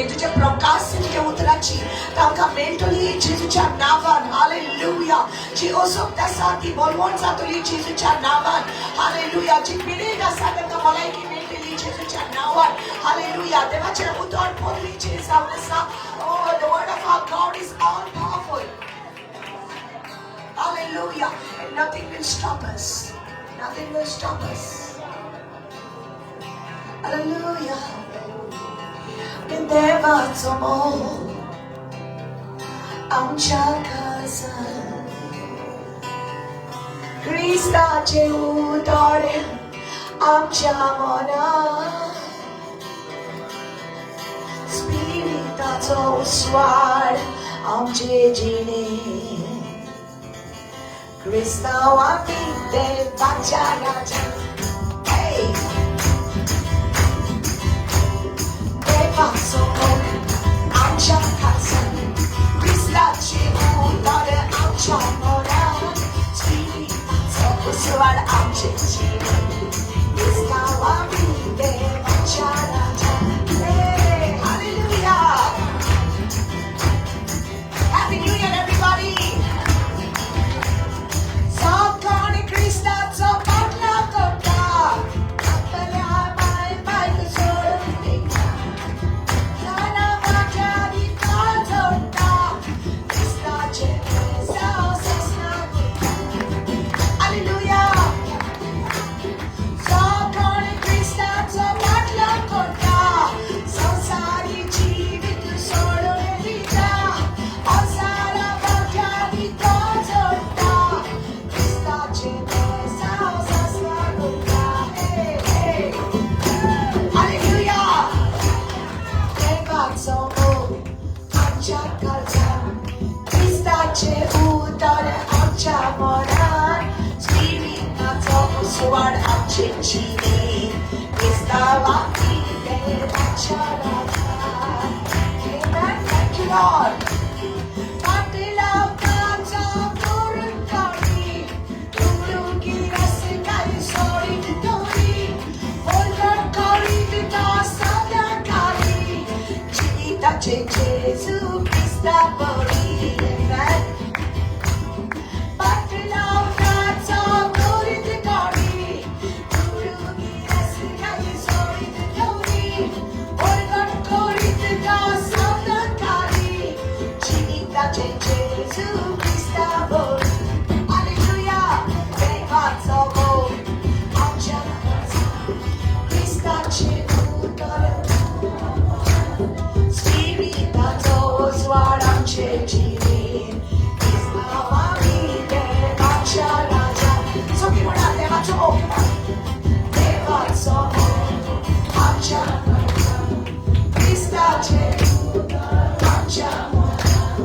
जेजूचें प्रकाश तुज्या उतराची तांकां मेळटली जेजूच्या नांवान. हालेलुया. जी असक्त आसा ती बलवंत जातली जेजूच्या नांवान. हालेलुया. जी पिडेक आसा तांकां भलायकी मेळटली जेजूच्या नांवान. हालेलुया. देवाचें उतर पदवीचें जावन आसा. Oh, the word of our God is all powerful. Hallelujah. And nothing will stop us. Nothing will stop us. Hallelujah. देवाचो मोग आमच्या काळजान, क्रिस्ताचें उतर आमच्या मनान, स्पिरिताचो उस्वाड आमचे जिणे, क्रिस्तांव आमी देवाच्या राजा. Hey! देवाचो मोग आमच्या काळजान, क्रिस्ताचें उतर आमच्या मनान, स्पिरिताचो उस्वाड आमचे जिणे, क्रिस्तांव आमी देवाच्या राजा. Hey! Hallelujah! Happy New Year, everybody! सकाळी क्रिस्ताचो पाटलाव करता, आपल्या माय बायक सोडून दिता, जनावाच्या जोडटा, क्रिस्ताचें बेसांव ससना उरता. Hallelujah! सकाळी क्रिस्ताचो पाटलाव करता, संवसारी जिवीत सोडून दिता, संवसारा वाट्यानी तो जोडटा, क्रिस्ताचें बेसांव ससना उरता. Hey, hey. Hallelujah! देवाचो मोग आमच्या काळजान, क्रिस्ताचें उतर आमच्या मनान, स्पिरिताचो उस्वाड आमचे जिणे, क्रिस्तांव आमी देवाच्या राजा. Amen. Thank you, Lord. पाटलावताचो करून करी, दुडुकी रसकाई सोडीत दोरी, बोलगड करीत तो सदाकाली, जिविताचे जेजू क्रिस्ता बरी. Amen. पाटलावताचो करीत करी, दुडुकी रसकाई सोडीत दोरी, बोलगड करीत तो सदाकाली, जिविताचे जेजू क्रिस्ता बरी. Hallelujah. देवाचो मोग आमच्या काळजान, क्रिस्ताचें उतर, स्पिरिताचो उजवाड आमचे जिणे, क्रिस्तांव आमी देवाच्या राजा. सगळीं म्हणा, देवाचो मोग. देवाचो मोग आमच्या काळजान, क्रिस्ताचें उतर आमच्या मनान,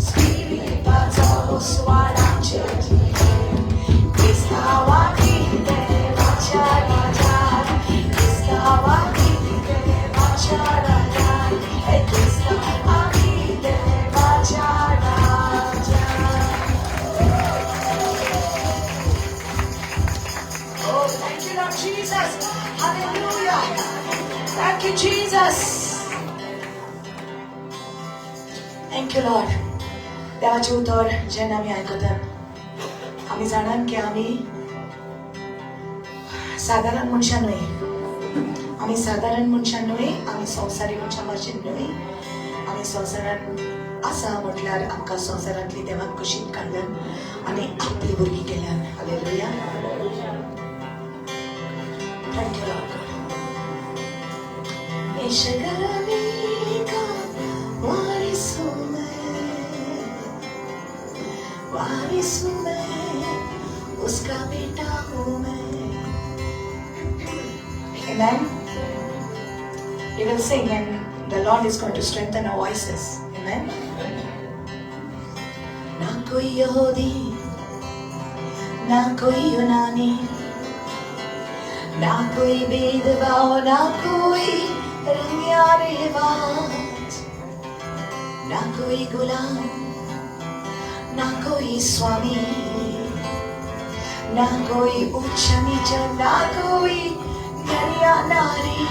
स्पिरिताचो उजवाड आमचे जिणे, क्रिस्तांव आमी देवाच्या राजा. क्रिस्तांव आमी देवाच्या राजा. हे क्रिस्तांव आमी देवाच्या राजा. Oh, thank you, Lord Jesus. Hallelujah. Thank you, Jesus. Thank you, Lord. देवाचें उतर जेन्ना आमी आयकतात, आमी जाणात की आमी सादारण मनशां न्हय. आमी सादारण मनशां न्हय, आमी संवसारी मनशां भाशेन न्हय. आमी संवसारान आसा म्हटल्यार आमकां संवसारांतली देवान कुशीन काडल्यान आनी आपली भुरगीं केल्यान. Hallelujah. Thank you, Lord God. इस घराने का वारिस हूँ मैं, वारिस हूँ मैं, उसका बेटा हूँ मैं. Amen. We will sing and the Lord is going to strengthen our voices. Amen. ना कोई यहूदी, ना कोई यूनानी, ना कोई भेदभाव, ना कोई रंग या रिवाज, ना कोई गुलाम, ना कोई स्वामी, ना कोई ऊंचा नीचा, ना कोई नर या नारी,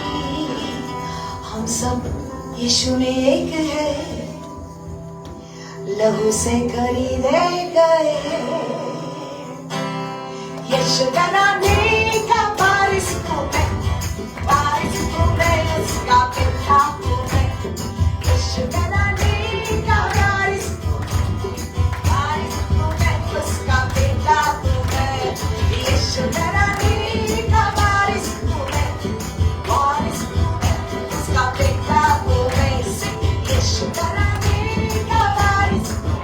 हम सब यीशु में एक है, लहू से खरीदे गए। यीशु घराने का वारिस हूँ मैं, वारिस हूँ मैं, उसका बेटा हूँ मैं। यीशु घराने का वारिस हूँ, वारिस हूँ मैं, उसका बेटा हूँ मैं। यीशु घराने का वारिस हूँ मैं, वारिस हूँ मैं, उसका बेटा हूँ मैं। यीशु घराने का वारिस हूँ,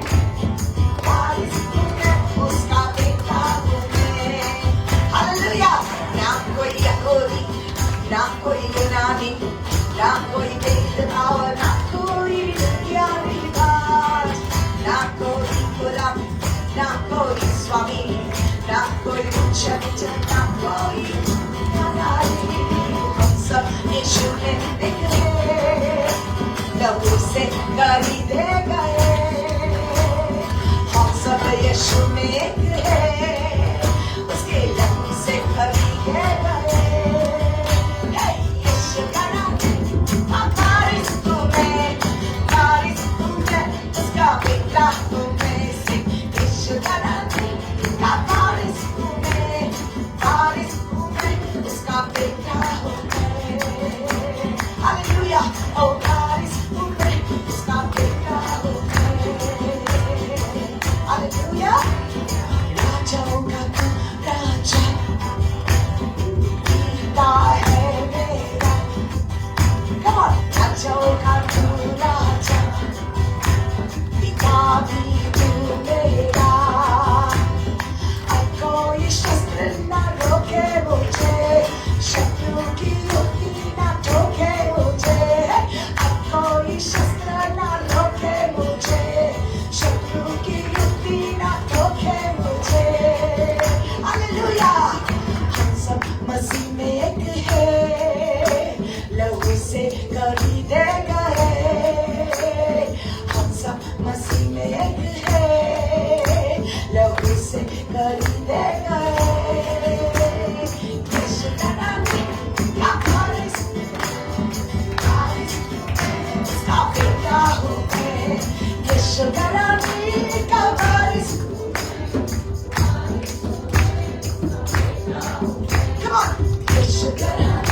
वारिस हूँ मैं, उसका बेटा हूँ मैं। हालेलुया। ना कोई यहूदी, ना कोई यूनानी, ना कोई भेदभाव, ना कोई दुनियावी बात, ना कोई गुलाम, ना कोई स्वामी, ना कोई उच्च नीच, ना कोई अनाड़ी। हम सब यीशु में एक हैं, लहू से खरीदे गए। हम सब यीशु में एक हैं, उसके लहू से खरीदे गए। हे यीशु का नाम वारिस हूँ मैं, वारिस हूँ मैं, उसका बेटा हूँ मैं। यीशु का नाम वारिस हूँ मैं, वारिस हूँ मैं, उसका बेटा हूँ मैं। हालेलुया। ओ वारिस हूँ मैं, उसका बेटा हूँ मैं। हालेलुया। राजाओं का तू राजा, पिता है मेरा। Come on. राजाओं का तू राजा, पिता भी तू मेरा। अब कोई शस्त्र न रोके मुझे, शत्रु की युक्ति न ठोके मुझे। अब कोई शस्त्र न रोके मुझे, शत्रु की युक्ति न ठोके मुझे। हालेलुया। हम सब मसीह में एक है, लहू से खरीदे गए। हम सब मसीह में एक है, लहू से खरीदे गए। यीशु का नाम का वारिस, वारिस उसका बेटा हूँ मैं। यीशु का नाम का वारिस। Come on. यीशु का नाम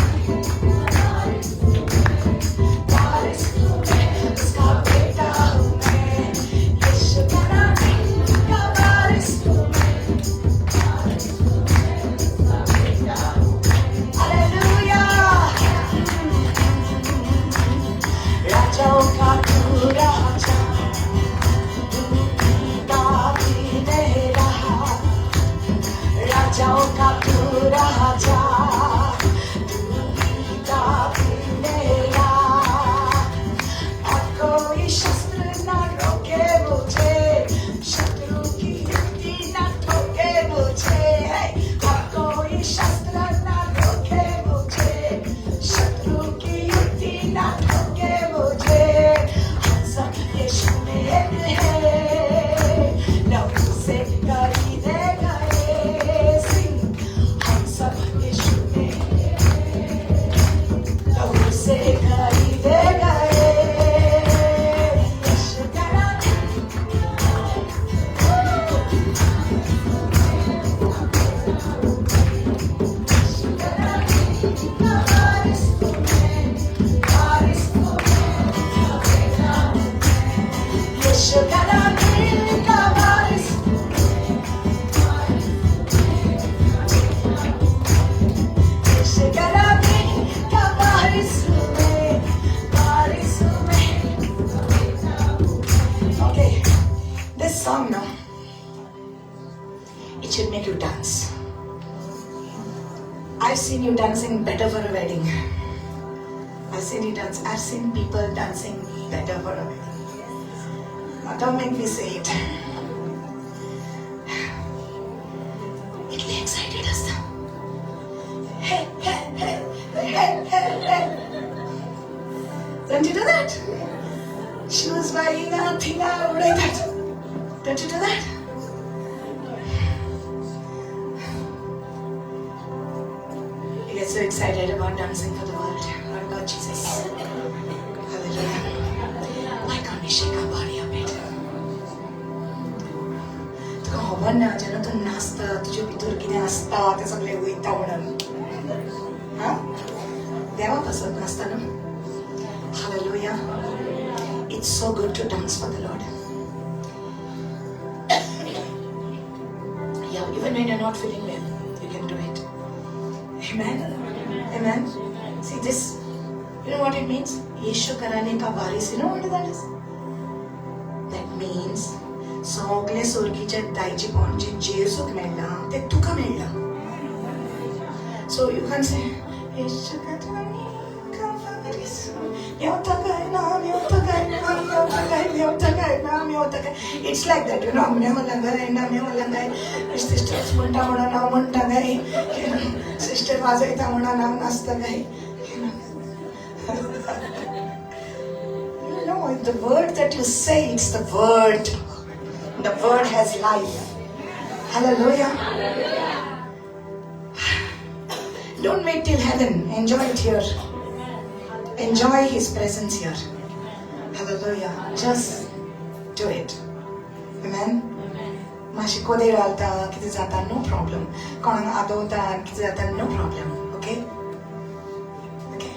वारिस हूँ मैं, उसका बेटा हूँ मैं। यीशु का नाम का वारिस हूँ मैं, वारिस हूँ मैं, उसका बेटा हूँ मैं। हालेलुया। राजाओं का तू राजा, तू पिता भी मेरा। राजाओं का तू राजा, तू पिता भी मेरा। अब कोई शस्त्र न रोके मुझे, शत्रु की युक्ति न ठोके मुझे। अब कोई शस्त्र न रोके मुझे, शत्रु की युक्ति न ठोके मुझे। हम सब यीशु में एक है, लहू से खरीदे गए। सिंह। हम सब यीशु में लहू से खरीदे गए। यीशु का नाम यीशु का नाम वारिस हूँ मैं, वारिस हूँ मैं, उसका बेटा हूँ मैं। यीशु का नाम का वारिस हूँ मैं, वारिस हूँ मैं, उसका बेटा हूँ मैं। यीशु का नाम का वारिस हूँ मैं, वारिस हूँ मैं, उसका बेटा हूँ मैं। Okay, this song now, it should make you dance. I've seen you dancing better for a wedding. I've seen you dance. I've seen people dancing better for a wedding. Now don't make me say it. इतने excited असता. Hey, hey, hey, hey, hey, hey. Don't you do that? Shoes by हिंगा थिंगा उडयतात. Don't you do that? You get so excited about dancing for the world. Lord God Jesus. Hallelujah. खबर ना जेन्ना तूं नाचता तुजे भितर कितें आसता तें सगळें वयता म्हणून. हा, देवा पासत नाचता न्हू. Hallelujah. It's so good to dance for the Lord. Yeah, even when you're not feeling well, you can do it. Amen. Amen. See this, you know what it means? Yeshu घराने का वारिस. You know what that is? That means सगळे सोर्गीचे दायजीपण जे जेजूक मेळ्ळां ते तुका मेळ्ळां. So you can say येशू घराने का वारिस, मेवता काय ना, मेवता काय ना, मेवता काय, मेवता काय ना, मेवता काय. It's like that, you know. Mewla काय ना, मेवला काय. सिस्टर्स म्हणटा म्हणून हांव म्हणटा काय, सिस्टर वाजयता म्हणून हांव नाचता काय. No, the word that you say, it's the word. The word has life. Hallelujah. Don't wait till heaven. Enjoy it here. Enjoy His presence here. Hallelujah. Just do it. Amen. मातशी कोदेर घालता कितें जाता, no problem. कोणाक आदवता कितें जाता, no problem. Okay okay.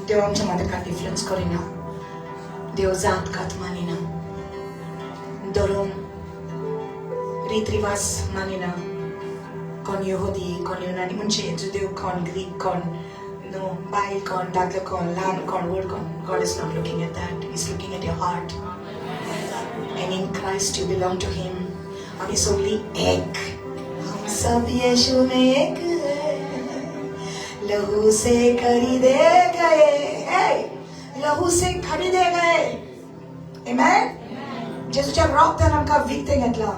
देव आमच्या मदें कांय डिफरन्स करिना. देव जात कात मानिना, धर्म रीत रिवाज मानिना. कोण यहुदी कोण युनानी, म्हणजे जुदेव कोण ग्रीक कोण, नो बायल कोण दादलो कोण ल्हान कोण व्हड कोण. God is not looking at that. He is looking at your heart. And in Christ you belong to Him. आमी सगळीं एक. हम सब यीशु में एक है, लहू से खरीदे गए. Hey, लहू से खरीदे गए. Amen. जेजूच्या रक्तान आमकां विकतें घेतलां.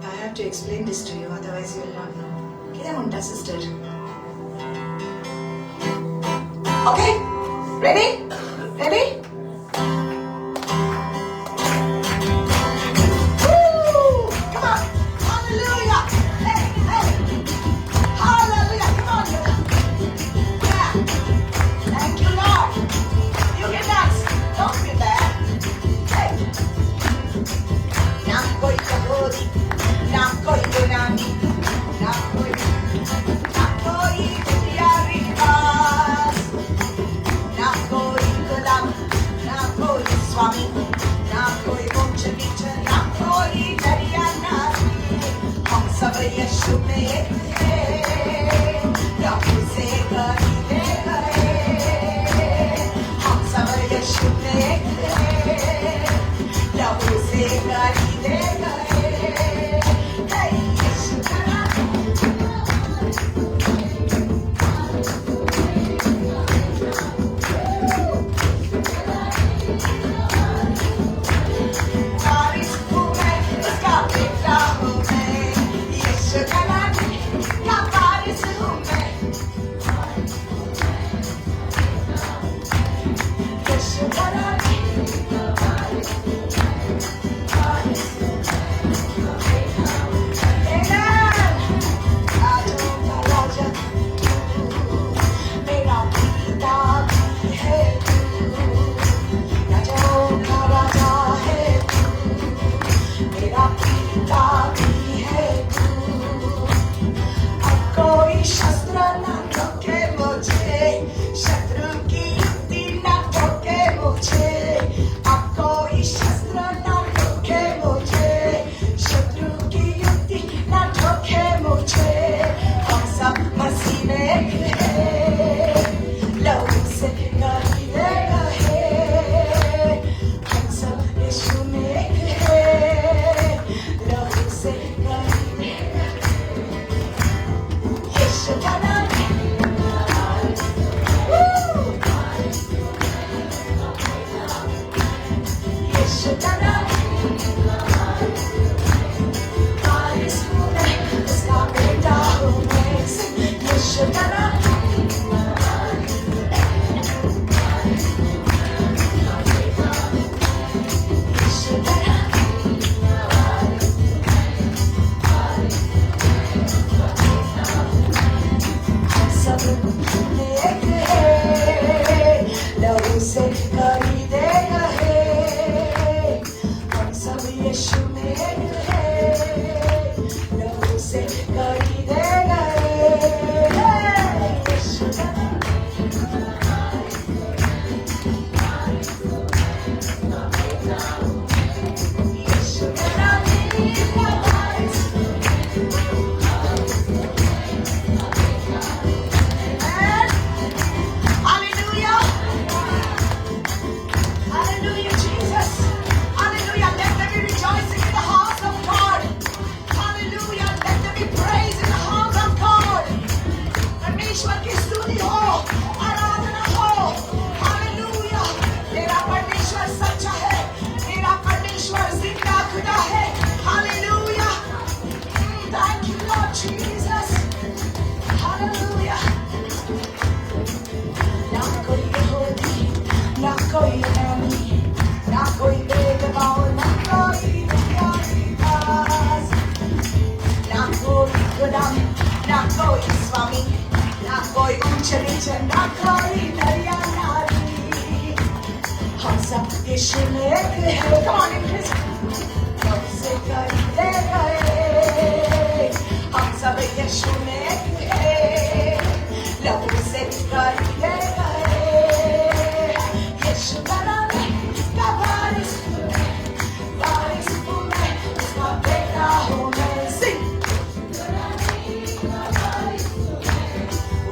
I have to explain this to you, otherwise you will not know. कितें म्हणटा sister? Okay, ready? Ready? Woo! Come on. Hallelujah. Hey, hey. Hallelujah. Come on, Yoda. Yeah. Thank you, Lord. You can dance. Don't feel bad. Hey. ना कोई यहूदी, ना कोई यूनानी, ना कोई ना कोई दुनिया रिवाज, ना कोई गुलाम, ना कोई स्वामी, ना कोई ऊंच नीच, ना कोई दरिया नारी. हम सब यीशु में एक है, प्रभु से खरीदे गए. हम सब यीशु में एक है, प्रभु से खरीदे गए. हे यीशु का वारिस हूँ मैं, उसका बेटा हूँ मैं. यीशु घराने का वारिस हूँ मैं. यीशु घराने का वारिस हूँ मैं, वारिस हूँ मैं, उसका बेटा हूँ मैं. Amen. राजों का राजा तू, मेरा पिता भी है तू. राजाओं का राजा है तू, मेरा पिता भी है तू. अब कोई शस्त्र न रोके मुझे, शत्रु की युक्ति न रोके मुझे. कोई नैनी, ना कोई भेदभाव, ना कोई दास, ना कोई गुलाम, ना कोई स्वामी, ना कोई ऊंच नीच, ना कोई नरिया नारी, हम सब यीशु में एक है। Come on, increase. से खरीदे गए, हम सब यीशु में एक है, लहू से खरीदे गए। यीशु घराने का वारिस हूँ मैं, वारिस हूँ मैं, उसका बेटा हूँ मैं। Sing.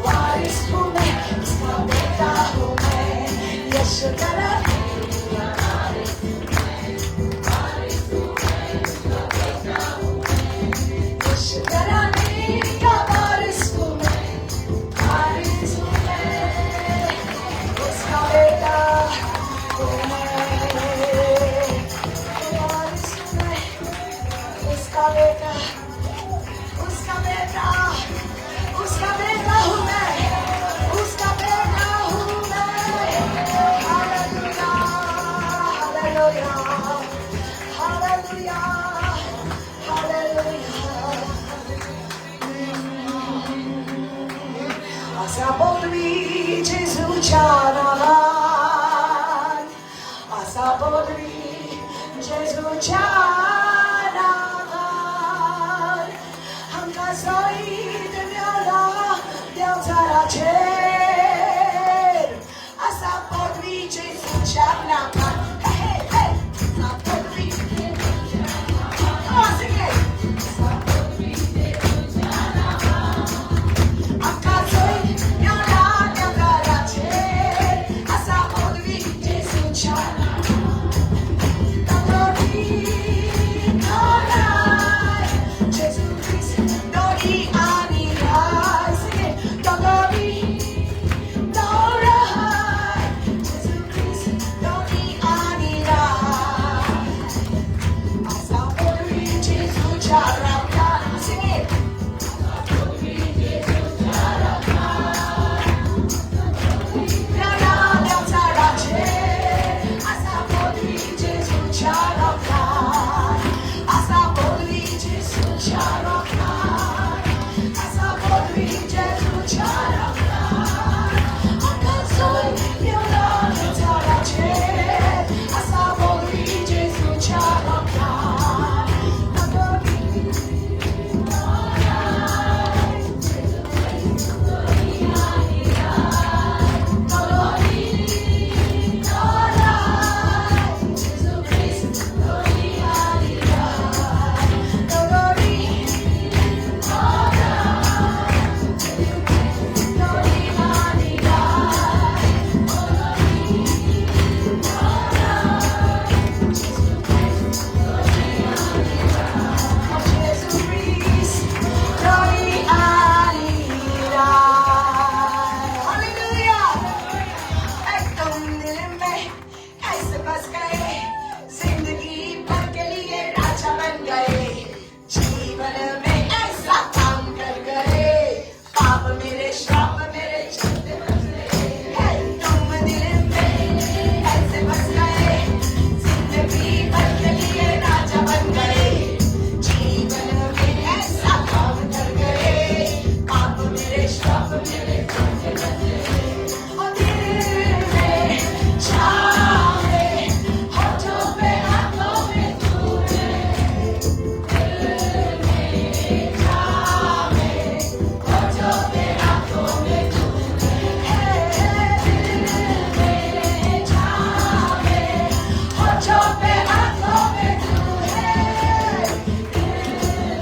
वारिस हूँ मैं, उसका बेटा हूँ मैं। यीशु घराने यीशु घराने का वारिस हूँ मैं, वारिस हूँ मैं, उसका बेटा हूँ मैं। वारिस हूँ मैं, उसका बेटा, उसका बेटा, उसका बेटा हूँ मैं, उसका बेटा हूँ मैं। Hallelujah, hallelujah, hallelujah, hallelujah. आसा बोलवी जेजूच्या नावान, आसा बोलवी जेजूच्या नावान, आमकां जैत मेळ्ळा देंवचाराचेर, आसा पदवी जेजूच्या नावान। Hey, hey, hey. आसा पदवी, come on, sing it. आमकां जैत मेळ्ळा देंवचाराचेर, आसा पदवी जेजूच्या नावान। Gesù Cristo, doni anirai. Sing it. Dogori, dorai. Gesù Cristo, doni anirai. Asa podri Gesù charapka. Sing it. Asa podri Gesù charapka. Asa podri Gesù charapka. Asa podri Gesù charapka. Akansoi miola charache. Asa podri Gesù charapka. Dogori, dogori, dorai. Gesù Cristo, doni anirai. Dogori, dorai. Gesù Cristo, doni anirai. Gesù Cristo, doni anirai. Hallelujah! तुम दिल में ऐसे बस गए, जिंदगी भर K लिए राजा बन गए, जीवन में ऐसा काम कर गए, पाप मेरे श्राप मेरे चलते बस गए। हे, तुम दिल में ऐसे बस गए, जिंदगी भर के लिए राजा बन गए, जीवन में ऐसा काम कर गए, पाप मेरे श्राप मेरे चलते बस गए। और दिल में छावे, होठों पे हाथों में तू है, दिल में छावे, होठों पे हाथों में तू है, दिल में छावे, होठों पे हाथों में तू है, दिल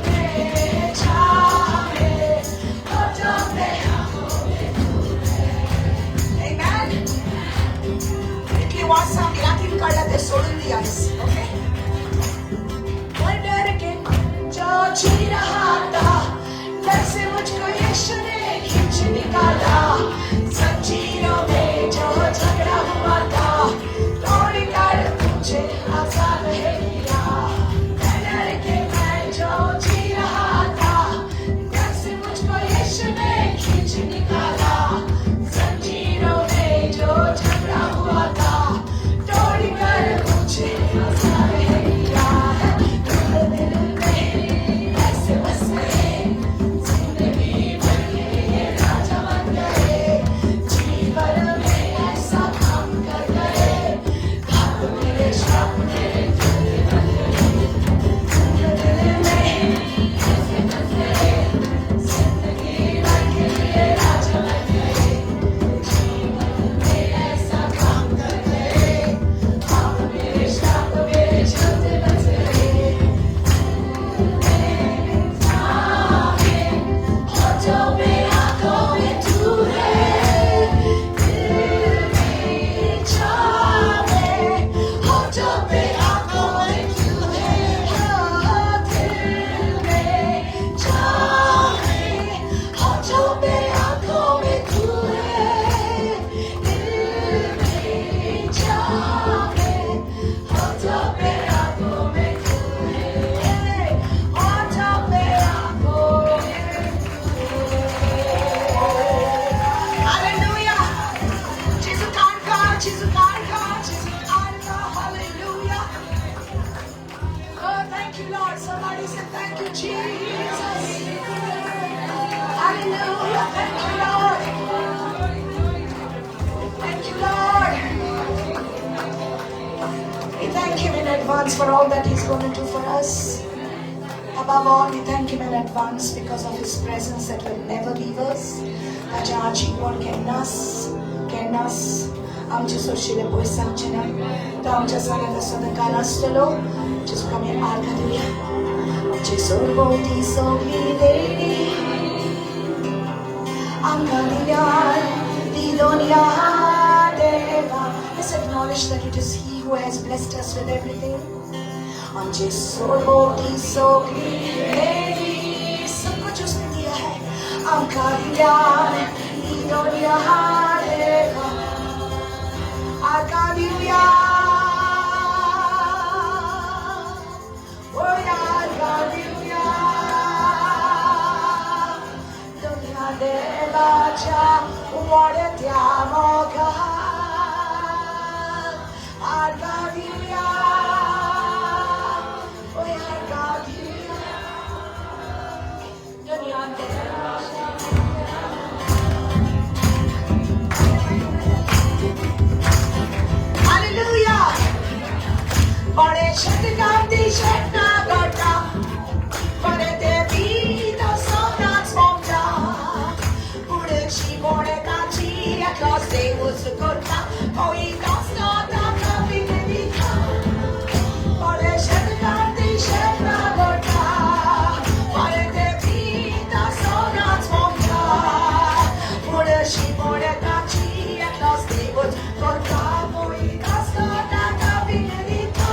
में छावे, होठों पे हाथों में तू है। Amen. इतली वर्सां मिराकीन काडला ते सोडून दी आयज, ओके? मैं डर के जो जी रहा था, डर से मुझको यीशु ने खींच निकाला, जंजीरों में जो झगड़ा हुआ था, तोड़ कर मुझे आजाद है किया। मैं डर के मैं जो जी रहा था, डर से मुझको यीशु ने खींच निकाला, जंजीरों में जो झगड़ा हुआ था, Somebody say thank you, Jesus. Hallelujah. Thank you, Lord. Thank you, Lord. We thank Him in advance for all that He's going to do for us. Above all, we thank Him in advance because of His presence that will never leave us. ताचें आर्चीपण केन्नाच केन्नाच आमचे सोशिले पयस जावचें ना. तो आमच्या सांगाता सदांकाळ आसतलो. जेजूक आमी आर्गां दिवया. आमचे सरभोंवती सगळी देणी आमकां दिल्यार ती दोनया देवा. Let's acknowledge that it is He who has blessed us with everything. आमचे सरभोंवती सगळी देणी, सब कुछ उसने दिया है. आमकां दिल्यार ती दोनया देवा. आर्गां दिवया. ओय आर्गां दिवया. दोनया देवाच्या वाडत्या मोगाक आर्गां दिवया. ओय आर्गां दिवया. दोनया देवाच्या. Hallelujah! बडे शतकांती शेटना घडटा, बडे ते बीत सोनाच मोमता, पुढची बोडे ताची एकलोच देवूच करता, कोई नासता ताका विनविता. बडे शतकांती शेटना घडटा, बडे ते बीत सोनाच मोमता, पुढची बोडे ताची एकलोच देवूच करता, कोई नासता ताका विनविता.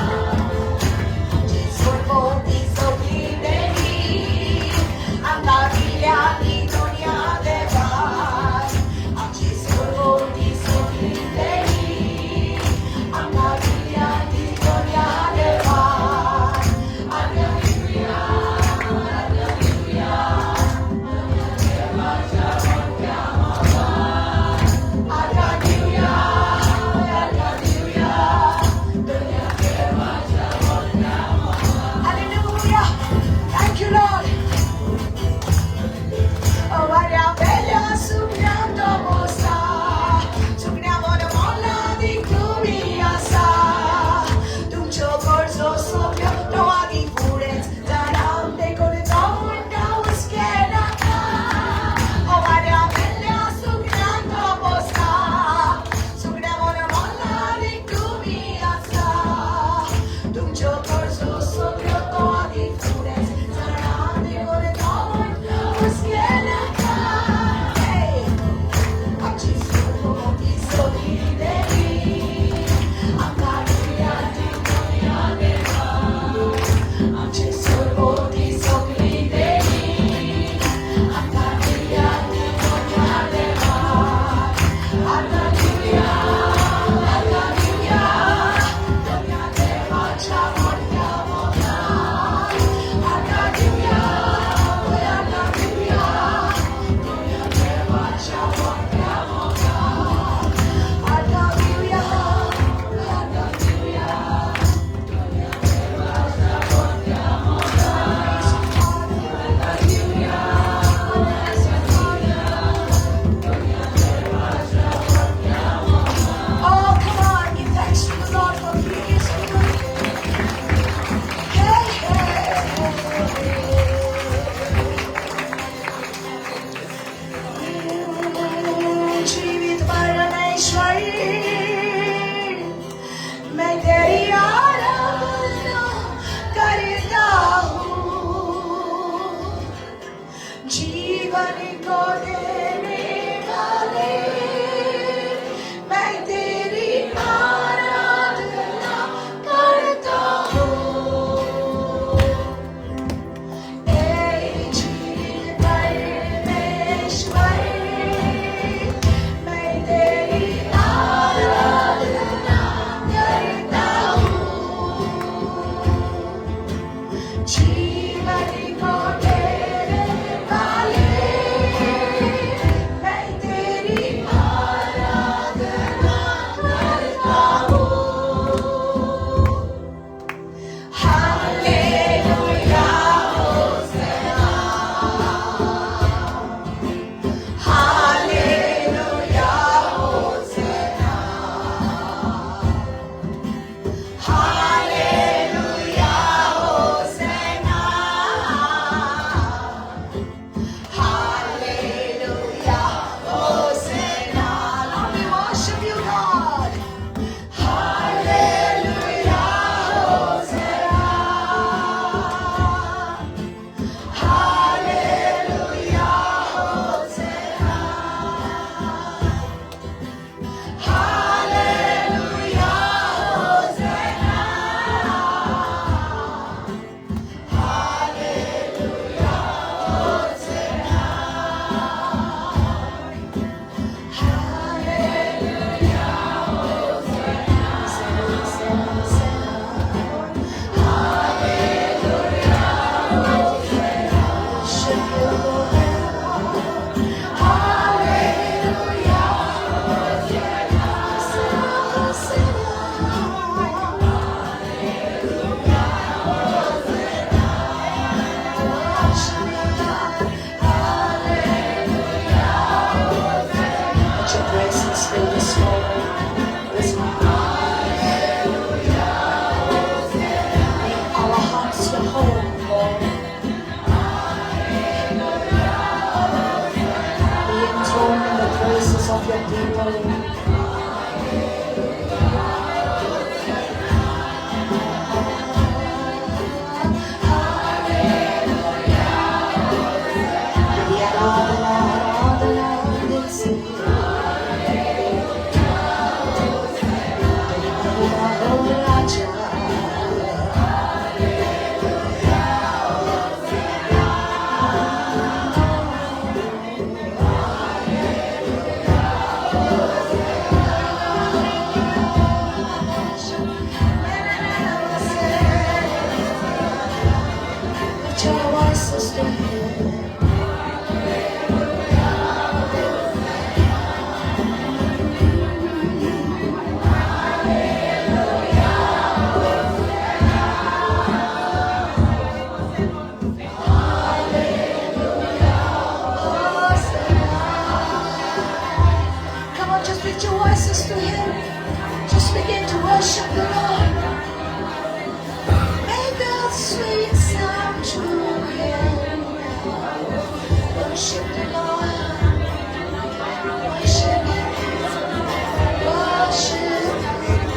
Worship the Lord. Make a sweet sound to Him. Worship the Lord. Worship Him. Worship Him.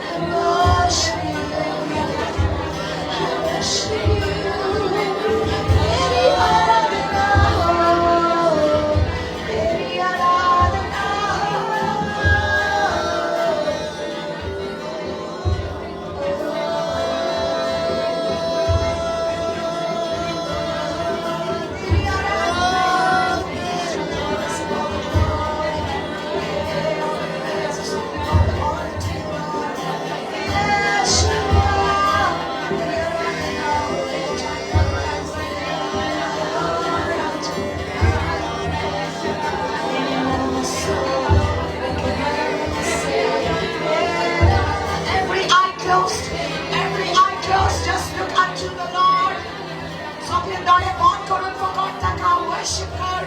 I worship You. I worship You. तेरी आराधना हो, तेरी आराधना हो। तेरी Every eye closed, every eye closed, just look unto the Lord. सगळे दोळे बंद करून फकत ताका worship कर.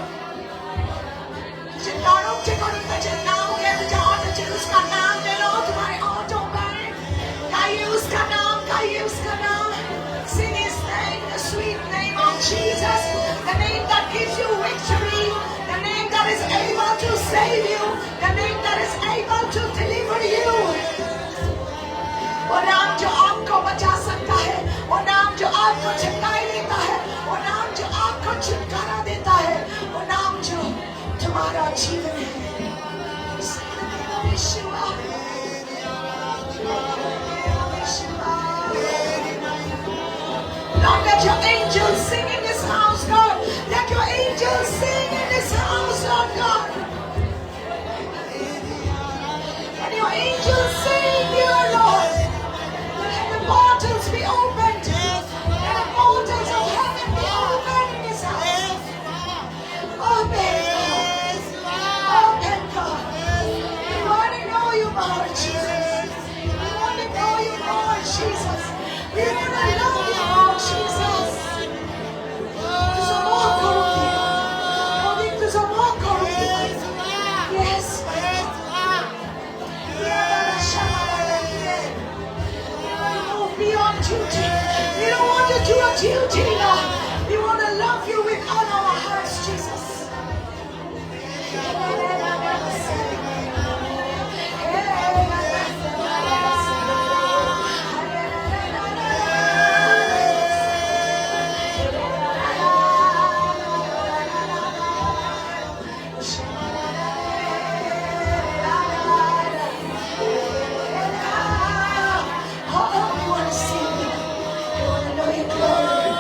तुझे तारुचे करून तुझे नाम घे, तुझ्या होठाचेर उसका नाम ले लो, तुम्हारे होठों पर गाइए उसका नाम, गाइए उसका नाम. Sing His name, the sweet name of Jesus, the name that gives you victory, the name that is able to save you, the name that is able to deliver you. वो नाम जो आपको बचा सकता है, वो नाम जो आपको छुटकारा देता है, वो नाम जो आपको छुटकारा देता है, वो नाम जो तुम्हारा जीवन है. Sing the name of Yeshua. Yeshua. Lord, let your angels sing in this house, God. Let your angels sing in this house, Lord God. Let your angels sing, dear Lord. Let the portals be opened. Let the portals of heaven be opened in this house. Open, God. Open, God. We want to know you more, Jesus. We want to know you more, Jesus. We want to love you more, Jesus. तुझो मोग करूं देवा. मोदीक तुझो मोग करूं देवा. Yes, my God. We want to move beyond duty. We don't want to do a duty, Lord. We want to love you with all our hearts, Jesus. Oh, we want to see you. We want to know your glory.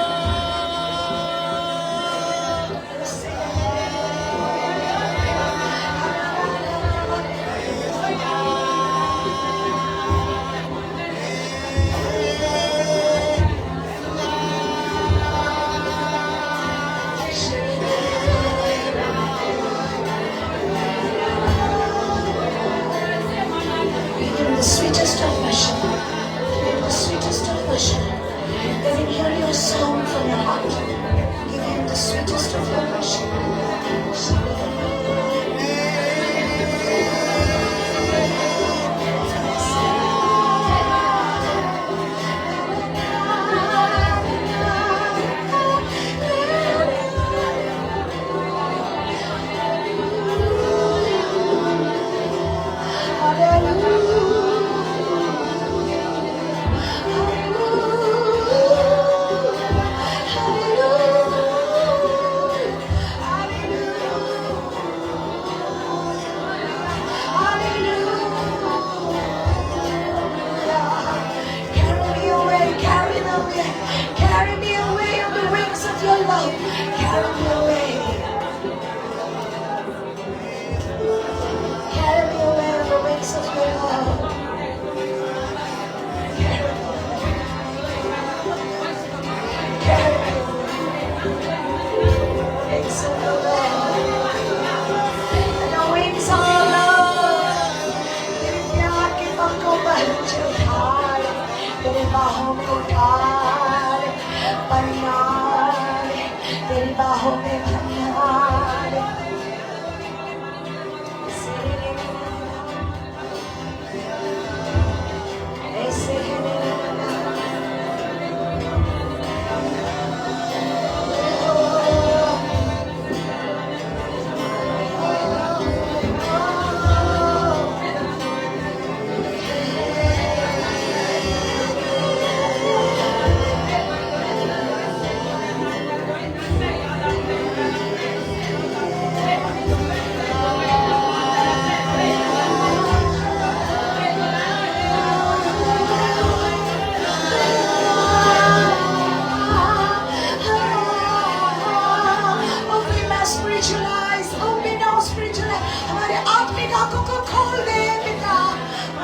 Give him the sweetest of worship. Give him the sweetest of worship. Let him hear your song from your heart. Give him the sweetest of your worship. Carry me away, carry me away, carry me away on the wings of your love. Carry me away. Carry me away on the wings of your love. Carry me away. Carry me away. Wings of your love. And the wings of your love. तेरे प्यार K पंखों पर मुझे उठा ले, तेरे बाहों में उठा ले, बना ले, तेरी बाहों में बना ले.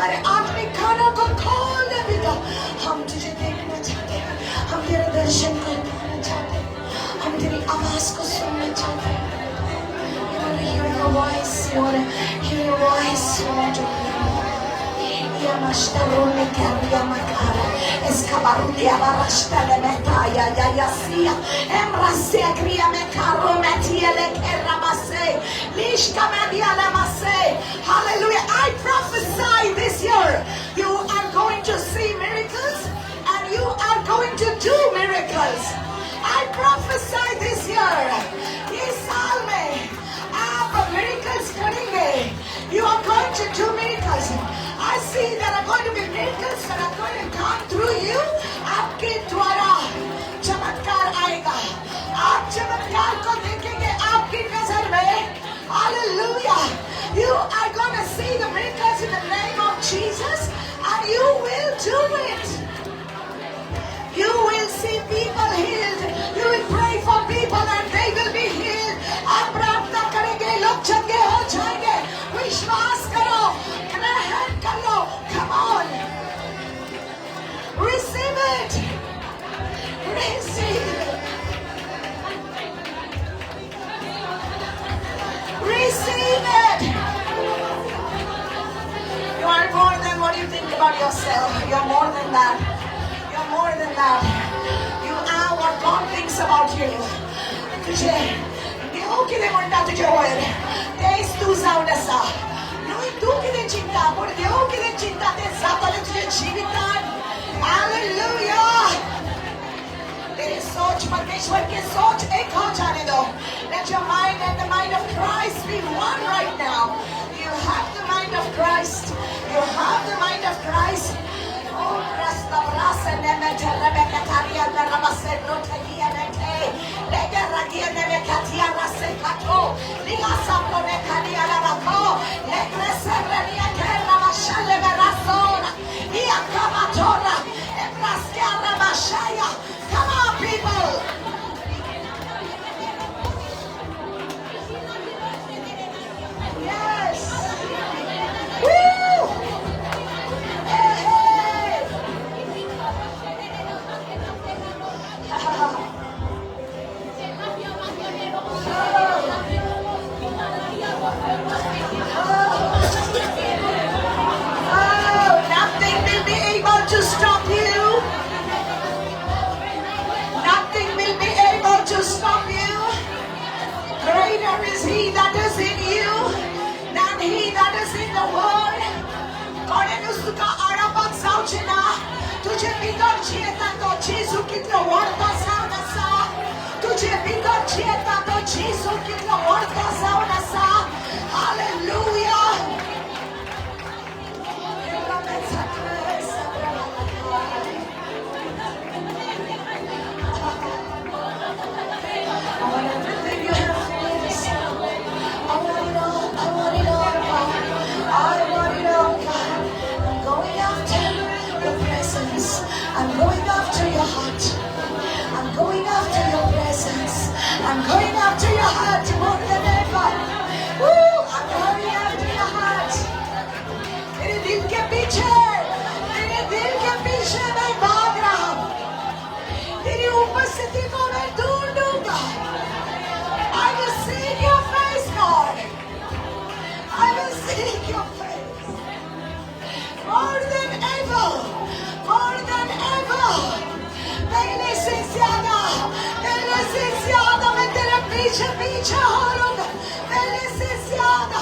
हमारे आत्मिक कानों को खोल दे पिता। हम तुझे देखना चाहते हैं, हम तेरे दर्शन को पाना चाहते हैं, हम तेरी आवाज को सुनना चाहते हैं। We want to hear your voice. We want to hear your voice. We want to hear more. Hallelujah. I prophesy this year you are going to see miracles and you are going to do miracles. I prophesy this year. इस साल में आप miracles करेंगे. You are going to do miracles. I see there are going to be miracles that are going to come through you. आपके द्वारा चमत्कार आएगा. आप चमत्कार को देखेंगे आपकी नजर में. Hallelujah. You are going to see the miracles in the name of Jesus and you will do it. You will see people healed. You will pray for people and they will be healed. आप प्रार्थना करेंगे, लोग चंगे हो जाएंगे. विश्वास करो, ग्रहण कर लो. Come on. Receive it. Receive it. Receive it. You are more than what you think about yourself. You're more than that. You're more than that. You are what God thinks about you. तुझे देव कितें म्हणटा तुजे वयर तेच तूं जावन आसा. न्हय तूं कितें चिंता, पूण देव कितें चिंता तें जातलें तुज्या जिवितान. Hallelujah. तेरी सोच परमेश्वर के सोच एक हो जाने दो. Let your mind and the mind of Christ be one right now. You have the mind of Christ. You have the mind of Christ. Oh, rasta brasa nemete rebekataria rabase rotagia nete lega ragia nemekatia rase kato liga sablo nekadia rabako legrese brenia kerra mashale verasona ia kamatora ebraskia rabashaya. Come on, people. Yes. Woo! Hey, hey. Oh, nothing will be able to stop you. Nothing will be able to stop you. Greater is he that is in you than he that is in the world. कोणेनूच तुका आडावपाक जावचें ना. तुजे भितर जियेता तो जेजू कितलो व्हड तो जावन आसा. तुजे भितर जियेता तो जेजू कितलो व्हड तो जावन आसा. Hallelujah. I want everything you have for me this morning. I want it all. I want it all, God. I want it all, God. I'm going after your presence. I'm going after your heart. I'm going after your presence. I'm going after your heart more than ever. Woo! I'm going after your heart. तेरे दिल K पीछे, तेरे दिल K पीछे मैं भाग रहा हूँ. तेरी उपस्थिति को मैं ढूंढूंगा. I will seek your face, God. I will seek your face. More than ever, more than ever. पहले से ज्यादा, पहले से ज्यादा मैं तेरे पीछे पीछे हो लूंगा. पहले से ज्यादा.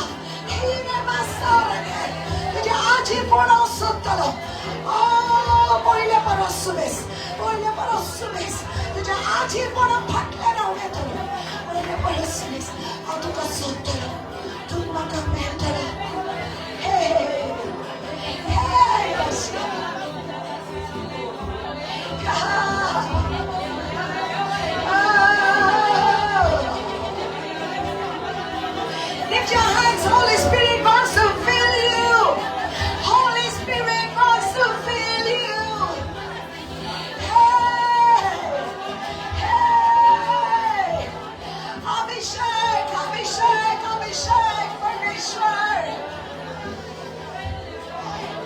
तुझे आज ही पळोवंक सोदतलो. Oh, पयले परस सुबेस, पयले परस सुबेस. तुझ्या आजी पणा फाटल्यान हांव येतलो. पयले परस सुबेस हांव तुका सोदतलो. तूं म्हाका मेळटलो. Hey, hey, yes, God. Oh. Lift your hands, Holy Spirit wants to fill you. Holy Spirit wants to fill you. Hey, hey. Abhishek, Abhishek, Abhishek, Parmeshwar.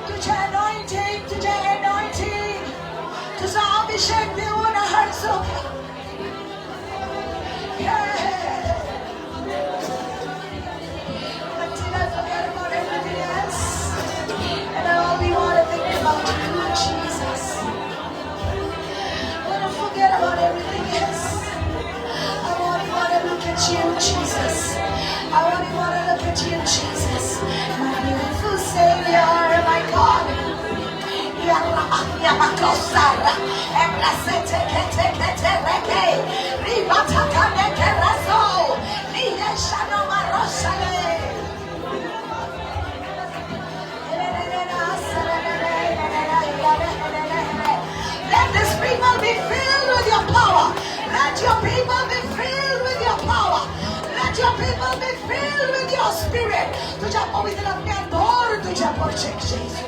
तुझे अनॉइंटिंग, तुझे अनॉइंटिंग, तुझा अभिषेक देऊन हाडचो. Until I forget about everything else, and I only want to think about you, Jesus. I want to forget about everything else. I only want to look at you, Jesus. I only want to look at you, Jesus. My beautiful Savior, my God. Yamakosara, Ebrasete kete kete reke, Ribataka neke raso, Liye shano marosale. Let this people be filled with your power. Let your people be filled with your power. Let your people be filled with your spirit. तुझ्या पवित्र आत्म्यान भर तुझ्या पोरचेक जेजू.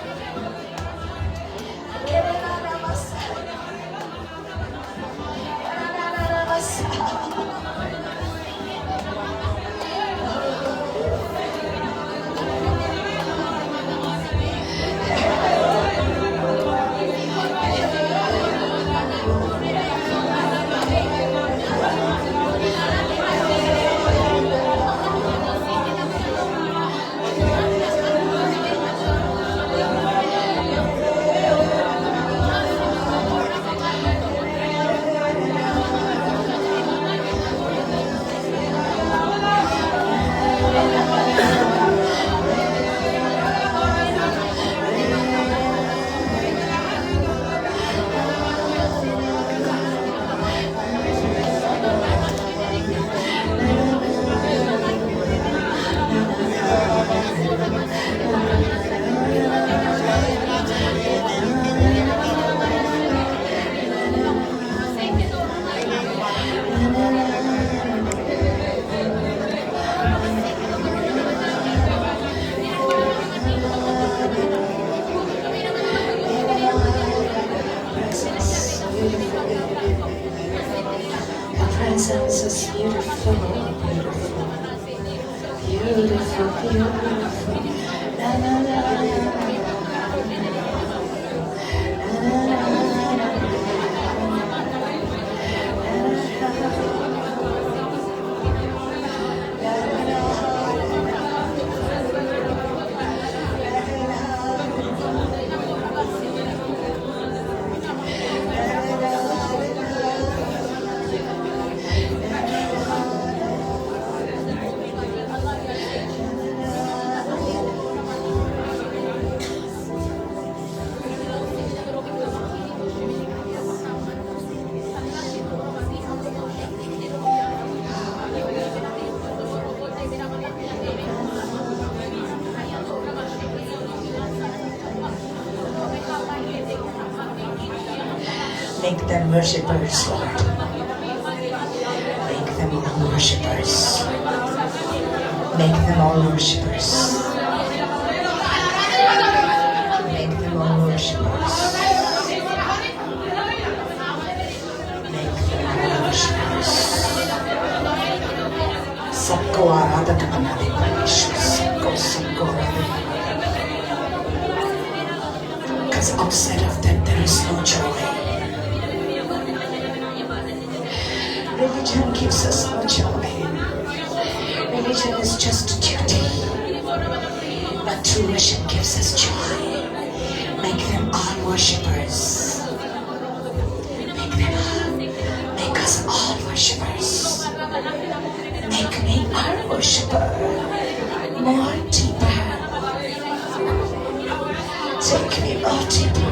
Your presence is beautiful, beautiful, beautiful, beautiful. La la la la la la la Make them worshippers, Lord. Make them all worshippers. Make them all worshippers. Make them all worshippers. Make them all worshippers. सबको आराधक बना दे परमेश्वर, सबको, सबको आराधक बना दे. Because outside of that there is no joy. Religion gives us no joy. Religion is just duty. But true worship gives us joy. Make them all worshippers. Make them all. Make us all worshippers. Make me a worshipper. More deeper. Take me more deeper.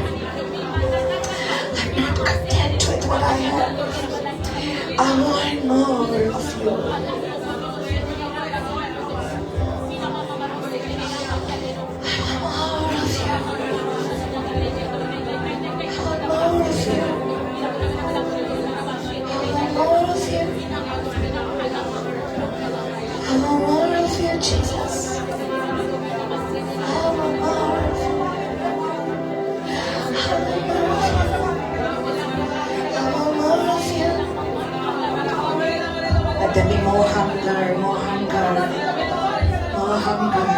I'm not content with what I have. I want more of you. I want more of you. I want more of you. I want more of you. I want more of you, Jesus. I want more of you. I want more of you. I want more of you. Let there be more hunger, more hunger, more hunger.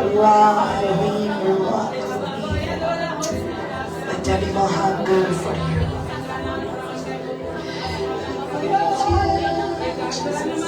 Ruach, Ruah Elohim, Ruach Elohim. Let animal hunger for you. Jesus.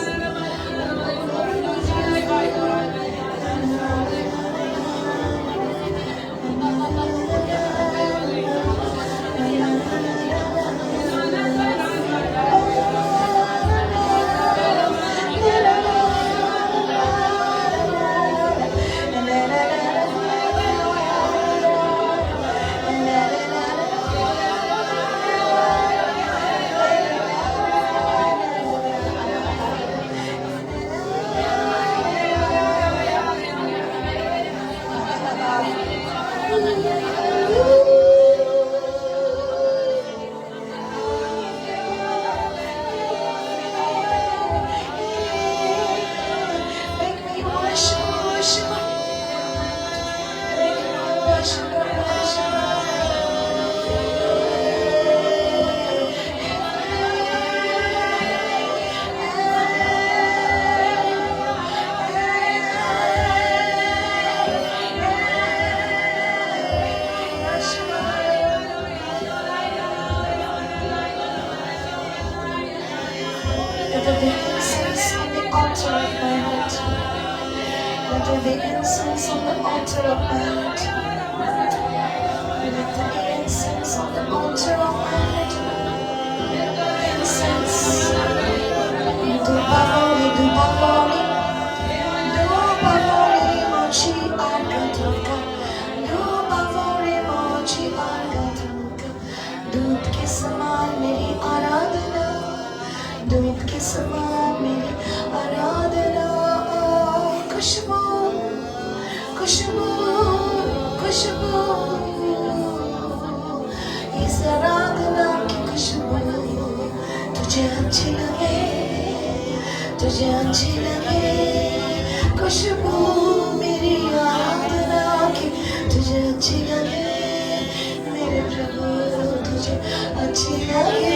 Make me worship, worship. Make me worship, worship. Let there be incense on the altar of my heart. Let there be incense on the altar of my heart. Let there be incense on the altar of my heart. Incense. Dhupavoli, dhupavoli, dhupavoli, mochi argatuka. Dhupavoli, mochi argatuka. दूध K समान Mary आराधना, दूध K समान Mary आराधना। खुशबू, खुशबू, खुशबू, इस आराधना की खुशबू तुझे अच्छी लगे, तुझे अच्छी लगे। खुशबू मेरी आराधना की तुझे अच्छी लगे, मेरे प्रभु तुझे अच्छी लगे।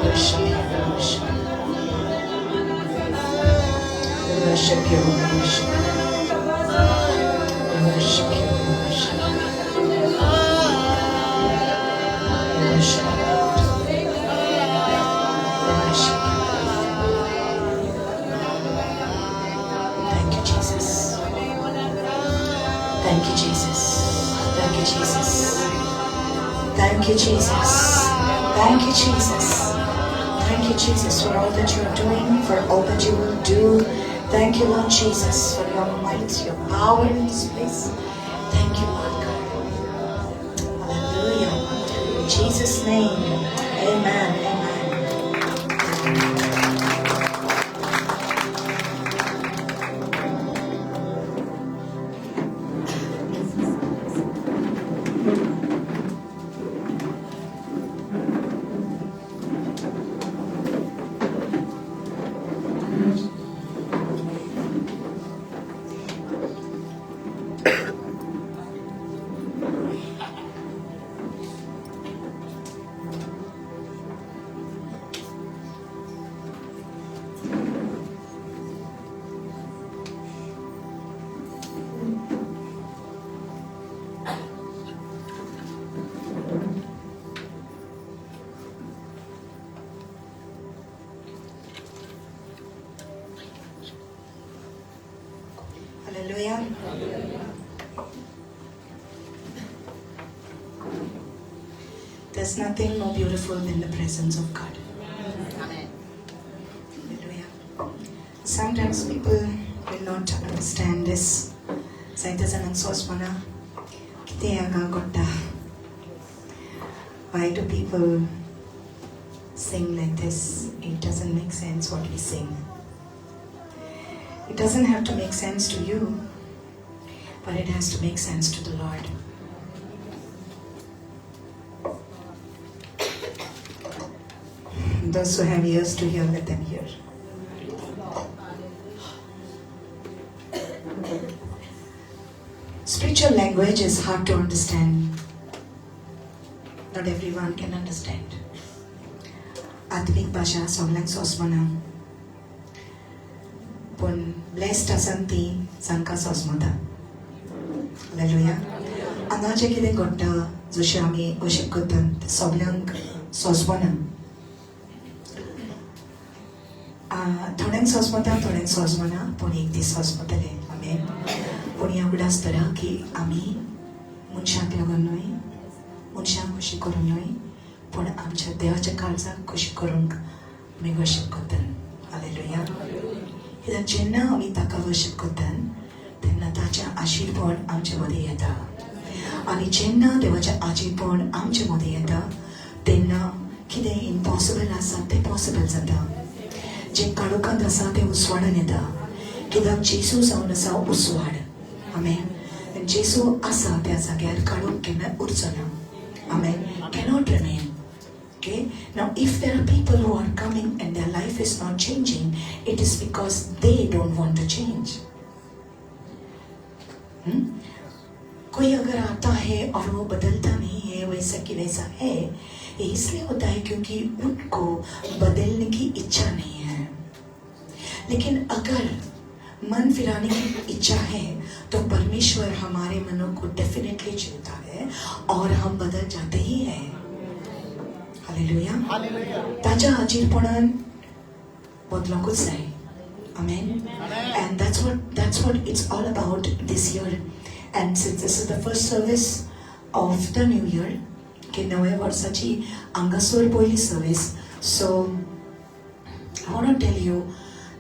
Worship you, worship you. We worship you, we worship you. We worship you, we worship you. We worship you, Lord. We worship you. Thank you, Jesus. Thank you, Jesus. Thank you, Jesus. Thank you, Jesus. Thank you, Jesus. Thank you, Jesus, for all that you are doing, for all that you will do. Thank you, Lord Jesus, for your might, your power in this place. Thank you, Lord God. Hallelujah. In Jesus' name, amen. Amen. Hallelujah. There's nothing more beautiful than the presence of God. Amen. Hallelujah. Sometimes people will not understand this. जायत्या जाणांक सोंसपना कितें हांगा घडटा. Why do people sing like this? It doesn't make sense what we sing. It doesn't have to make sense to you, but it has to make sense to the Lord. Those who have ears to hear, let them hear. Spiritual language is hard to understand. Not everyone can understand. आत्मीक भाशा सगल्यांक सोंसमना, पूण blessed आसान ती जांकां सोंसमता. Hallelujah. हांगा जें कितें घडटा, जशें आमी वर्शीप करतात, तें सगल्यांक सोंसमना. थोड्यांक सोंसमता, थोड्यांक सोंसमना, पूण एक दीस सोंसमतले. आमेन. पूण ह्या उगडास धरा की आमी मनशाक लागून न्हय, मनशाक खोशी करूंक न्हय, पूण आमच्या देवाच्या काळजाक खोशी करूंक आमी वर्शीप करतात. हालेलुया. कित्याक जेन्ना आमी ताका वर्शीप करतात तेन्ना ताचें आशिर्पण आमचे मदीं येता, आनी जेन्ना देवाचें आजीरपण आमचे मदीं येता तेन्ना कितें इम्पॉसिबल आसा तें पॉसिबल जाता. जें काळोखांत आसा तें उजवाडान येता, कित्याक जेजू जावन आसा उजवाड. आमेन. जेजू आसा त्या जाग्यार काळोख केन्ना उरचो ना. आमेन. Cannot remain. Okay? Now, if there are people who are coming and their life is not changing, it is because they don't want to change. कोई अगर आता है और वो बदलता नहीं है, वैसा कि वैसा है, ये इसलिए होता है क्योंकि उनको बदलने की इच्छा नहीं है. लेकिन अगर मन फिराने की इच्छा है तो परमेश्वर हमारे मनों को डेफिनेटली छूता है और हम बदल जाते ही हैं. हालेलुया. ताच्या हाजीरपणान बदलूंकूच जाय. आमेन. And that's what it's all about this year. And since this is the first service of the new year, की नव्या वर्साची हांगासर पयली service, so I want to tell you,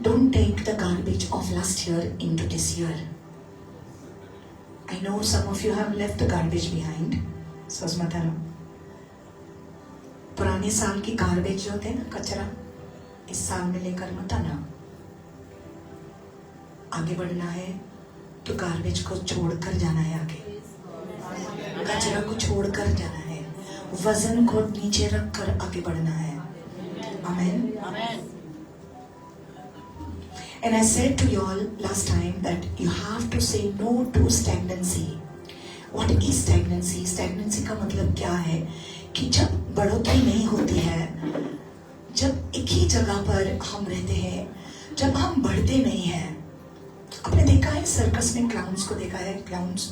don't take the garbage of last year into this year. I know some of you have left the garbage behind. सोजमता, पुराने साल की garbage जो होते हैं ना, कचरा, इस साल में लेकर मत आना. आगे बढ़ना है तो गार्बेज को छोड़कर जाना है, आगे कचरा को छोड़कर जाना है, वजन को नीचे रखकर आगे बढ़ना है. आमेन. And I said to you all last time that you have to say no to stagnancy. What is stagnancy? Stagnancy का मतलब क्या है कि जब बढ़ोतरी नहीं होती है, जब एक ही जगह पर हम रहते हैं, जब हम बढ़ते नहीं हैं. आपने देखा है सर्कस में क्लाउन्स को देखा है? Clowns,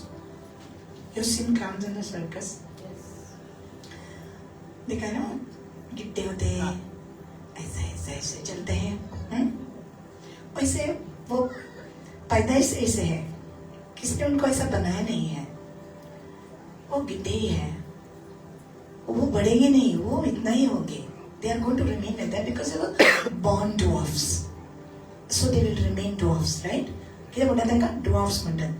you seen clowns in the circus? देखा है ना? गिट्टे होते हैं, ऐसे ऐसे ऐसे चलते हैं, हम्म? वैसे वो पैदाइश ऐसे है, किसने उनको ऐसा बनाया नहीं है. वो गिड्डे ही है, वो बढ़ेंगे नहीं, वो इतना ही होंगे. They are going to remain like that because they were born dwarfs, so they will remain dwarfs, right? कितें म्हणटात तांकां? ड्वार्फ्स म्हणटात.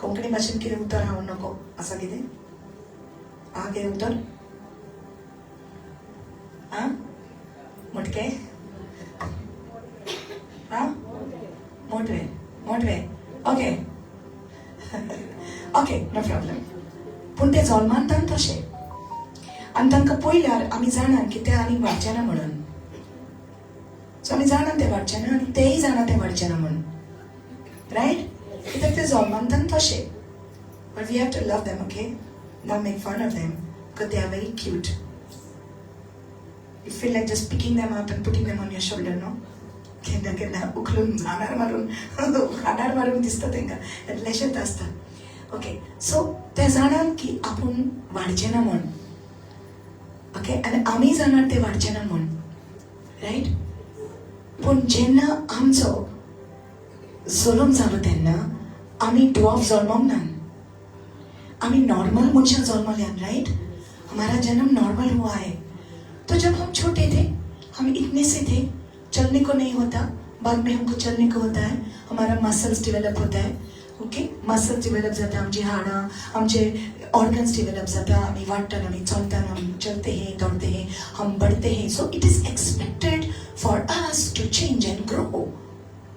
कोंकणी भाशेन कितें उतर हांव नको आसा? कितें आहा कितें उतर? आं, मोटके, आं, मोटवे, मोटवे. Okay okay, no problem. पूण ते जल्मानतात तशें, आनी तांकां पळयल्यार आमी जाणात की ते आनी वाडचे ना म्हणून. सो आमी जाणात ते वाडचे ना आनी तेय जाणा ते वाडचे ना म्हणून, रायट? कित्याक ते जल्मानतात तशें. But we have to love them, okay? Not make fun of them, because they are very cute. You feel like just picking them up and putting them on your shoulder, no? केन्ना केन्ना उखलून खांदार मारून, खांदार मारून दिसता तांकां, इतलेशेच आसता. ओके, सो ते जाणात की आपूण वाडचे ना म्हण. ओके, आनी आमी जाणात ते वाडचे ना म्हण, रायट? पूण जेन्ना आमचो जल्म जालो तेन्ना आमी ड्वॉर्फ जल्मोंक ना, आमी नॉर्मल मनशां जल्मल्यान, राइट? हमारा जन्म नॉर्मल हुआ है। तो जब हम छोटे थे, हम इतने से थे, चलने को नहीं होता, बाद में हमको चलने को होता है, हमारा मसल्स डेवलप होता है, ओके, मसल्स डेवलप जाता, आमची हाडां, आमचे ऑर्गन्स डेवलप जाता, आमी वाडटात, आमी चलतात, हम चलते हैं, दौड़ते हैं, हम बढ़ते हैं। So it is expected for us to change and grow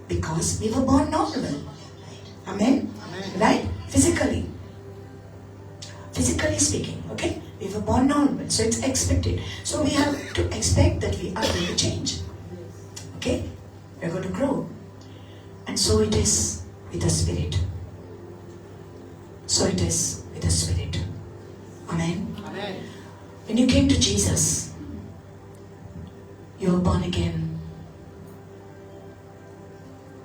because we were born normal. Amen? Right? Physically. Physically speaking, okay? We were born normal, so it's expected. So we have to expect that we are going to change. Okay? We are going to grow. And so it is with the Spirit. So it is with the Spirit. Amen? Amen. When you came to Jesus, you were born again.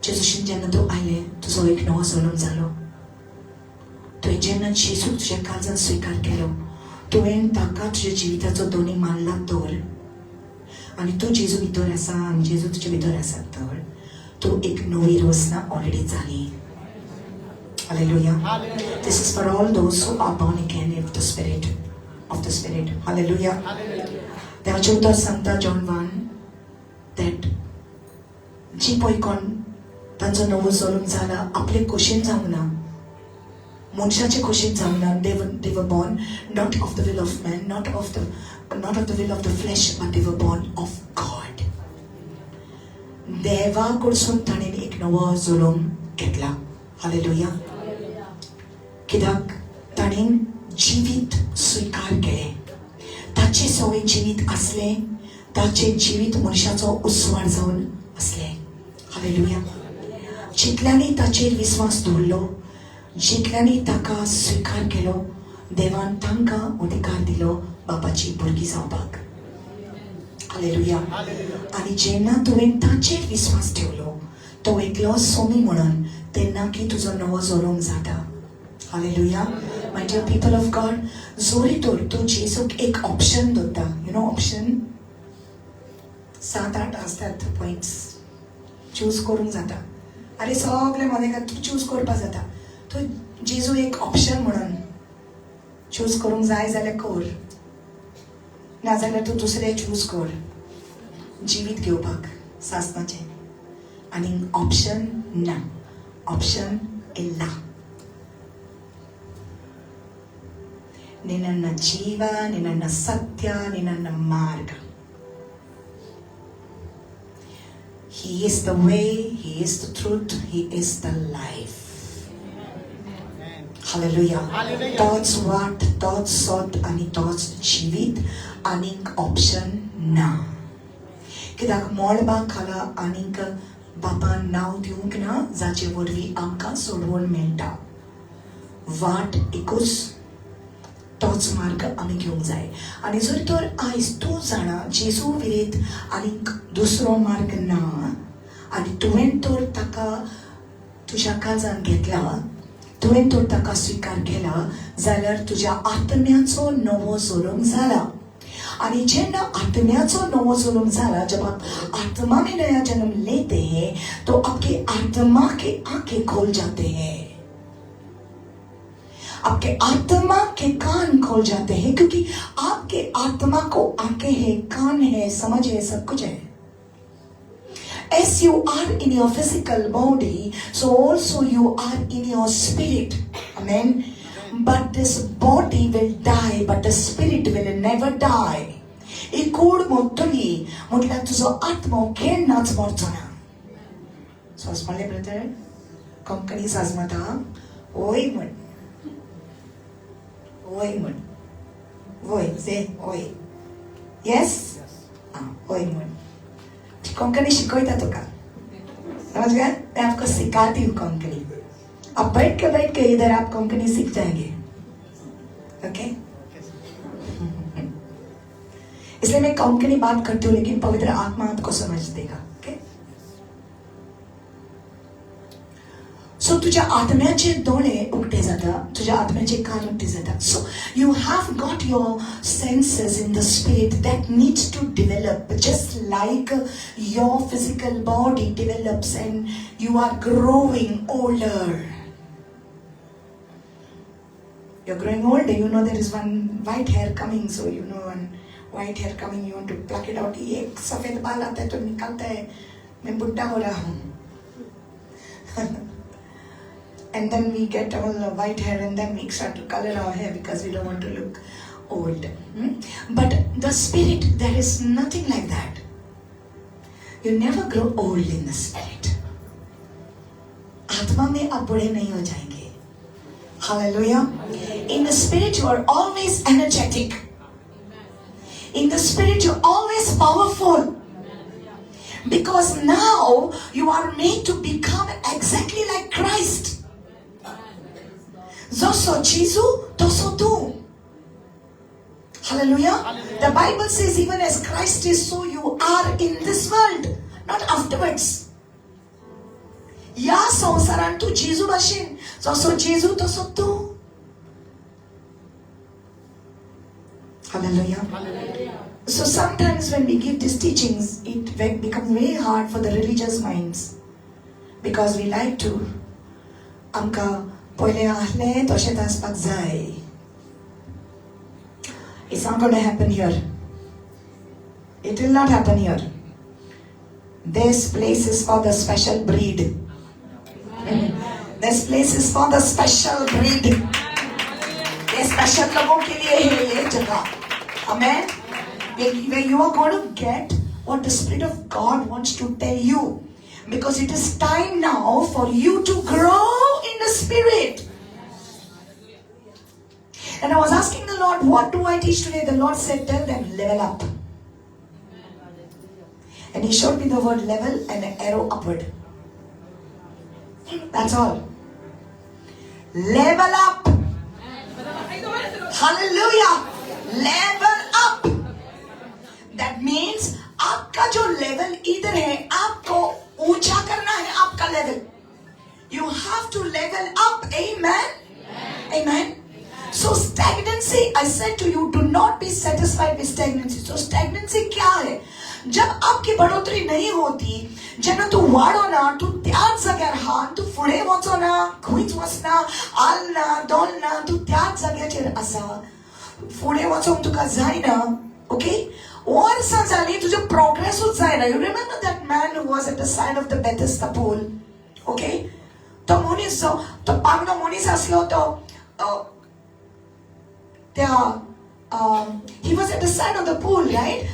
जेजूशीन जेन्ना तूं आयलें, तुजो एक नवो जल्म जालो। तुवें जेन्ना जेजूक तुज्या काळजान स्विकार केलो, तुवें ताका तुज्या जिविताचो दोनी मानला तर, आनी तूं जेजू भितर आसा आनी जेजू तुजे भितर आसा तर तूं एक नवी रचना ऑलरेडी जाली। Hallelujah. Hallelujah. This is for all those who are born again of the Spirit, of the Spirit. Hallelujah. Hallelujah. देवाचें उतर सांगता जॉन 1 that जी पळय कोण तांचो नवो जल्म जाला, आपले खोशेन जावंक ना, मनशाचे खोशेन जावंक ना। They were born not of the will of man, not of the will of the flesh, but they were born of God. देवा कडसून ताणें एक नवो जल्म घेतला। हालेलुया। कित्याक ताणें जिवीत स्विकार केलें, ताचें सगळें जिवीत आसलें, ताचें जिवीत मनशाचो उस्वाड जावन आसलें। हालेलुया। जितल्यांनी ताचेर विस्वास दवरलो, जितल्यांनी ताका स्विकार केलो, देवान तांकां अधिकार दिलो बापाची भुरगीं जावपाक। हालेलुया। आनी जेन्ना तुवें ताचेर विस्वास ठेवलो, तो एकलो सोमी म्हणून, तेन्ना की तुजो नवो जल्म जाता। Hallelujah. My dear people of God, जोरी तर तूं जेजूक एक ऑप्शन दवरता, you know option 7-8 आसतात पॉयंट्स, चूज करूंक जाता। अरे सगळे मदें तूं चूज करपा जाता। तूं जेजू एक ऑप्शन म्हणून चूज करूंक जाय जाल्यार कर, नाजाल्यार तूं दुसरें चूज कर जिवीत घेवपाक सासणाचें। आनी ऑप्शन ना, ऑप्शन येयला। ನಿನ್ನ ಜೀವ, ನಿನ್ನ ಸತ್ಯ, ನಿನ್ನ ಮಾರ್ಗ. He is the way, He is the truth, He is the life. Amen. Hallelujah. Hallelujah. तोच वाट, तोच सत आनी तोच जिवीत, आनीक ऑप्शन ना। कित्याक मळबा खाला आनीक बापान नांव दिवंक ना जाचे वरवीं आमकां सोडवण मेळटा। वाट एकूच, तोच मार्ग आमी घेवंक जाय। आनी जर तर आयज तूं जाणा जेजू विरीत आनीक दुसरो मार्ग ना, आनी तुवें तर ताका तुज्या काळजान घेतला, तुवें तर ताका स्विकार केला, जाल्यार तुज्या आत्म्याचो नवो जल्म जाला। आनी जेन्ना आत्म्याचो नवो जल्म जाला, जब आप आत्मा में नया जन्म लेते हैं तो आपके आत्मा के आंखें खोल जाते हैं, आपके आत्मा के कान खोल जाते हैं, क्योंकि आपके आत्मा को आंखें हैं, कान है, समझ है, सब कुछ है। As you are in your physical body, so also you are in your spirit. Amen. But this body will die, but the spirit will never die. ही कूड मोडटली म्हटल्यार तुजो आत्मो केन्नाच मरचो ना। सोंसमाले ब्रदर, कोंकणी साजमता ओय म्हण, ओय म्हण, वय से ओय, येस, आं ओय म्हण। कोंकणी शिकयता तुका, समझ गया? मैं आपको सिखाती हूँ कोंकणी। आप बैठ के इधर आप कोंकणी सीख जाएंगे, ओके? इसलिए मैं कोंकणी बात करती हूँ, लेकिन पवित्र आत्मा आपको समझ देगा, ओके? सो तुझ्या आत्म्याचे दोळे उक्ते जाता, तुझ्या आत्म्याचे कान उक्ते जाता। So you have got your senses in the spirit that needs to develop, just like your physical body develops and you are growing older. You're growing older, you know there is one white hair coming, so you know one white hair coming, you want to pluck it out. एक सफेद बाल आता है तो निकलता है, मैं बुढ़ा हो रहा हूँ. And then we get all the white hair and then we start to color our hair because we don't want to look old. But the spirit, there is nothing like that. You never grow old in the spirit. आत्मा में आप बूढ़े नहीं हो जाएंगे. Hallelujah. In the spirit you are always energetic. In the spirit you are always powerful. Because now you are made to become exactly like Christ. जसो जेजू तसो तूं. Hallelujah. The Bible says even as Christ is, so you are in this world, not afterwards. ह्या संवसारान तूं जेजू भाशेन, जसो जेजू तसो तूं. Hallelujah. So sometimes when we give these teachings, it becomes very hard for the religious minds, because we like to आमकां पयलें आहलें तशेंच आसपाक जाय. It's not going to happen here. It will not happen here. This place is for the special breed. This place is for the special breed. ये special लोगों K लिए है ये जगह. Amen. Where you are going to get what the Spirit of God wants to tell you. Because it is time now for you to grow in the Spirit. And I was asking the Lord, what do I teach today? The Lord said, tell them, level up. And He showed me the word level and an arrow upward. That's all. Level up. Hallelujah. Level up. That means आपका जो level इधर है, आपको ऊंचा करना है आपका level. You have to level up. Amen. Amen. So stagnancy, I said to you, do not be satisfied with stagnancy. So stagnancy क्या है? जब आपकी बढ़ोतरी नहीं होती, जेन्ना तूं वाडना, तूं त्याच जाग्यार आहा, तूं फुडें वचना, खंयच वचना, आलना दोलना, तूं त्याच जाग्याचेर आसा, फुडें वचोंक तुका जायना. ओके, वर्सां जालीं तुजो प्रोग्रेसूच जायना. You remember that man who was at the side of the Bethesda pool? Okay, तो मनीस जो तो पांगडो मनीस आसलो तो त्या he was at the side of the pool, right?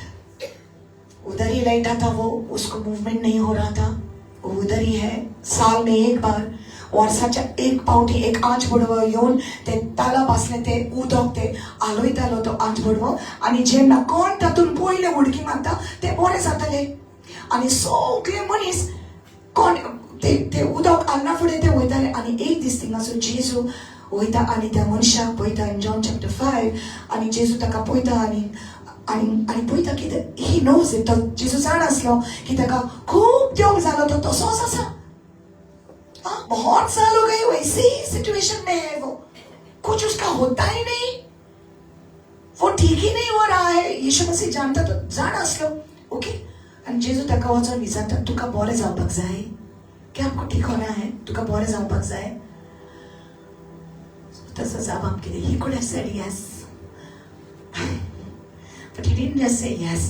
उधर ही लेटा था वो, उसको मूवमेंट नहीं हो रहा था, वो उधर ही है. साल में एक बार, वर्साच्या एक पावटी एक आंच बुडवो येवन ते तालाब आसले ते उदक ते आलोयतालो तो आंच बुडवो, आनी जेन्ना कोण तातूंत पयले उडकी मारता ते बरे जाताले. आनी सगळे मनीस कोण ते ते उदक आलना फुडें ते वयताले. आनी एक दीस थिंगासून जेजू वयता आनी त्या मनशाक पळयता इन जॉन चॅप्टर 5. आनी जेजू ताका पळयता आनी आनी आनी पळयता की he knows it. तो जेजू जाण आसलो की ताका खूब देव जालो, तो तसोच आसा. बहुत साल हो गए वैसे ही सिचुएशन में है वो, कुछ उसका होता ही नहीं, वो ठीक ही नहीं हो रहा है. यीशु मसीह जानता तो जाण आसलो. ओके, आनी जेजू ताका वचोन विचारता, तुका बरें जावपाक जाय? क्या आपको ठीक होना है? तुका बरें जावपाक जाय? तसो जाप कितें? He could have said yes, but he didn't just say yes.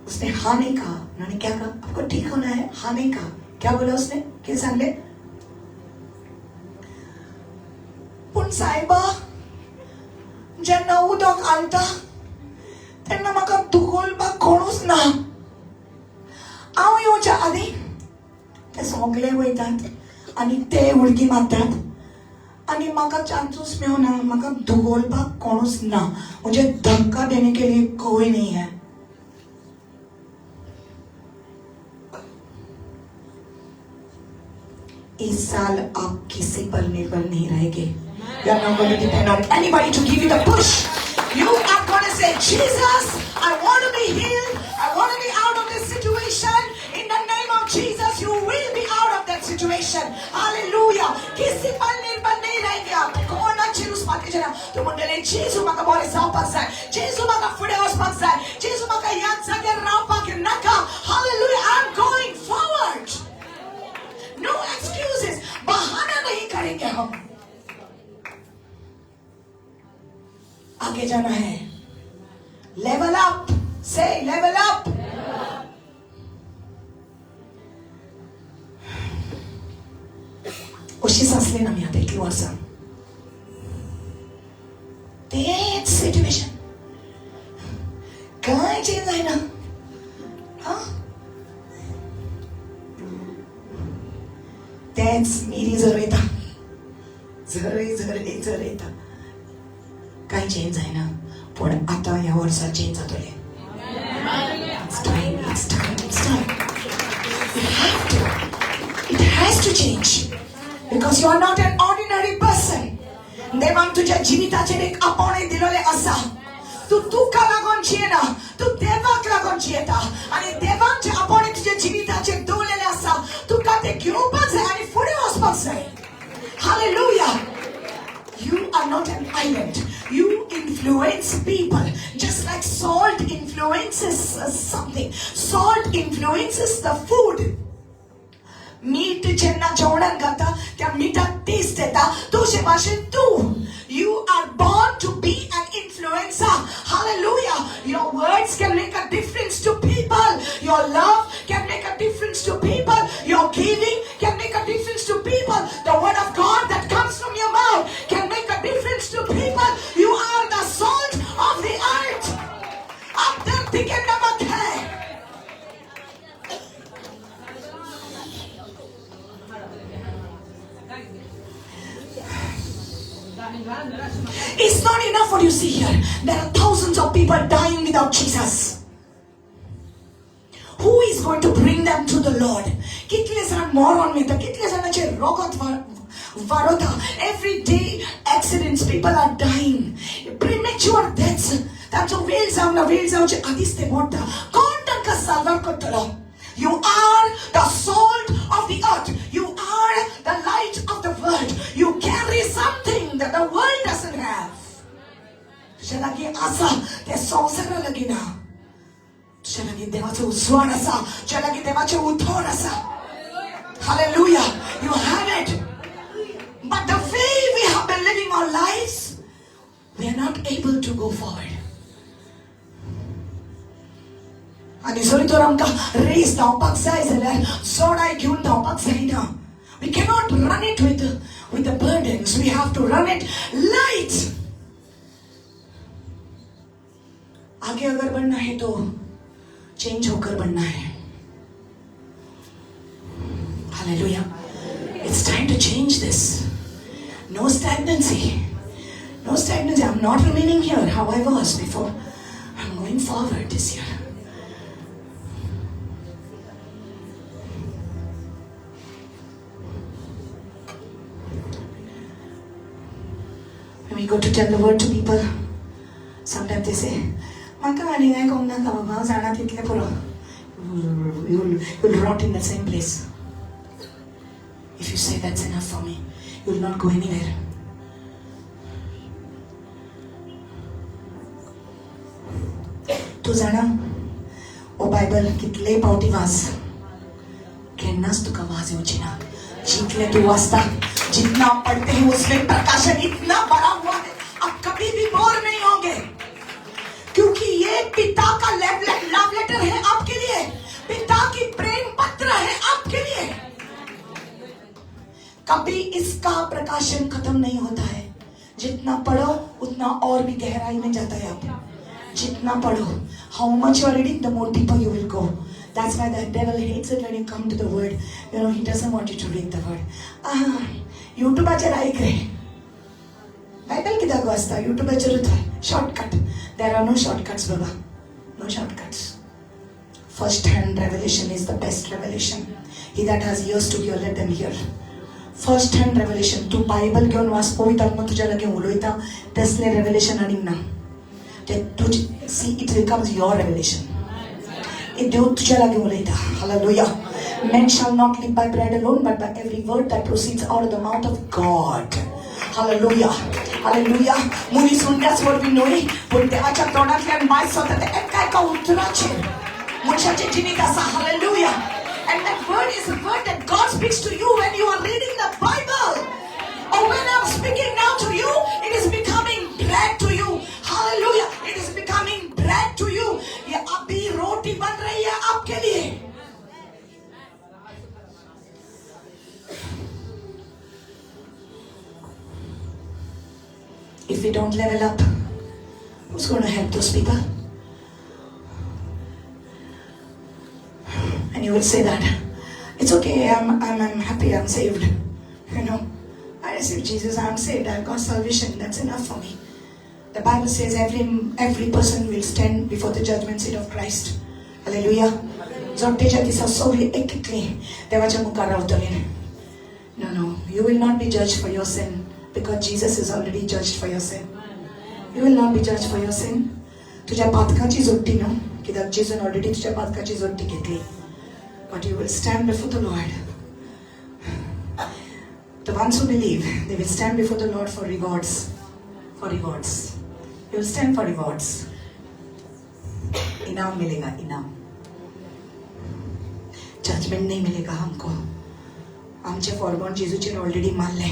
उसने हाँ नहीं कहा. उन्होंने क्या कहा? आपको ठीक होना है? हाँ नहीं कहा. क्या बोला उसने? कितें सांगलें? पूण सायबा, जेन्ना उदक घालता तेन्ना म्हाका दुखोलपाक कोणूच ना. हांव येवच्या आदीं ते सगळे वयतात आनी ते उडकी मारतात आनी म्हाका चान्सूच मेळना, म्हाका दुखोलपाक कोणूच ना. मुझे धक्का देने के लिए कोई नहीं है. इस साल आप किसी पर निर्भर नहीं रहेंगे. You are not going to depend on anybody to give you the push. You are going to say, Jesus, I want to be healed. I want to be out of this situation. In the name of Jesus, you will be out of that situation. Hallelujah. किसी पर निर्भर नहीं रहेंगे आप. कोणाचेर उस्पात जना तूं म्हणटलें, जेजू म्हाका बरें जावपाक जाय, जेजू म्हाका फुडें वचपाक जाय, जेजू म्हाका ह्याच जाग्यार रावपाक नाका. Hallelujah. I am going forward. No excuses. बहाना नहीं करेंगे हम. आगे जाना है. Level up. Say level up. अशीच आसली ना आमी आतां इतलीं वर्सां तेच सिट्युएशन, कांय चेंज जायना. तेच मिरी झरयता, झरय झरय झरयता, कांय चेंज जायना. पूण आतां ह्या वर्सा चेंज जातलें. It's time, it's time, it's time. You have to. It has to change. Because you are not an ordinary person. देवान तुझ्या जिविताचेर एक आपोवणें दिलेलें आसा. तूं तुका लागून जियेना, तूं देवाक लागून जियेता. आनी देवान जें आपोवणें तुज्या जिविताचेर दवरलेलें आसा, तुका तें घेवपाक जाय आनी फुडें वचपाक जाय. Hallelujah. You are not an island. You influence people. Just like salt influences something. Salt influences the food. मीठ जेन्ना जेवणान घालता त्या मिठाक टेस्ट येता, तशे भाशेन तूं. You are born to be an influencer. Hallelujah. Your words can make a difference to people. Your love can make a difference to people. Your giving can make a difference to people. The word of God that comes from your mouth can make a difference to people. You are the salt of the earth. आप धरती K नमक है. It's not enough what you see here. There are thousands of people dying without Jesus. Who is going to bring them to the Lord? कितले जाण मरोन वयता, कितले जाणांचे रगत वाडोता. Every day accidents, people are dying. Premature deaths. तांचो वेळ जावना, वेळ जावचे आदींच ते मरता. कोण तांकां साल्वार करतलो? You are the salt of the earth. You are the light of the world. You carry something that the world doesn't have. तुज्या लागीं आसा तें संवसारा लागीं ना. तुज्या लागीं देवाचो उजवाड आसा, तुज्या लागीं देवाचें उतर आसा. Hallelujah. You have it. But the way we have been living our lives, we are not able to go forward. आनी जरी तर आमकां रेस धांवपाक जाय जाल्यार जोडाय घेवन धांवपाक जायना. We cannot run it with the burdens. We have to run it light. आगे अगर बढ़ना है तो चेंज होकर बढ़ना है. Hallelujah. It's time to change this. No stagnancy. No stagnancy. I'm not remaining here how I was before. I'm going forward this year. When we go to tell the word to people, sometimes they say, म्हाका आनी कांय करूंक नाका बाबा, हांव जाणा तितलें पुरो. You'll rot in the same place. If you say that's enough for me, you'll not go anywhere. तूं जाणा, ओ बायबल कितले पावटी वाच, केन्नाच तुका वाज येवची ना. जितले तूं वाचता, जितना पढ़ते हैं, उसमें प्रकाशन इतना भरा हुआ है, आप कभी भी बोर नहीं होंगे. क्योंकि ये पिता का लव लेटर है आपके लिए, पिता की प्रेम पत्र है आपके लिए. कभी इसका प्रकाशन खत्म नहीं होता है. जितना पढ़ो उतना और भी गहराई में जाता है आप. जितना पढ़ो, how much you are reading, the more deeper you will go. That's why the devil hates it when you come to the word. You know, he doesn't want you to read the word. Ah, यूट्यूबाचेर आयक रे, Bible कित्याक वाचता, यूट्यूबाचेरूच shortcut. There are no shortcuts Baba, no shortcuts. First hand revelation is the best revelation. He that has ears to hear, let them hear. First hand revelation. तूं Bible घेवन वाच, पवित्र आत्मा तुज्या लागीं उलयता, तसलें रेवलेशन आनीक ना. ते तुज see, it becomes your revelation. देव तुज्या लागीं उलयता. Hallelujah. Men shall not live by bread alone, but by every word that proceeds out of the mouth of God. Hallelujah. Hallelujah. मनीस उंड्याच वरवीं न्हय, पूण देवाच्या तोंडांतल्यान भायर सरता ते एका एका उतराचेर मनशाचें जिवीत आसा. Hallelujah. And that word is the word that God speaks to you when you are reading the Bible. Or when I'm speaking now to you, it is becoming bread to you. If we don't level up, who's going to help those people? And you will say that, it's okay, I'm happy, I'm saved. You know, I received Jesus, I'm saved, I've got salvation, that's enough for me. The Bible says every person will stand before the judgment seat of Christ. Hallelujah. जोडटेच्या दिसा सगळी एक एकली देवाच्या मुखार रावतली. No, no, you will not be judged for your sin because Jesus is already judged for your sin. You will not be judged for your sin. तुझ्या पातकाची जोडटी न्हू, कित्याक जेजून ऑलरेडी तुझ्या पातकाची जोडटी घेतली. But you will stand before the Lord. The ones who believe, they will stand before the Lord for rewards. For rewards. You will stand for rewards. इनाम मिलेगा, इनाम. Judgement नहीं मिलेगा हमको. आमचे फॉरबॉर्न जेजूचेर ऑलरेडी मारले,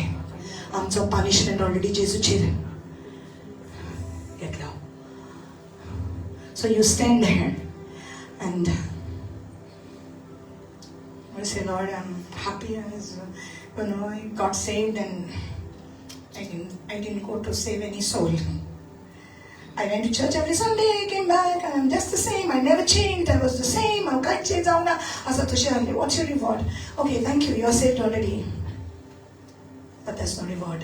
आमचो पनिशमेंट ऑलरेडी जेजूचेर घेतलो. So you stand there and you say, Lord, I'm happy as you know, I got saved and I didn't go to save any soul. I went to church every Sunday, I came back, and I'm just the same. I never changed. I was the same. I'm kind change. What's your reward? Okay, thank you. You're saved already. But there's no reward.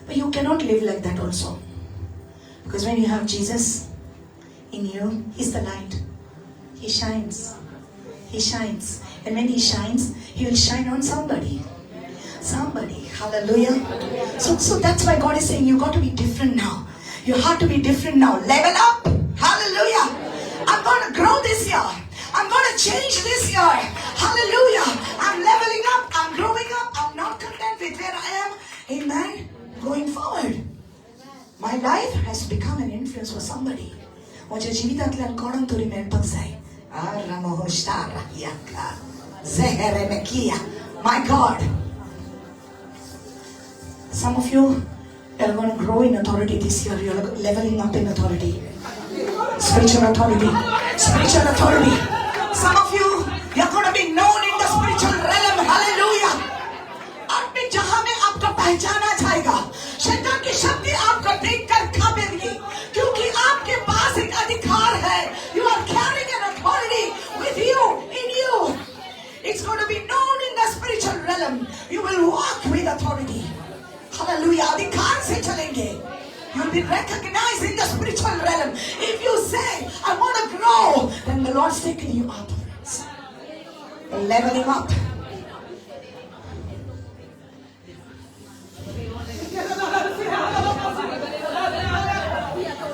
But you cannot live like that also. Because when you have Jesus in you, He's the light. He shines. He shines. And when He shines, He will shine on somebody. Somebody. Hallelujah. So that's why God is saying you got to be different now. You have to be different now. Level up. Hallelujah. I'm going to grow this year. I'm going to change this year. Hallelujah. I'm leveling up. I'm growing up. I'm not content with where I am. Amen. Going forward. My life has become an influence for somebody. म्हज्या जिवितांतल्यान कोणाक तरी मेळपाक जाय. My God. Some of you are going to grow in authority this year. You're leveling up in authority. Spiritual authority. Spiritual authority. Some of you, you're going to be known in the spiritual realm. Hallelujah. आत्मिक जहां में आपको पहचाना जाएगा. शैतान की शक्ति आपको देखकर कांपेगी, क्योंकि आपके पास एक अधिकार है. You are carrying an authority with you, in you. It's going to be known in the spiritual realm. You will walk with authority. Hallelujah. अधिकार से चलेंगे. You will be recognized in the spiritual realm. If you say, I want to grow, then the Lord's taking you up, friends. Leveling up.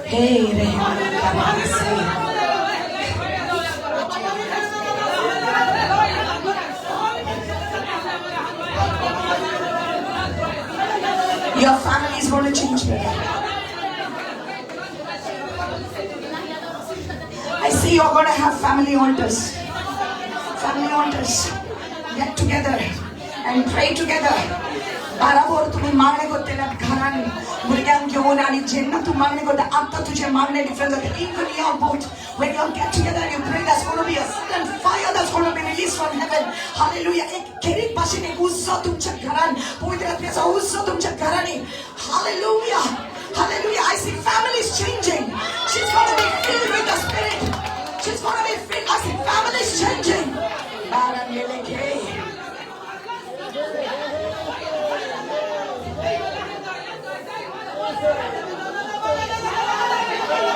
Hey, your family is going to change, brother. I see you're going to have family altars. Family altars. Get together and pray together. बराबर तुम्ही मागणे करतले घरान भुरग्यांक घेवन आनी जेन्ना तूं मागणे करता आतां तुजें मागणे डिफरंट जाता. Even your boat, when you get together and you pray, that's going to be a sudden fire that's going to be released from heaven. Hallelujah. एक खेरीत भाशेन एक उत्सव तुमच्या घरान, पवित्र आत्म्याचो उत्सव तुमच्या घरांनी. Hallelujah. Hallelujah. I see families changing. She's going to be filled with the Spirit. She's going to be filled. I see families changing.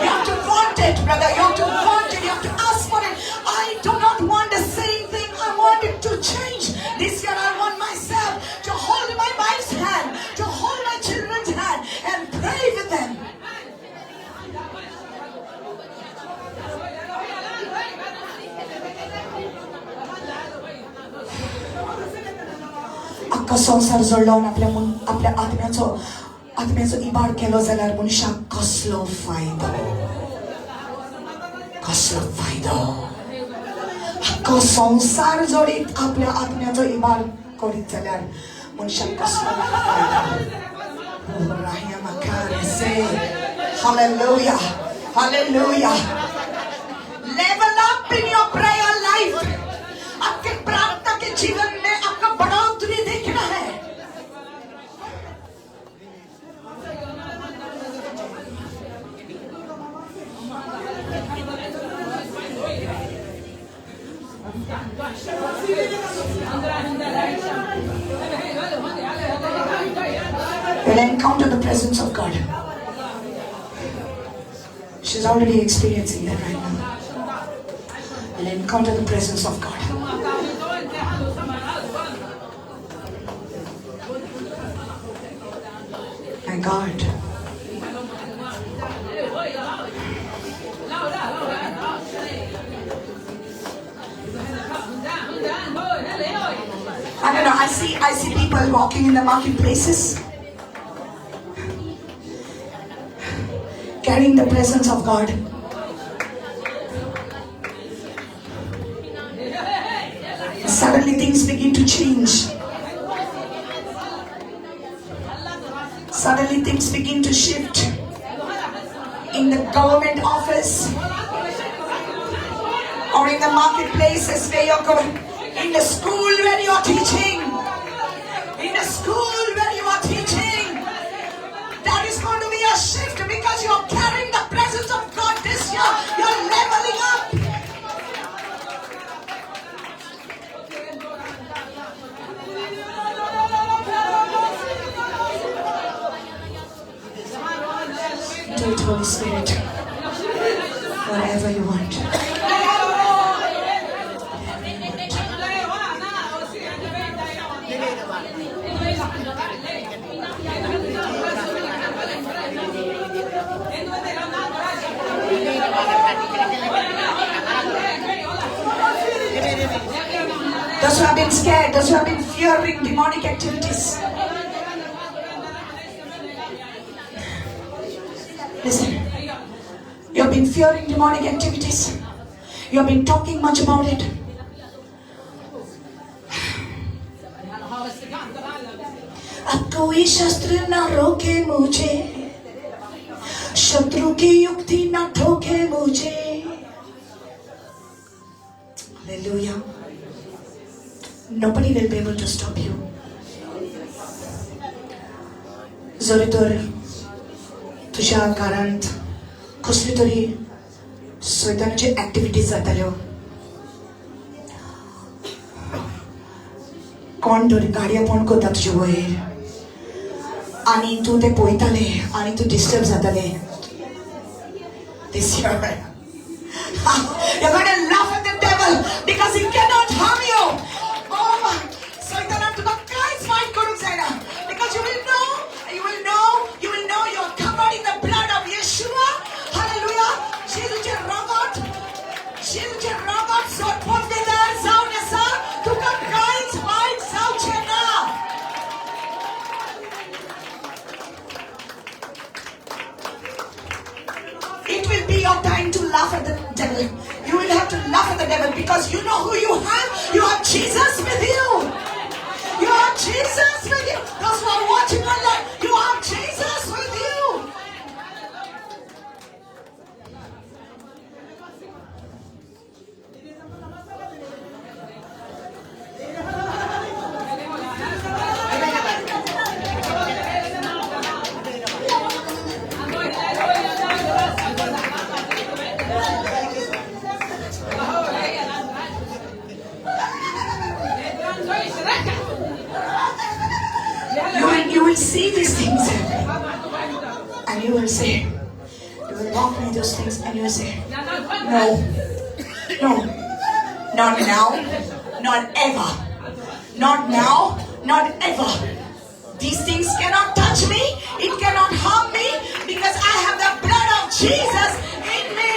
You have to want it, brother. You have to want it. You have to ask for it. I do not want the same thing. I want it to change. This year I want myself to hold my wife's hand, to hold my children's hand and pray with them. अख्खा संवसार जोडलो आपल्या आपल्या आत्म्याचो आत्म्याचो इबाड केलो जाल्यार मनशाक कसलो फायदो? कसलो फायदो? अख्खो संवसार जोडीत आपल्या आत्म्याचो इबाड करीत जाल्यार मनशाक कसलो फायदो? Hallelujah. Hallelujah. Level up in your prayer life. आपके प्रार्थना के जीवन में आपका You'll encounter the presence of God. She's already experiencing that right now. You'll encounter the presence of God. My God. I don't know, I see people walking in the marketplaces, carrying the presence of God. Suddenly things begin to change. Suddenly things begin to shift. In the government office or in the marketplaces where you're going, in the school where you're teaching, in the school where you are teaching, there is going to be a shift because you're carrying the presence of God this year. You're leveling up. Do it, Holy Spirit, whatever you want. Those who have been scared, those who have been fearing demonic activities. Listen, you have been fearing demonic activities. You have been talking much about it. अब कोई शस्त्र ना रोके मुझे, शत्रु की युक्ति ना ठोके मुझे. Hallelujah. Nobody will be able to stop you. जरी तर तुज्या घरांत कसली तरी सैतानाची एक्टिविटीज जाताल्यो, कोण तरी गाडयेपण करता तुजे वयर आनी तूं तें पळयतालें आनी तूं डिस्टर्ब जातालें. This year, you're going to laugh at the devil because he cannot harm you. Oh my, सैतानान तुका कांयच वायट करूंक जायना because you will know, you will know, you will know you are covered in the blood of Yeshua. Hallelujah. जेजूचें रगत, जेजूचें रगत सोडपोंदेदार जावन आसा, तुका कांयच वायट जावचें ना. It will be your time to laugh at the devil. You will have to laugh at the devil because you know who you have. You have Jesus with you. You have Jesus with you. Those who are watching online, you have Jesus with you. You will see these things and you will say, you will walk me those things and you will say, no, no, not now, not ever, not now, not ever. These things cannot touch me, it cannot harm me because I have the blood of Jesus in me.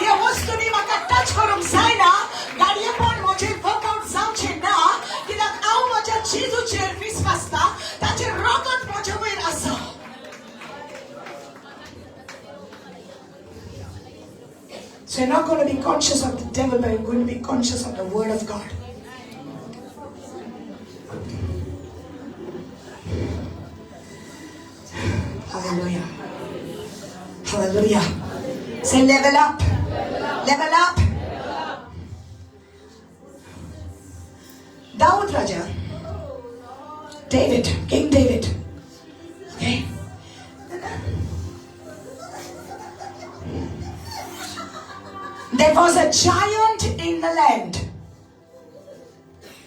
ह्या वस्तूंनी म्हाका touch करूंक जायना, गाडयेपण म्हजेर workout जावचें ना, कित्याक हांव म्हज्या जेजूचेर विस्वासता, ताचें रगत म्हजे वयर आसा. So you're not going to be conscious of the devil, but you're going to be conscious of the word of God. Hallelujah. Hallelujah. Say level up. Level up. Dawood Raja. David, King David. Okay. There was a giant in the land.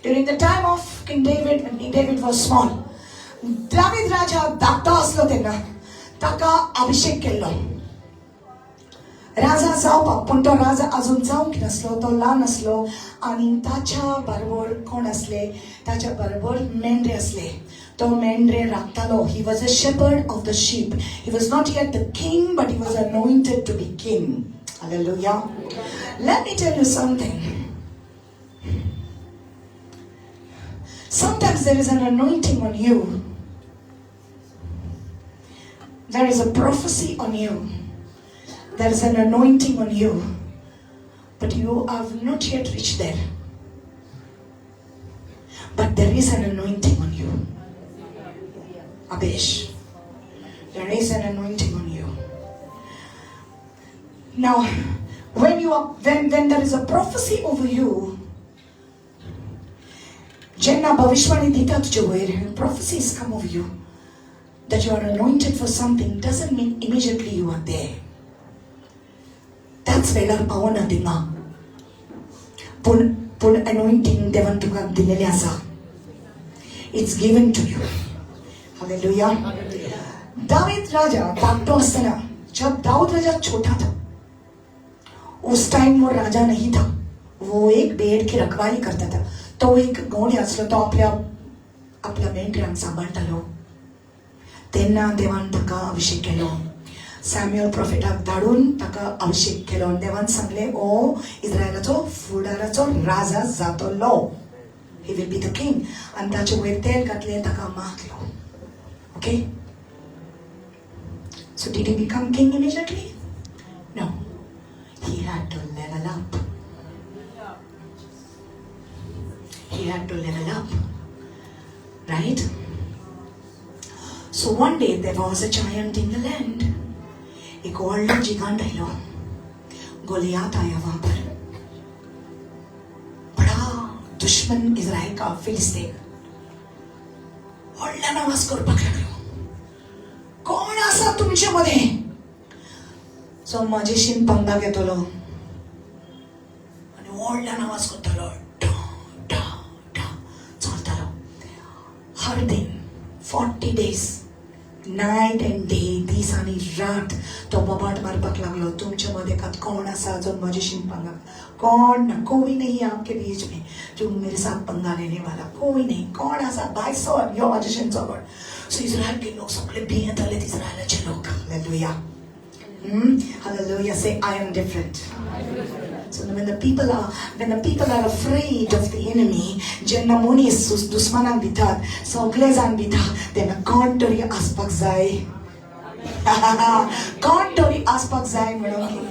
During the time of King David, when King David was small, David राजा धाकटो आसलो तेन्ना ताका अभिषेक केल्लो राजा जावपाक. पूण तो राजा अजून जावंक नासलो, तो ल्हान आसलो. आनी ताच्या बरोबर कोण आसले? ताच्या बरोबर मेंढरे आसले. तो मेंढरे राखतालो. He was a shepherd of the sheep. He was not yet the king, but he was anointed to be king. Hallelujah. Let me tell you something. Sometimes there is an anointing on you. There is a prophecy on you. There is an anointing on you. But you have not yet reached there. But there is an anointing on you. Abesh. There is an anointing on you. Now, when you are when there is a prophecy over you, जेन्ना भविष्यवाणी दिता तुजे वयर, prophecies come over you that you are anointed for something, doesn't mean immediately you are there. त्याच वेळार पावना थिंगा. पूण anointing देवान तुका दिलेलें आसा. It's given to you. Hallelujah. David राजा धाकटो आसतना, जब दाऊद राजा छोटा था, उस टाइम वो राजा नहीं था. वो एक भेड़ की रखवाली करता था. तो एक गवंडी आसलो. तो आपल्या आपल्या मेंढरांक सांबाळटालो. तेन्ना देवान ताका अभिषेक केलो. सॅम्युअल प्रोफेटाक धाडून ताका अभिषेक केलो आनी देवान सांगलें, ओ इस्रायलाचो फुडाराचो राजा जातलो. He will be the king. आनी ताचे वयर तेल घातलें, ताका माखलो. Okay, so did he become king immediately? No, he had to level up. He had to level up, right? So one day there was a giant in the land. एक व्हडलो जिगांट आयलो. Goliath आया वहां पर, बड़ा दुश्मन इज़राइल का, फिलिस्तीन. व्हडल्यान आवाज करपाक लागलो, कोण आसा तुमचे मध्ये जो म्हाजेशीन पंगा घेतलो? आनी व्हडल्यान आवाज करतालो, ढ ढ ढ चलतालो. हर दिन 40 days, night and day, दीस आनी रात तो बोबाट मारपाक लागलो, तुमच्या मध्ये कात कोण आसा जो म्हजेशीन पंगा? कोण ना, कोई नहीं आपके बीच में जो मेरे साथ पंगा लेने वाला. कोई नहीं. कोण आसा भाय सर, यो म्हाजेशीन झगड. सो इस्रायल के लोक सगळे भियेताले, इस्रायलाचे लोक. Hallelujah. Hallelujah. Say, "I am different." So when the people are afraid of the enemy, जेन्ना मनीस दुस्मानाक भितात, सगळे जाण भिता, तेन्ना कोण तरी आसपाक जाय, कोण तरी आसपाक जाय म्हणून की,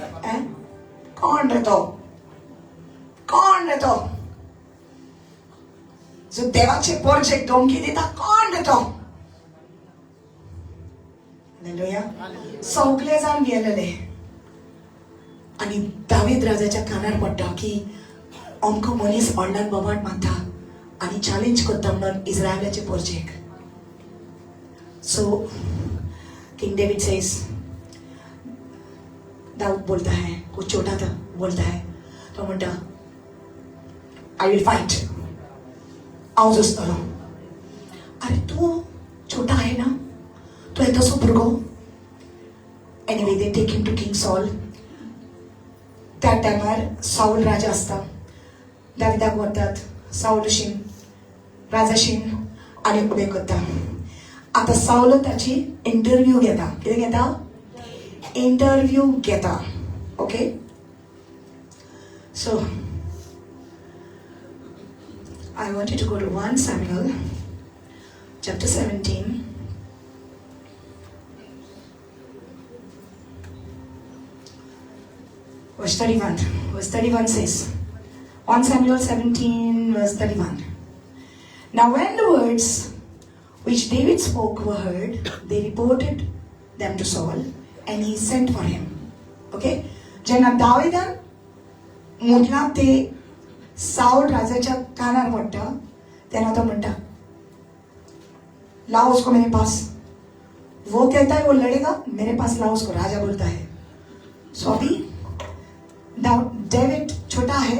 कोण रे तो? कोण रे तो जो देवाचे पोरजेक धमकी दिता? कोण रे तो? हालेलुया. सगळे जाण भियेलेले आनी दावीद राजाच्या कानार पडटा की अमको मनीस व्हडल्यान बोबाट मारता आनी चॅलेंज करता म्हणून इस्रायलाचे पोरजेक. सो किंग डेविड सेज, दाऊद बोलता है, वो छोटा था, बोलता है, तो म्हणटा, "I will fight. हांव झुजतलो." अरे, तूं छोटा आहे ना, तूं येदोसो भुरगो. Anyway, they take him to King Saul. त्या टायमार साऊल राजा आसता. दाविदाक व्हरतात साऊलशीन, राजाशीन आनी उबें करता. आतां सावल ताची इंटरव्यू घेता. कितें घेता? इंटरव्यू घेता. Okay, so I want you to go to 1 Samuel chapter 17. Verse 31. Verse 31 says, 1 Samuel 17, verse 31. Now, when the words which David spoke were heard, they reported them to Saul, and he sent for him. Okay? जेन्ना दाविदान म्हटलां ते Saul राजाच्या कानार पडटा, तेन्ना तो म्हणटा, "लाओ उसको मेरे पास." वो कहता है वो लड़ेगा, "मेरे पास लाओ उसको," राजा बोलता है. सो अभी डेविड छोटा है,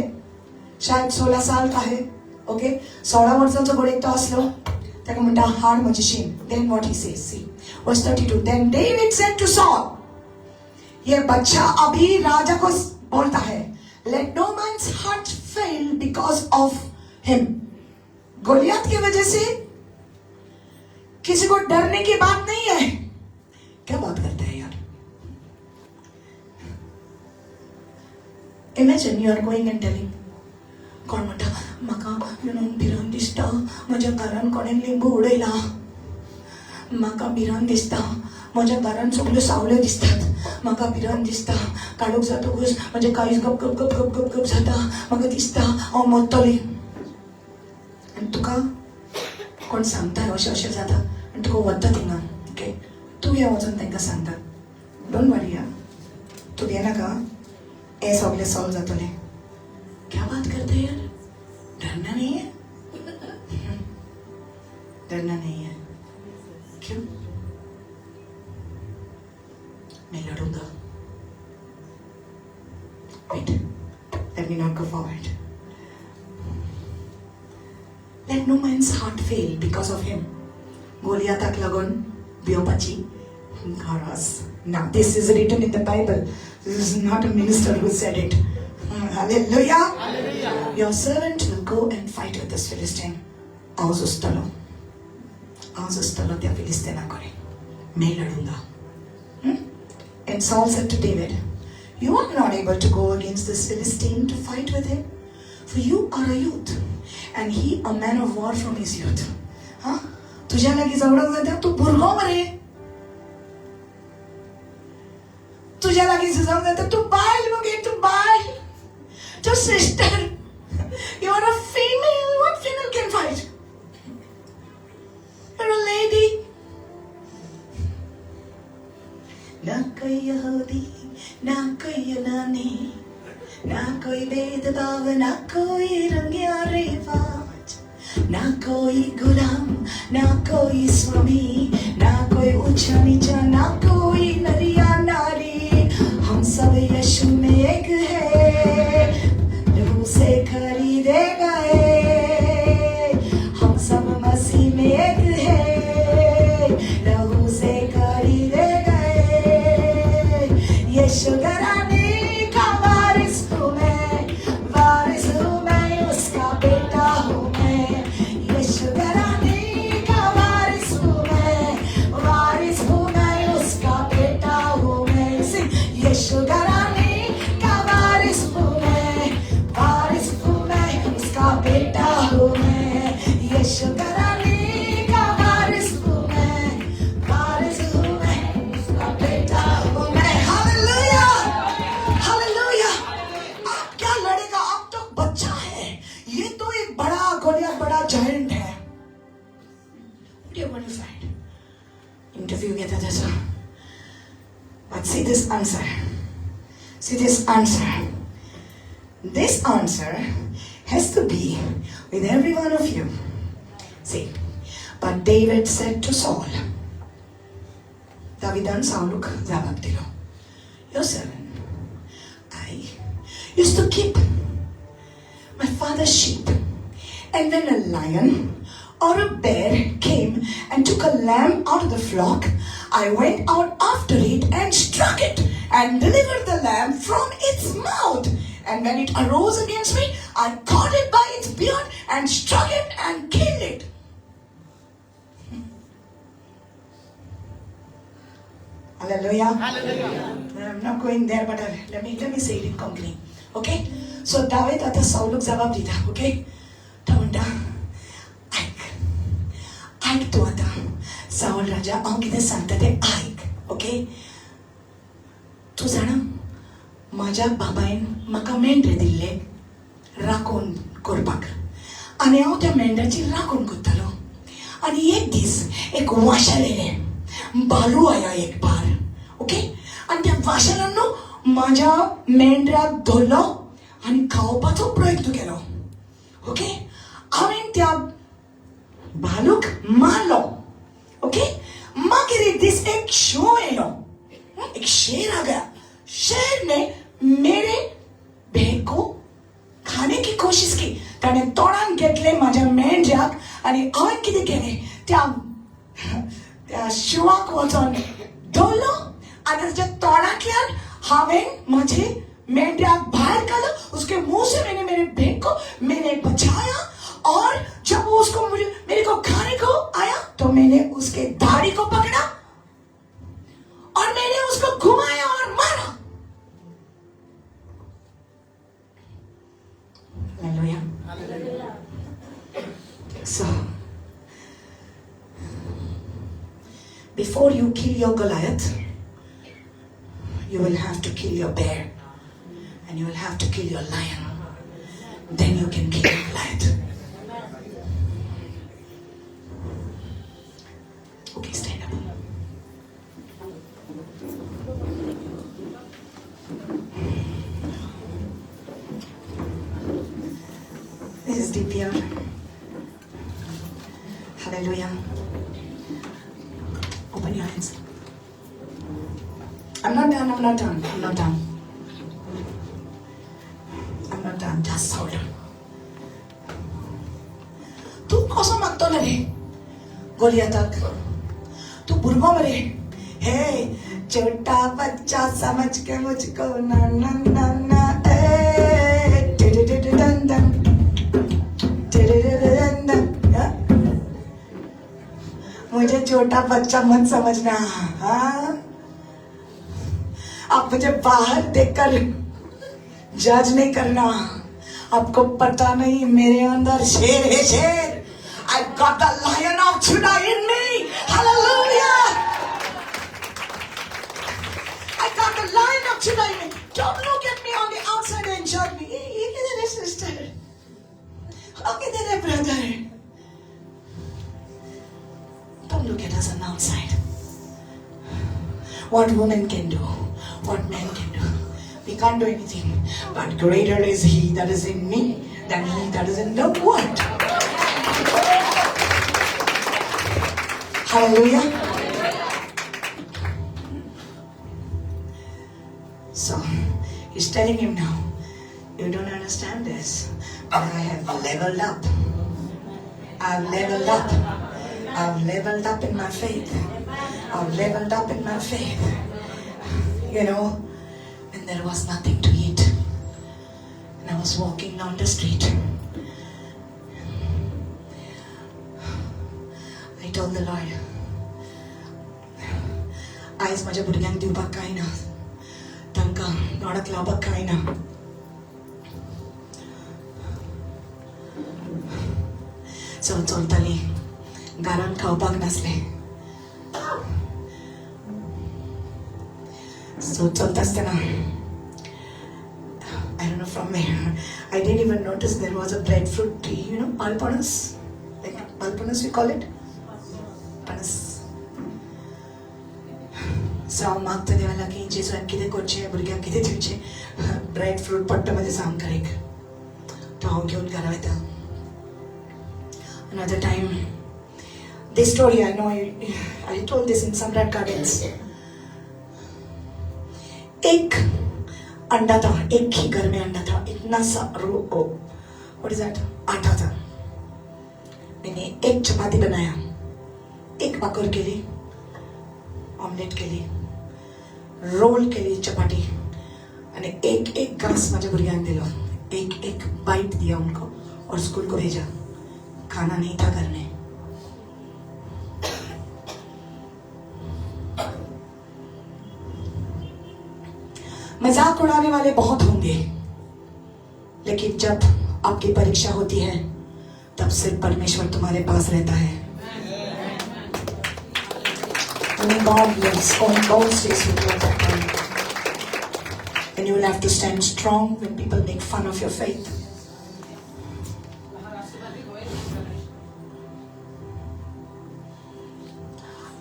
शायद 16 साल का है. ओके, 16 वर्सांचो घोडयेक तो आसलो, ताका म्हणटा हाड म्हजी शीम. Then what he says, see verse 32. Then David said to Saul, ये बच्चा अभी राजा को बोलता है, let no man's heart fail because of him. Goliath की वजह से किसी को डरने की बात नहीं है. क्या बात करते हैं यार. Imagine you are going and telling, कोण म्हणटा म्हाका you know भिरांत दिसता, म्हज्या घरान कोणें लिंबू उडयला, म्हाका भिरांत दिसता, म्हज्या घरान सगल्यो सावल्यो दिसतात, म्हाका भिरांत दिसता, काळोख जातकूच म्हजें काळीज गप गप गप गप गप गप जाता, म्हाका दिसता हांव मरतलें. आनी तुका कोण सांगता अशें अशें जाता आनी तुका वता थिंगा. ओके, तूं हें वचून तांकां सांगता, don't वरी आ, तूं भियेनाका, हें सगळें सॉल्व जातलें. क्या बात करते यार, डरना नहीं है, डरना नहीं है. क्यों? मैं लड़ूंगा. Wait, let me not go forward. Let no man's heart fail because of him. गोलियाताक लागून भियोवपाची गरज ना. This is written in the Bible. This is not a minister who said it. Hallelujah. Your servant will go and fight with this Philistine. हांव झुजतलो, हांव झुजतलो त्या फिलिस्तीना कडेन, मैं लड़ूंगा. And Saul said to David, you are not able to go against this Philistine to fight with him, for you are a youth, and he a man of war from his youth. हा, तुझ्या लागीं झगडोंक जाता, तूं भुरगो मरे, तुझ्या लागीं झुजोंक जाता, तूं बायल मगे, तूं बायल, तूं sister, you are a female. What female can fight? You're a lady. ना कोई यहूदी, ना कोई यूनानी, ना कोई भेदभाव, ना कोई रंग या रिवाज, ना कोई गुलाम, ना कोई स्वामी, ना कोई ऊंचा नीचा, ना कोई नर या नारी, हम सब यीशु में एक है, लहू से खरीदे गए, हम सब मसीह में एक है, लहू से खरीदे गए, यीशु घराने का वारिस हूँ मैं, वारिस हूँ मैं, उसका बेटा हूँ मैं, यीशु घराने का वारिस हूँ मैं, वारिस हूँ मैं, उसका बेटा हूँ मैं. यीशु घराने का वारिस हूँ मैं, वारिस हूँ मैं, उसका बेटा हूँ मैं, यीशु घराने का वारिस हूँ मैं, वारिस हूँ मैं, उसका बेटा हूँ मैं. Hallelujah, hallelujah. आप क्या लड़ेगा, आप तो बच्चा है, ये तो एक बड़ा गोलियत, बड़ा जायंट है. What do you want to fight? Interview घेता त्याचा. But see this answer. See this answer. This answer has to be with every one of you. See, but David said to Saul, दाविदान साउलूक जबाब दिलो, your servant, I used to keep my father's sheep, and when a lion or a bear came and took a lamb out of the flock, I went out after it and struck it and delivered the lamb from its mouth. And when it arose against me, I caught it by its beard and struck it and killed it. Hallelujah. Hallelujah. I'm not going there, but let me say it in Konkani. Okay? So David आता सावलूक जबाब दिता. Okay? तो म्हणटा, आयक, आयक तूं आतां सावल राजा, हांव कितें सांगता तें आयक. ओके? तूं जाणा, म्हाज्या बाबायन म्हाका मेंढरे दिल्ले राखण करपाक, आनी हांव त्या मेंढ्याची राखण करतालो. आनी एक दीस एक वाशेल येयलें, भालू आया एक बार. ओके? आनी त्या वाशेलान न्हू म्हाज्या मेंढराक धरलो आनी खावपाचो प्रयत्न केलो. ओके? हांवें त्या भालूक मारलो. ओके? मागीर एक दीस एक शींव येयलो, एक शेर आ गया. शेर ने मेरे भेड़ को खाने की कोशिश की. ताणें तोंडान घेतले मारपाक. आनी हांवें कितें केलें, त्या त्या शिंवाक वचोन धरलो आनी ताच्या तोंडांतल्यान हांवें म्हजे मेंढ्याक बाहर काढा. उसके मुंह से मैंने मेरे भेड़ को मैंने बचाया. और जब वो उसको मुझे मेरे को खाने को आया तो मैंने उसके दाढ़ी को पकड़ा और मैंने उसको घुमाया और मारा. Hallelujah. So, before you kill your Goliath, you will have to kill your bear and you will have to kill your lion. Then you can kill your Goliath. Okay, stand up. This is DPR. Hallelujah. Open your hands. I'm not done, I'm not done, I'm not done. I'm not done, just hold on. तूं कसो मागतलो रे गोलियताक? तूं भुरगो मरे. हे छोटा बच्चा समझ के मुझको ना ना ना ना ए डन डन डन. मुझे छोटा बच्चा मत समझना. हाँ, आप मुझे बाहर देखकर जज नहीं करना. आपको पता नहीं मेरे अंदर शेर है, शेर. I got the lion of Judah in me. Hallelujah. I got the lion of Judah in me. Don't look at me on the outside and judge me. ये किधर है sister? Oh, किधर है brother? Don't look at us on the outside. What women can do, what men can do, we can't do anything. But greater is He that is in me than he that is in the world. Hallelujah. So he's telling him now, you don't understand this, but I have leveled up. I've leveled up. I've leveled up in my faith. I've leveled up in my faith. You know, when there was nothing to eat, and I was walking down the street, I told the Lord, आयज म्हज्या भुरग्यांक दिवपाक कांय ना, तांकां तोंडाक लावपाक कांय ना. सो चलताली, घरान खावपाक नासलें. सो चलता आसतना, I don't know from where, I didn't even notice there was a breadfruit tree, you know, palpanas, like palpanas we call it, panas. So हांव मागता देवा लागीं, जेजून कितें करचें, भुरग्यांक कितें दिवचें. ब्रेड फ्रूट पडटा म्हज्या सामकार एक, तो हांव घेवन घरा वयता. Another time, this story I know I told this in Samrat Gardens. एक अंडा था, एक ही घर में अंडा था, इतना सा what is that, आटा था. मैंने एक चपाती बनाया, एक बाकर के लिए, ऑमलेट के लिए, रोल के लिए चपाती, आणि एक एक घास माझ्या भुरग्यांक दिलो, एक एक बाइट दिया उनको और स्कूल को भेजा. खाना नहीं था घर में. मजाक उड़ाने वाले बहुत होंगे, लेकिन जब आपकी परीक्षा होती है तब सिर्फ परमेश्वर तुम्हारे पास रहता है. Only God lives, only God stays with you at that time. And you will have to stand strong when people make fun of your faith.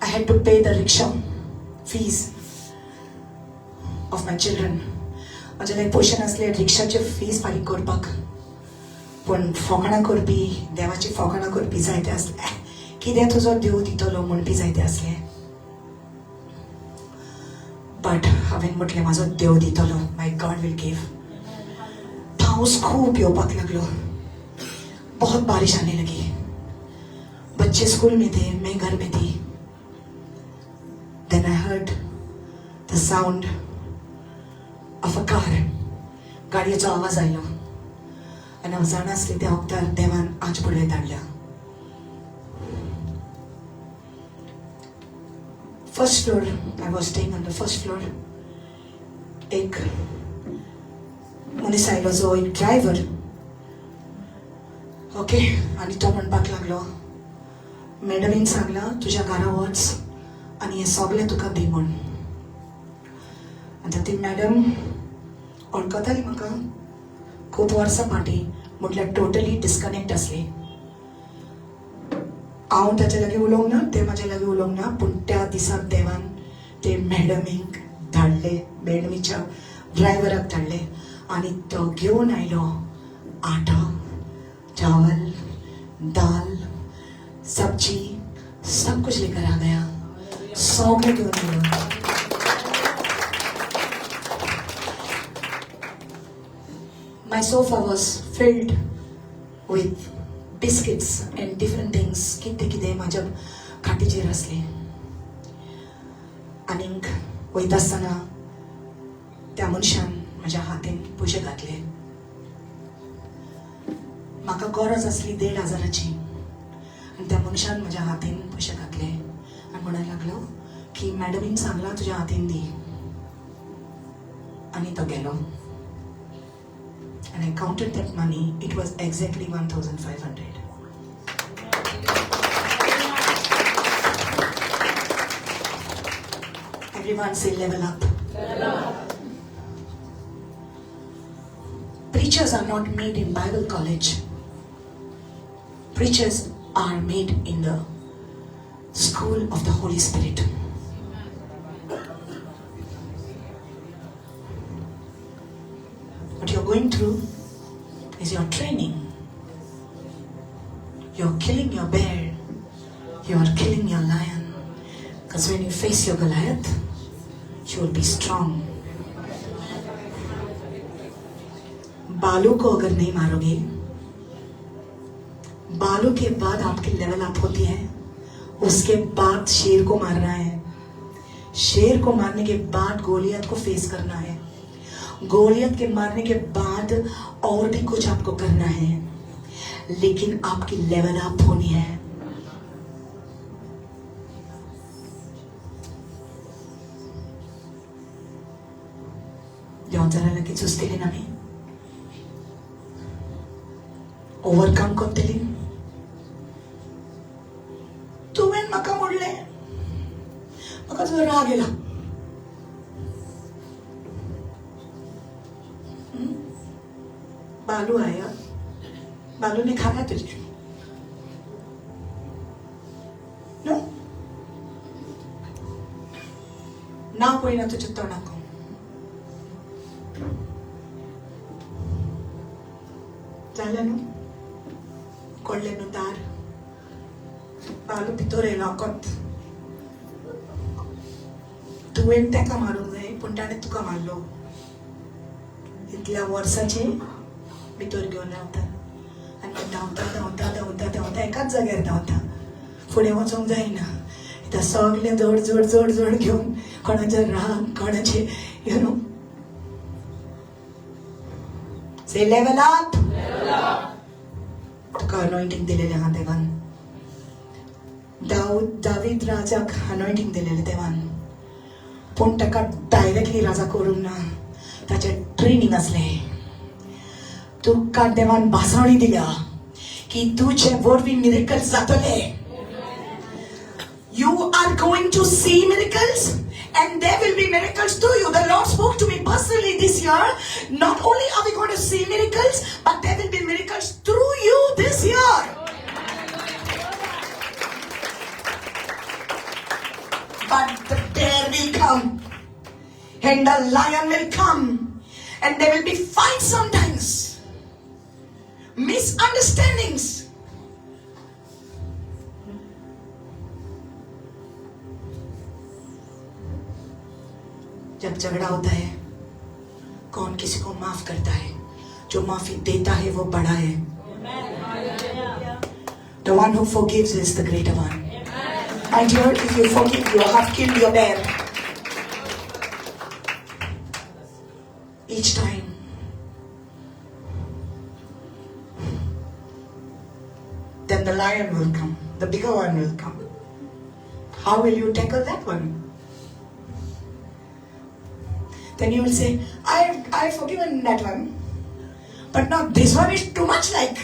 I had to pay the rickshaw fees of my children. म्हजे लायक पयशे नासले रिक्षाचे fees फारीक करपाक, पूण फोकाणां करपी, देवाची फोकाणां करपी जायते आसले. कितें तुजो देव दितलो म्हणपी जायते आसले. बट हांवें म्हटलें म्हाजो देव दितलो, my God will give. पावस खूब येवपाक लागलो, बहुत बारिश आने लगी. बच्चे स्कूल में थे, मैं घर में थी. Then I heard the sound of a car. गाडयेचो आवाज आयलो आनी हांव जाणा आसलें त्या वखदार देवान आज पुडवे धाडल्या. First floor, I was staying on the first floor. एक मनीस आयलो जो एक ड्रायव्हर, ओके, आनी तो म्हणपाक लागलो, मॅडमीन सांगलां तुज्या घरा वच आनी हें सगळें तुका दी म्हूण. आतां ती मॅडम वळखताली म्हाका खूब वर्सां फाटीं, म्हटल्यार टोटली डिस्कनेक्ट आसली. हांव ताच्या लागीं उलोवंक ना, तें म्हाज्या लागीं उलोवंक ना, पूण त्या दिसाक देवान ते मॅडमीक धाडले, मॅडमीच्या ड्रायव्हराक धाडले आनी तो घेवन आयलो आटा, चावल, दाल, सब्जी, सब कुछ लेकर आ गया. सगळें घेवन आयलो. My sofa was filled with biscuits and different things. कितें कितें म्हाज्या खाटीचेर आसलें. आनीक वयता आसतना त्या मनशान म्हज्या हातीन पयशे घातले. म्हाका गरज आसली 1,500 आनी त्या मनशान म्हज्या हातीन पयशे घातले आनी म्हणूंक लागलो की मॅडमीन सांगलां तुज्या हातीन दी. आनी तो गेलो. And I counted that money, it was exactly 1,500. Everyone say level up. Level up. Preachers are not made in Bible college. Preachers are made in the school of the Holy Spirit. What you're going through is your training. You're killing your bear. You're killing your lion. Because when you face your Goliath, you will be strong. बालू को अगर नहीं मारोगे, बालू K बाद आपकी level up होती है. उसके बाद शेर को मारना है. शेर को मारने के बाद गोलियत को फेस करना है. गोलियत के मारने के बाद और भी कुछ आपको करना है, लेकिन आपकी लेवल अप होनी है. देवाच्या लागीं सुचतली ना आमी ओवरकम करतली. तुवें म्हाका म्हणलें, म्हाका तुजो राग येयला. बालू आया, बालू ने खाया तुझे. नो ना पळयना तुज्या तोंडाक. जालें न्हू, कोडलें न्हू दार. बालू भितर येयलो आकोत. तुवें तेका मारूंक जाय, पूण ताणें तुका मारलो. इतल्या वर्साचे भितर घेवन रावता आनी धांवता धांवता धांवता धांवता एकाच जाग्यार धांवता, फुडें वचोंक जायना. आतां सगळें जोड जोड जोड जोड घेवन कोणाचो राग, कोणाचे you know. Say level up. तुका अनॉयंटींग दिलेलें आहा देवान. दावीद राजाक अनॉयंटींग दिलेलें देवान, पूण ताका डायरेक्टली राजा करूंक ना. ताचें ट्रेनींग आसलें. तुका देवान भासावणी दिल्या की तुजे वरवीं मिरेकल्स जातले. You are going to see miracles and there will be miracles to you. The Lord spoke to me personally this year. Not only are we going to see miracles, but there will be miracles through you this year. But the bear will come and the lion will come and there will be fights sometimes, misunderstandings. जब झगड़ा होता है, कौन किसी को माफ करता है? जो माफी देता है वो बड़ा है. The one who forgives is the greater one. My dear, if you forgive, you have killed your bear. Each time. Then the lion will come. The bigger one will come. How will you tackle that one? Then you will say, I've forgiven that one. But now this one is too much like.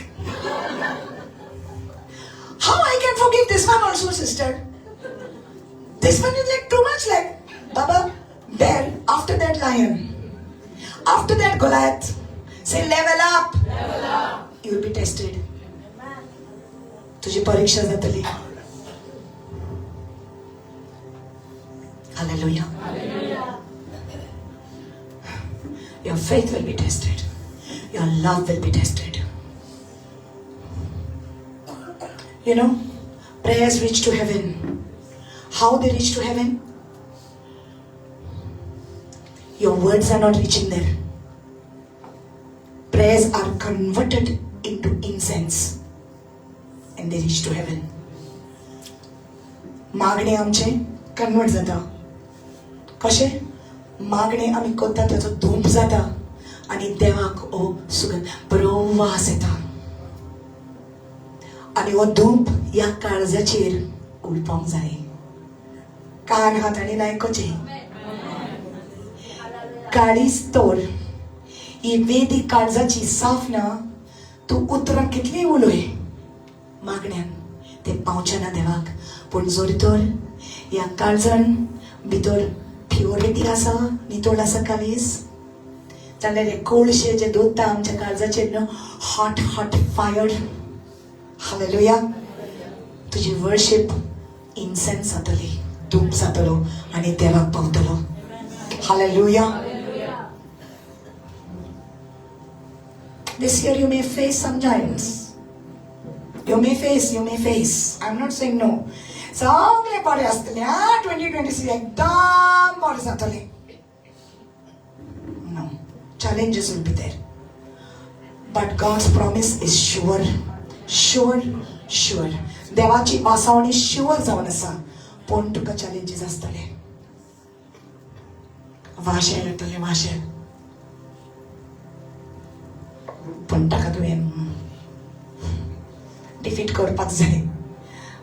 How I can forgive this one also, sister? This one is like too much like. Baba, bear, after that lion, after that Goliath, say level up. Level up. You will be tested. तुझी परीक्षा जातली. Hallelujah. Hallelujah. Your faith will be tested. Your love will be tested. You know, prayers reach to heaven. How they reach to heaven? Your words are not reaching there. Prayers are converted into incense and they reach to heaven. मागणे आमचे convert जाता. कशें? मागणे आमी करता ताचो धूप जाता आनी देवाक हो सुगंध बरो वास येता आनी हो धूप ह्या काळजाचेर उडपाक जाय. कान हातांनी आयकुचें. काळीज तर ही वेदी काळजाची साफ ना, तूं उतरां कितलीं उलय मागण्यान ते पावचें ना देवाक. पूण जर तर ह्या काळजान भितर प्युरिटी आसा, नितळ आसा काळीज, जाल्यार हे कोळशे जे दोता आमच्या काळजाचेर न्हू, हॉट हॉट फायर. हालेलुया. तुजी वर्शीप इन्सेन्स जातली, धूप जातलो आनी देवाक पावतलो. Hallelujah. This year you may face some giants. You may face, you may face. I'm not saying no. सगळे बरे आसतले हा 2026 एकदम बरे जातले. No. Challenges will be there. But God's promise is sure. Sure, sure. देवाची वासावणी शुअर जावन आसा. पूण तुका चॅलेंजीस आसतले. वाशेल येतले, वाशेल. पूण ताका तुवें डिफीट करपाक जाय.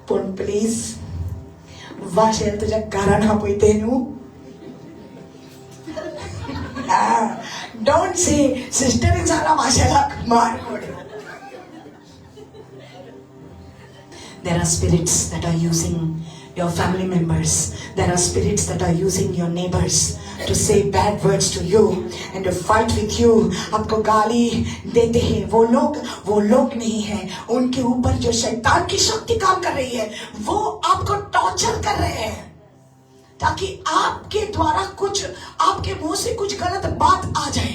पूण प्लीज वाशेल तुज्या घरान आपयते न्हू. Don't say सिस्टरीन सांगला वाशेलाक मार म्हणून. There are spirits that are using your family members. There are spirits that are using your neighbors to say bad words to you and to fight with you. आपको गाली देते हैं वो लोग, वो लोग नहीं है. उनके ऊपर जो शैतान की शक्ति काम कर रही है वो आपको टॉर्चर कर रहे हैं ताकि आपके द्वारा कुछ, आपके मुंह से कुछ गलत बात आ जाए.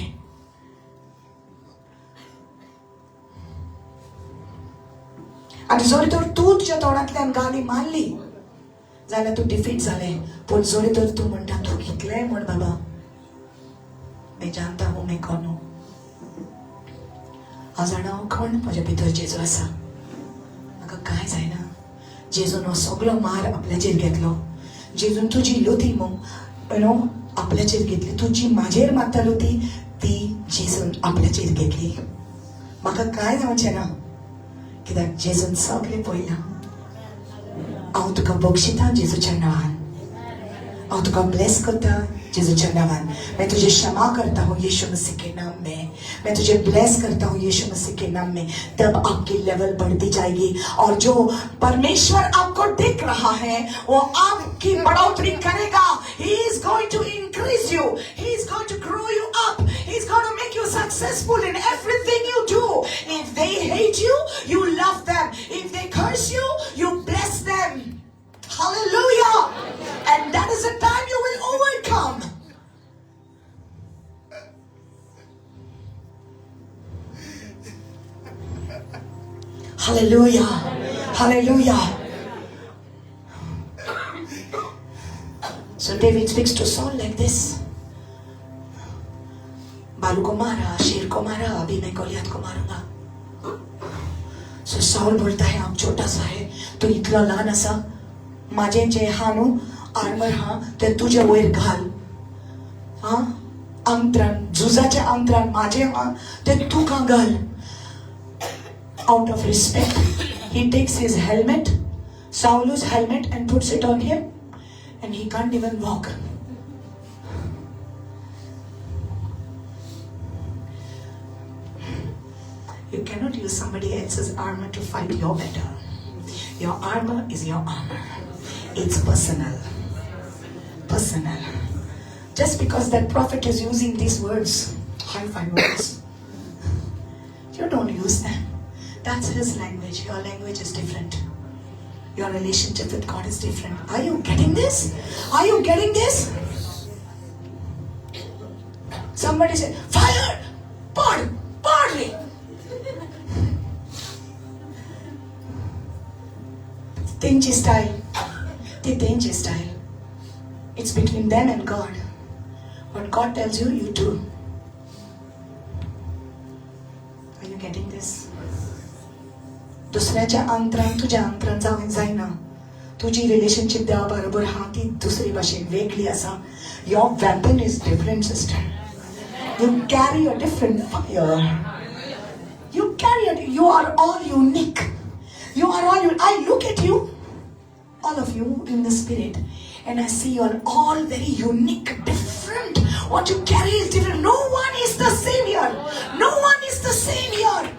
आनी जरी तर तूं तुज्या तोंडांतल्यान गाली मारली जाल्यार तूं डिफीट जालें. पूण जरी तर तूं म्हणटा तूं कितलेंय म्हण बाबा, मैं जानता हूँ मैं कोण हूँ, हांव जाणा हांव कोण, म्हज्या भितर जेजू आसा, म्हाका कांय जायना. जेजून हो सगलो मार आपल्याचेर घेतलो. जेजून तुजी लुती you know आपल्याचेर घेतली. तुजी म्हाजेर मारता लुती ती जेजून आपल्याचेर घेतली. म्हाका कांय जावचें ना कित्याक जेजून सगळें पळयलां. हांव तुका बक्षिता जेजूच्या नांवान. हांव तुका ब्लेस करता जेजूच्या नांवान. मैं तुझे क्षमा करता हूँ यीशु मसीह के नाम में. मैं तुझे ब्लेस करता हूँ यीशु मसीह के नाम में. तब आपकी लेवल बढ़ती जाएगी और जो परमेश्वर आपको देख रहा है वो आपकी बढ़ोतरी करेगा. He is going to increase you. He is going to grow you up. He is going to make you successful in everything you do. If they hate you, you love them. If they curse you, you bless them. Hallelujah. And that is the time you will overcome. Hallelujah. Hallelujah. So David speaks to Saul like this. भालू को मारा, शेर को मारा, अभी मैं गोलियत को मारूंगा. So Saul बोलता है, हांव छोटा सा है, तूं इतलो ल्हान आसा, म्हाजें जें आहा न्हू आर्मर आहा तें तुजे वयर घाल. आं, आंतरान, झुजाचें आंतरान म्हाजें आहा तें तुका घाल. Out of respect, he takes his helmet, Saul's helmet, and puts it on him, and he can't even walk. You cannot use somebody else's armor to fight your battle. Your armor is your armor. It's personal. Personal. Just because that prophet is using these words, hi-fi words, you don't use them. That's his language. Your language is different. Your relationship with God is different. Are you getting this? Are you getting this? Somebody said, fire! Pad! Pad re! तेंची style. ती तेंची style. It's between them and God. What God tells you, you do. Are you getting this? दुसऱ्याच्या अंतरान तुज्या अंतरान जावंक जायना. तुजी relationship देवा बरोबर आहा ती दुसरी भाशेन वेगळी आसा. Your weapon is different, sister. You carry a different fire. You carry it. You are all unique. You are all unique. I look at you, all of you in the spirit, and I see you are all very unique, different. What you carry is different. No one is the same here. No one is the same here.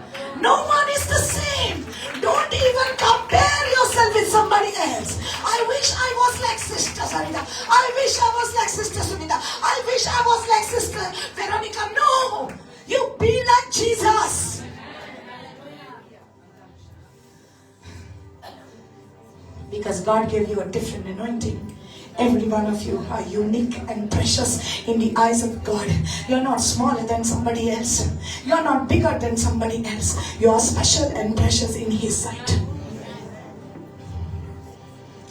No one is the same. Don't even compare yourself with somebody else. I wish I was like Sister Sarita. I wish I was like Sister Sunita. I wish I was like Sister Veronica. No! You be like Jesus. Because God gave you a different anointing. Every one of you are unique and precious in the eyes of God. You're not smaller than somebody else. You're not bigger than somebody else. You are special and precious in His sight.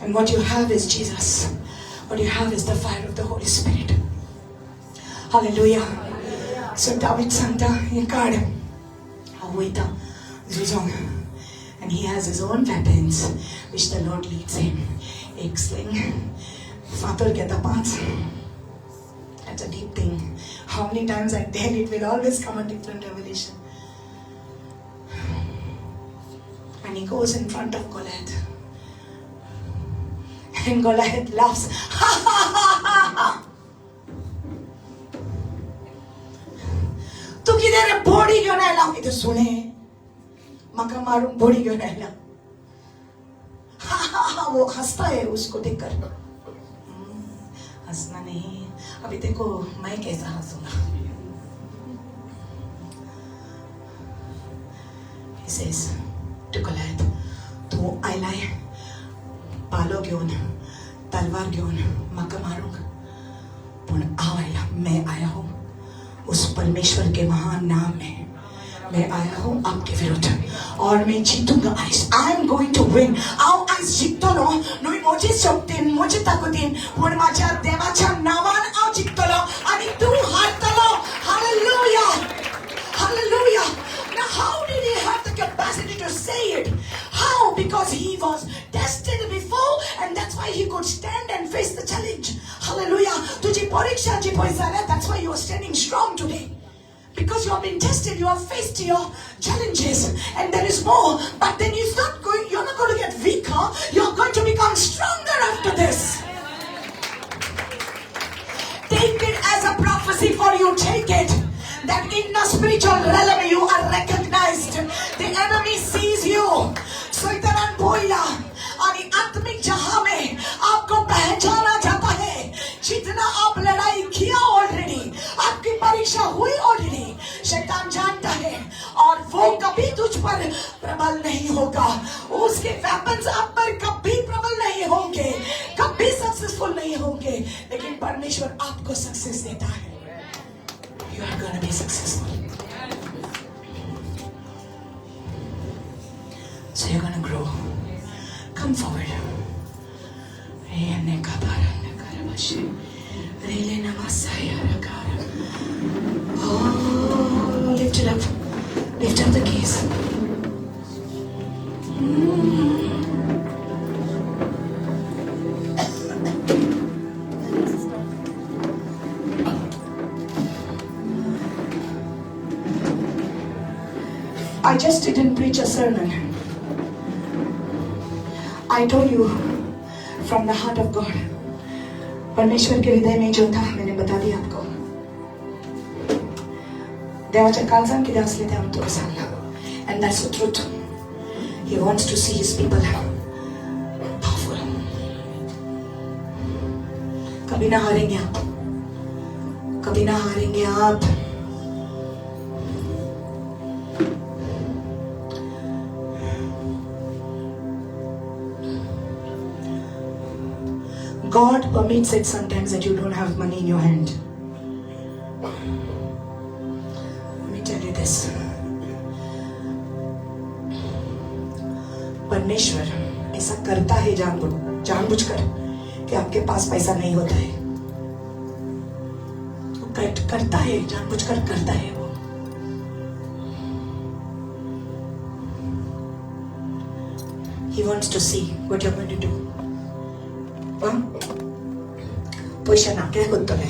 And what you have is Jesus. What you have is the fire of the Holy Spirit. Hallelujah. So David सांगता, हें काड, हांव वयता झुजोंक. And he has his own weapons, which the Lord leads him. एक sling, फातर घेता 5. That's a deep thing. How many times I tell it, will always come a different revelation. And he goes in front of Goliath. And Goliath laughs. Ha ha ha ha ha. तूं कितें रे बोडी घेवन आयला? कितें सुणें म्हाका मारून बोडी घेवन आयला. हा हा हा. वो हंसता है उसको देखकर. हंसना नहीं. अभी देखो मैं कैसा हंसूंगा. He says to Goliath, तूं आयलाय पालो घेवन, तलवार घेवन म्हाका मारूंक, पूण हांव आयला, मैं आया हूँ उस परमेश्वर के महान नाम में. मैं आया हूँ आपके विरुद्ध और मैं जीतूंगा. I am going to win. हांव आयज जिखतलो न्हय म्हजे शक्तीन, म्हजे ताकदीन, पूण म्हाज्या देवाच्या नांवान हांव जिखतलो आनी तूं हारतलो. Hallelujah, hallelujah. Now how did he have the capacity to say it? How? Because he was tested before, and that's why he could stand and face the challenge. Hallelujah. तुझी परीक्षा जी पळय जाल्या, that's why you are standing strong today. Because you have been tested, you have faced your challenges, and there is more. But then it's not going, you're not going to get weaker. You're going to become stronger after this. Take it as a prophecy for you. Take it. That in the spiritual realm you are recognized. The enemy sees you. सैतानान बोला आणि आत्मिक जहां में आपको पहचाना जाता है. जितना आप लड़ाई किया ऑलरेडी, आपकी परीक्षा हुई ऑलरेडी, शैतान जानता है और वो कभी तुझ पर प्रबल नहीं होगा. उसके वेपन्स आप पर कभी प्रबल नहीं होंगे, कभी सक्सेसफुल नहीं होंगे, लेकिन परमेश्वर आपको सक्सेस देता है. You are going to be successful. So you're going to grow. Come forward. Oh, lift it up. Lift up the keys. just didn't preach a sermon. I told you from the heart of God. परमेश्वर के हृदय में जो था मैंने बता दिया आपको. देवाच्या काळजान कितें आसलें तें हांवें तुका सांगलां. And that's the truth. He wants to see his people powerful. कभी ना हारेंगे आप, कभी ना हारेंगे आप. God permits it sometimes that you don't have money in your hand. Let me tell you this. परमेश्वर ऐसा करता है जानबूझकर कि आपके पास पैसा नहीं होता है. वो करता है, जानबूझकर करता है वो. He wants to see what you're going to do. पयशे ना कितें करतले?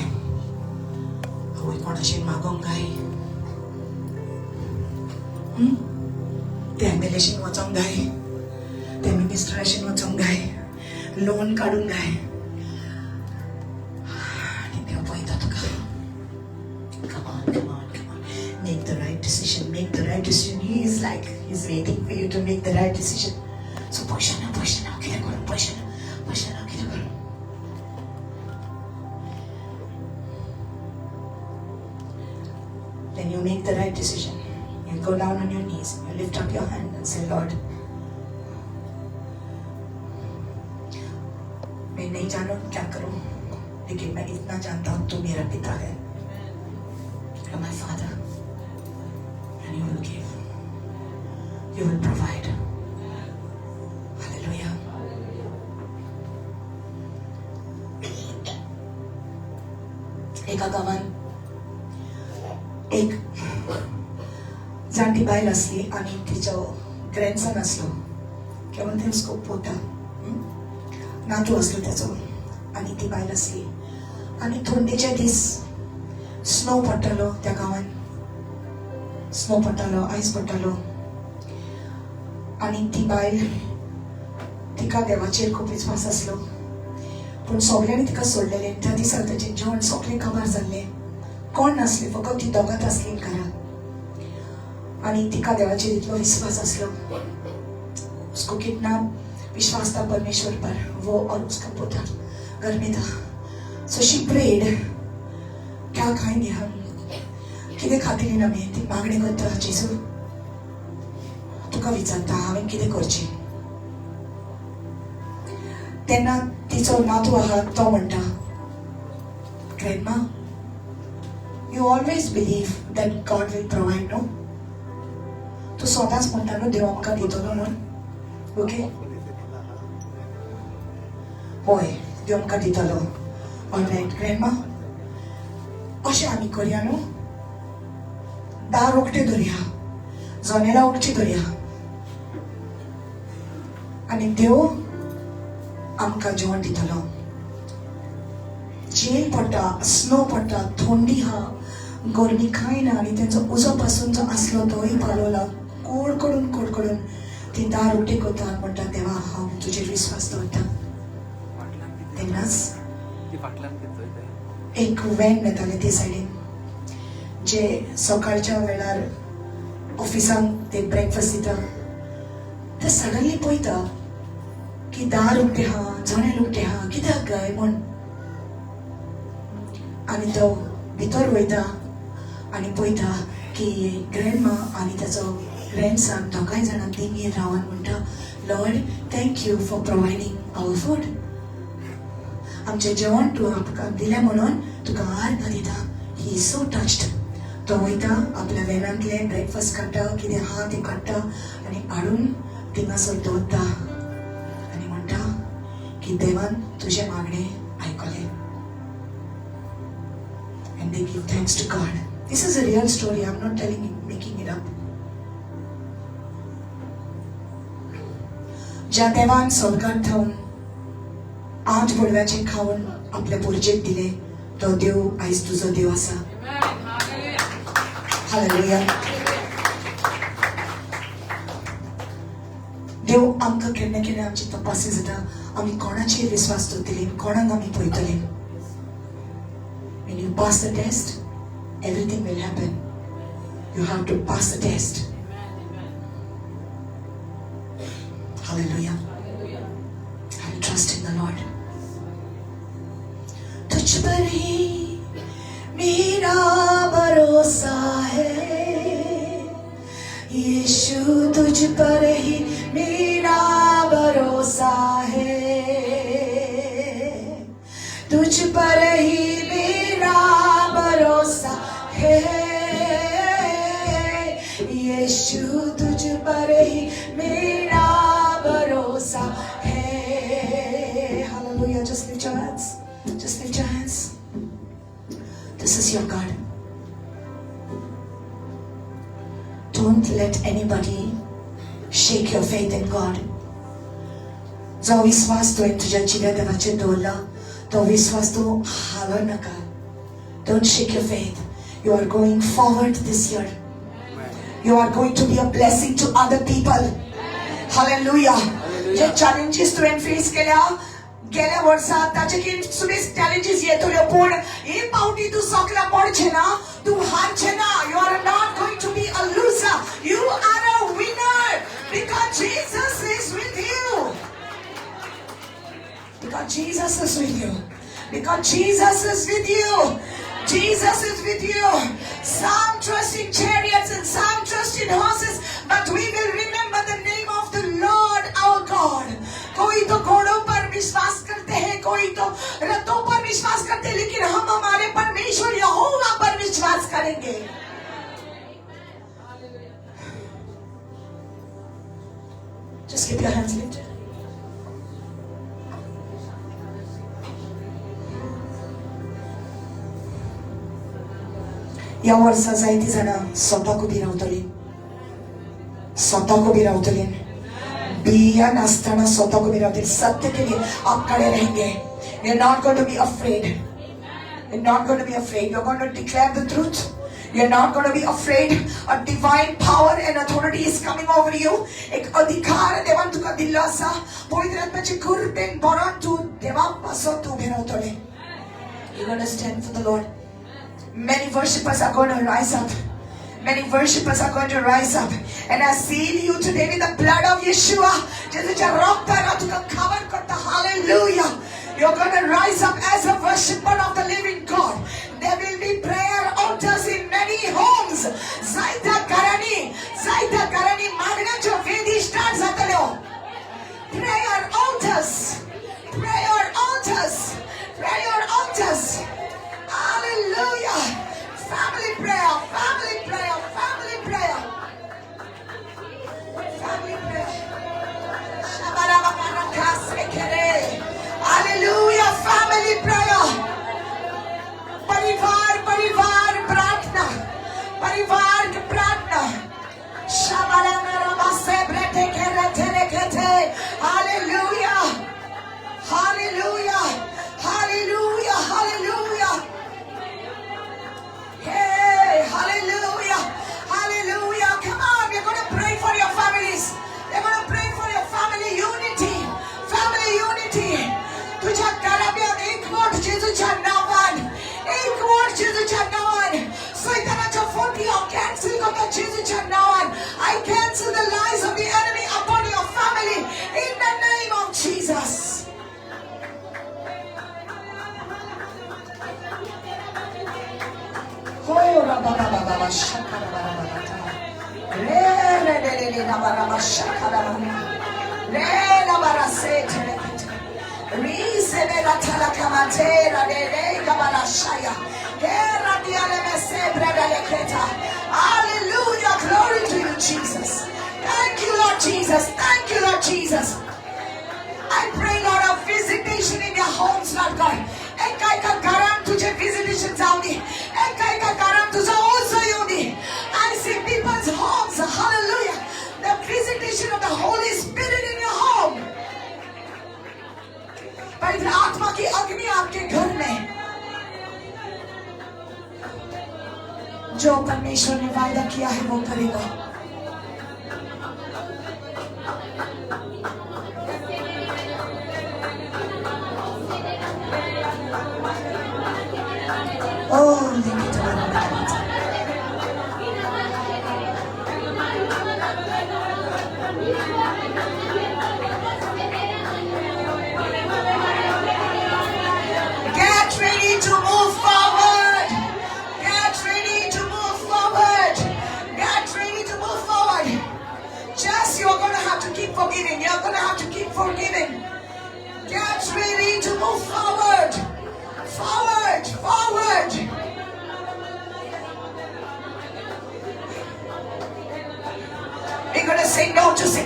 आवय कोणाशेन मागोंक काय? ते एमएलएशीन वचोंक जाय, ते मिनिस्टराशीन वचोंक जाय, लोन काडूंक जाय. आनी देव पळयता तुका. Come on, come on, come on. Make the right decision, make the right decision. He is like, he's waiting for you to make the right decision. So पयशे ना, पयशे ना, कितें करूं? पयशे ना, पयशे ना, कितें करूं? Then you make the right decision. You go down on your knees, you lift up your hand and say, Lord, मैं नहीं जानू क्या करूं, लेकिन मैं इतना जानता हूं तू मेरा पिता है. You are my father, and you will give, you will provide. Hallelujah. एका गांवान एक जाणटी बायल आसली आनी तिचो ग्रँडसन आसलो, किंवा म्हणटा उसको पोता, नातू आसलो तेचो. आनी ती बायल आसली आनी थंडेचे दीस, स्नो पडटालो त्या गांवान, स्नो पडटालो, आयस पडटालो. आनी ती बायल, तिका देवाचेर खूब विस्वास आसलो, पूण सगल्यांनी तिका सोडलेलें. त्या दिसा ताचें जेवण सगळें काबार जाल्लें, कोण नासलें, फकत ती दोगांच आसलीं घरा. आनी तिका देवाचेर इतलो विस्वास आसलो, उसको कितना विश्वास था परमेश्वर पर, वो और उसका पोता घर में था. सो she prayed, क्या खाएंगे हम, कितें खातली ना आमी? ती मागणी करता, जेजू तुका विचारता हांवें कितें करचें? तेन्ना तिचो नातू आहा तो म्हणटा, Grandma, you always believe that God will provide, no? तूं सदांच म्हणटा न्हू देव आमकां दितलो म्हूण, ओके? हय, देव आमकां दितलो. ऑलरायट ग्रँडमा, अशें आमी करया न्हू, दार उक्तें दवरया, जनेलां उक्तीं दवरया आनी देव आमकां जेवण दितलो. झेल पडटा, स्नो पडटा, थंडी आहा, गरमी कांय ना, आनी तेंचो उजो पासून जो आसलो तोय पालवला. कोडकडून कोडकडून ती दार उक्ती करता आनी म्हणटा, देवा हांव तुजेर विस्वास दवरता. तेन्नाच एक वॅन येतालें ते सायडीन, जे सकाळच्या वेळार ऑफिसांक ते ब्रेकफास्ट दिता. ते सडनली पळयता की दार उक्तें आहा, जनेल उक्तें आहा, कित्याक काय म्हूण. आनी तो भितर वयता आनी पळयता की ग्रँडमा आनी ताचो ग्रँडसन दोगांय जाणां दिंगेर रावन म्हणटा, Lord, thank you for providing our food. आमचें जेवण तूं आमकां दिलें म्हणून तुका आर्गां दिता. He is so touched. तो वयता आपल्या वेनांतलें ब्रेकफास्ट काडटा, कितें आहा तें काडटा आनी हाडून थिंगासर दवरता आनी म्हणटा की देवान तुजें मागणें आयकलें. And they give thanks to God. This is a real story. I'm not telling it, making it up. ज्या देवान स्वर्गात थावन 8 बोडव्याचें खावन आपल्या पुर्जेक दिलें, तो देव आयज तुजो देव आसा. हालेलुया. देव आमकां केन्ना केन्ना आमची तपासणी जाता, आमी कोणाचेर विस्वास दवरतली, कोणाक आमी पळयतली. When you pass the test, everything will happen. You have to pass the test. Hallelujah. I trust in the Lord. तुझ पर ही मेरा भरोसा है यीशु, तुझ पर ही मेरा भरोसा है, तुझ पर ही मेरा भरोसा है यीशु, तुझ पर ही मेरा भरोसा है. Hallelujah. Just lift your hands. Just lift your hands. This is your God. Don't let anybody shake your faith in God. जो विश्वास तुवें तुज्या जिव्या देवाचेर दवरला तो विश्वास तूं हालो नाका. Don't shake your faith. You are going forward this year. You are going to be a blessing to other people. Hallelujah. J challenges तुवें face केल्या गेल्या वर्सा, ताचे की सुबेस चॅलेंजीस येतल्यो, पूण हे पावटी तूं सकला पडचें ना, तूं हारचें ना. You are not going to be a loser. You are a winner because Jesus is with you. Because Jesus is with you. Because Jesus is with you. Jesus is with you. Some trust in chariots and some trust in horses, but we will remember the name of the Lord our God. कोई तो घोड़ों पर विश्वास करते हैं, कोई तो रथों पर विश्वास करते हैं, लेकिन हम हमारे परमेश्वर यहोवा पर विश्वास करेंगे. Just keep your hands lifted. ह्या वर्सा जायतीं जाणां स्वताक उबी रावतलीं, स्वताक उबी रावतलीं, बिया नासतना स्वताक उबी रावतलीं. सत्य के लिए आप खड़े रहेंगे. You're not going to be afraid. You're not going to be afraid. You're going to declare the truth. You're not going to be afraid. A divine power and authority is coming over you. एक अधिकार देवान तुका दिल्लो आसा. पवित्र आत्म्याचे कृपेन भरोन तूं देवा पासत तूं उबें रावतलें. You're going to stand for the Lord. Many worshippers are going to rise up. Many worshippers are going to rise up. And I seal you today with the blood of Yeshua. जेजूच्या रक्तान हांव तुका cover करता. Hallelujah. You're going to rise up as a worshipper of the living God. There will be prayer altars in many homes. जायत्या घरांनी, जायत्या घरांनी मागण्याच्यो वेदी start जातल्यो. Prayer altars. Prayer altars. Prayer altars. Hallelujah. Family prayer, family prayer, family prayer. Family prayer. Hallelujah. Family prayer. परिवार, परिवार प्रार्थना, परिवार प्रार्थना. Hallelujah. Hallelujah. Hallelujah. Hallelujah. Hey, hallelujah. Hallelujah. Come on, we're going to pray for your families. We're going to pray for your family unity. Family unity. तुझ्या घराब्यात एकवट जेजूच्या नावान, एकवट जेजूच्या नावान. सैतानाच्या फोटी हांव कॅन्सल करता जेजूच्या नावान. I cancel the lies of the enemy upon your family in the name of Jesus. Oh, rabba shakara re re re re re rabba shakara re rabba se tere ri se la tala kamatera re re kabala shaya hera diale me se brada le kreta. Hallelujah. Glory to you, Jesus. Thank you, Lord Jesus. Thank you, Lord Jesus. I pray, Lord, a visitation in your homes, Lord God. एका एका घरान तुझे visitation जावं दी. एका एका घरान तुझो उजो येवं दी. I see people's homes. Hallelujah. The visitation of the Holy Spirit in your home. पवित्र आत्मा की अग्नि आपके घर में. जो परमेश्वर ने वायदा किया है वो करेगा.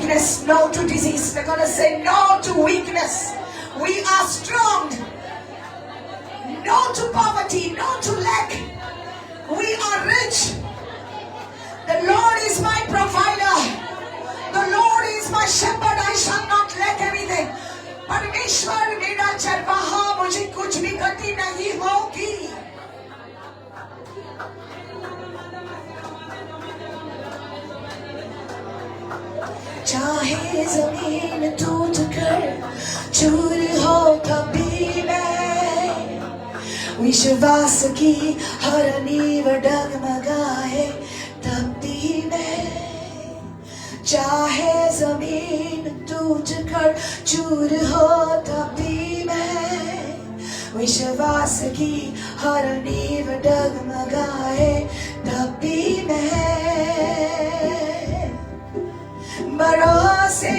sickness, no to disease. We're going to say no to weakness. We are strong. No to poverty, no to lack. We are rich. The Lord is my provider. The Lord is my shepherd. I shall not lack anything. परमेश्वर मेरा चरवाहा, मुझे कुछ भी गति नहीं होगी. चाहे जमीन टूट कर चूर हो तभी मैं विश्वास की हर नींव डगमगाए तब भी मैं, चाहे जमीन टूट कर चूर हो तब भी मैं विश्वास की हर नींव डगमगाए तब भी मैं भरोसे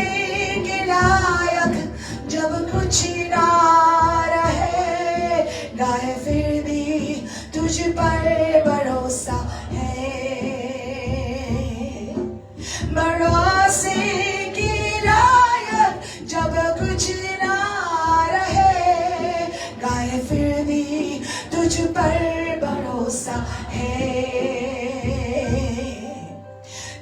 के लायक जब कुछ ना रहे, गाए फिर भी तुझ पर भरोसा है. भरोसे के लायक जब कुछ ना रहे, गाए फिर भी तुझ पर भरोसा है.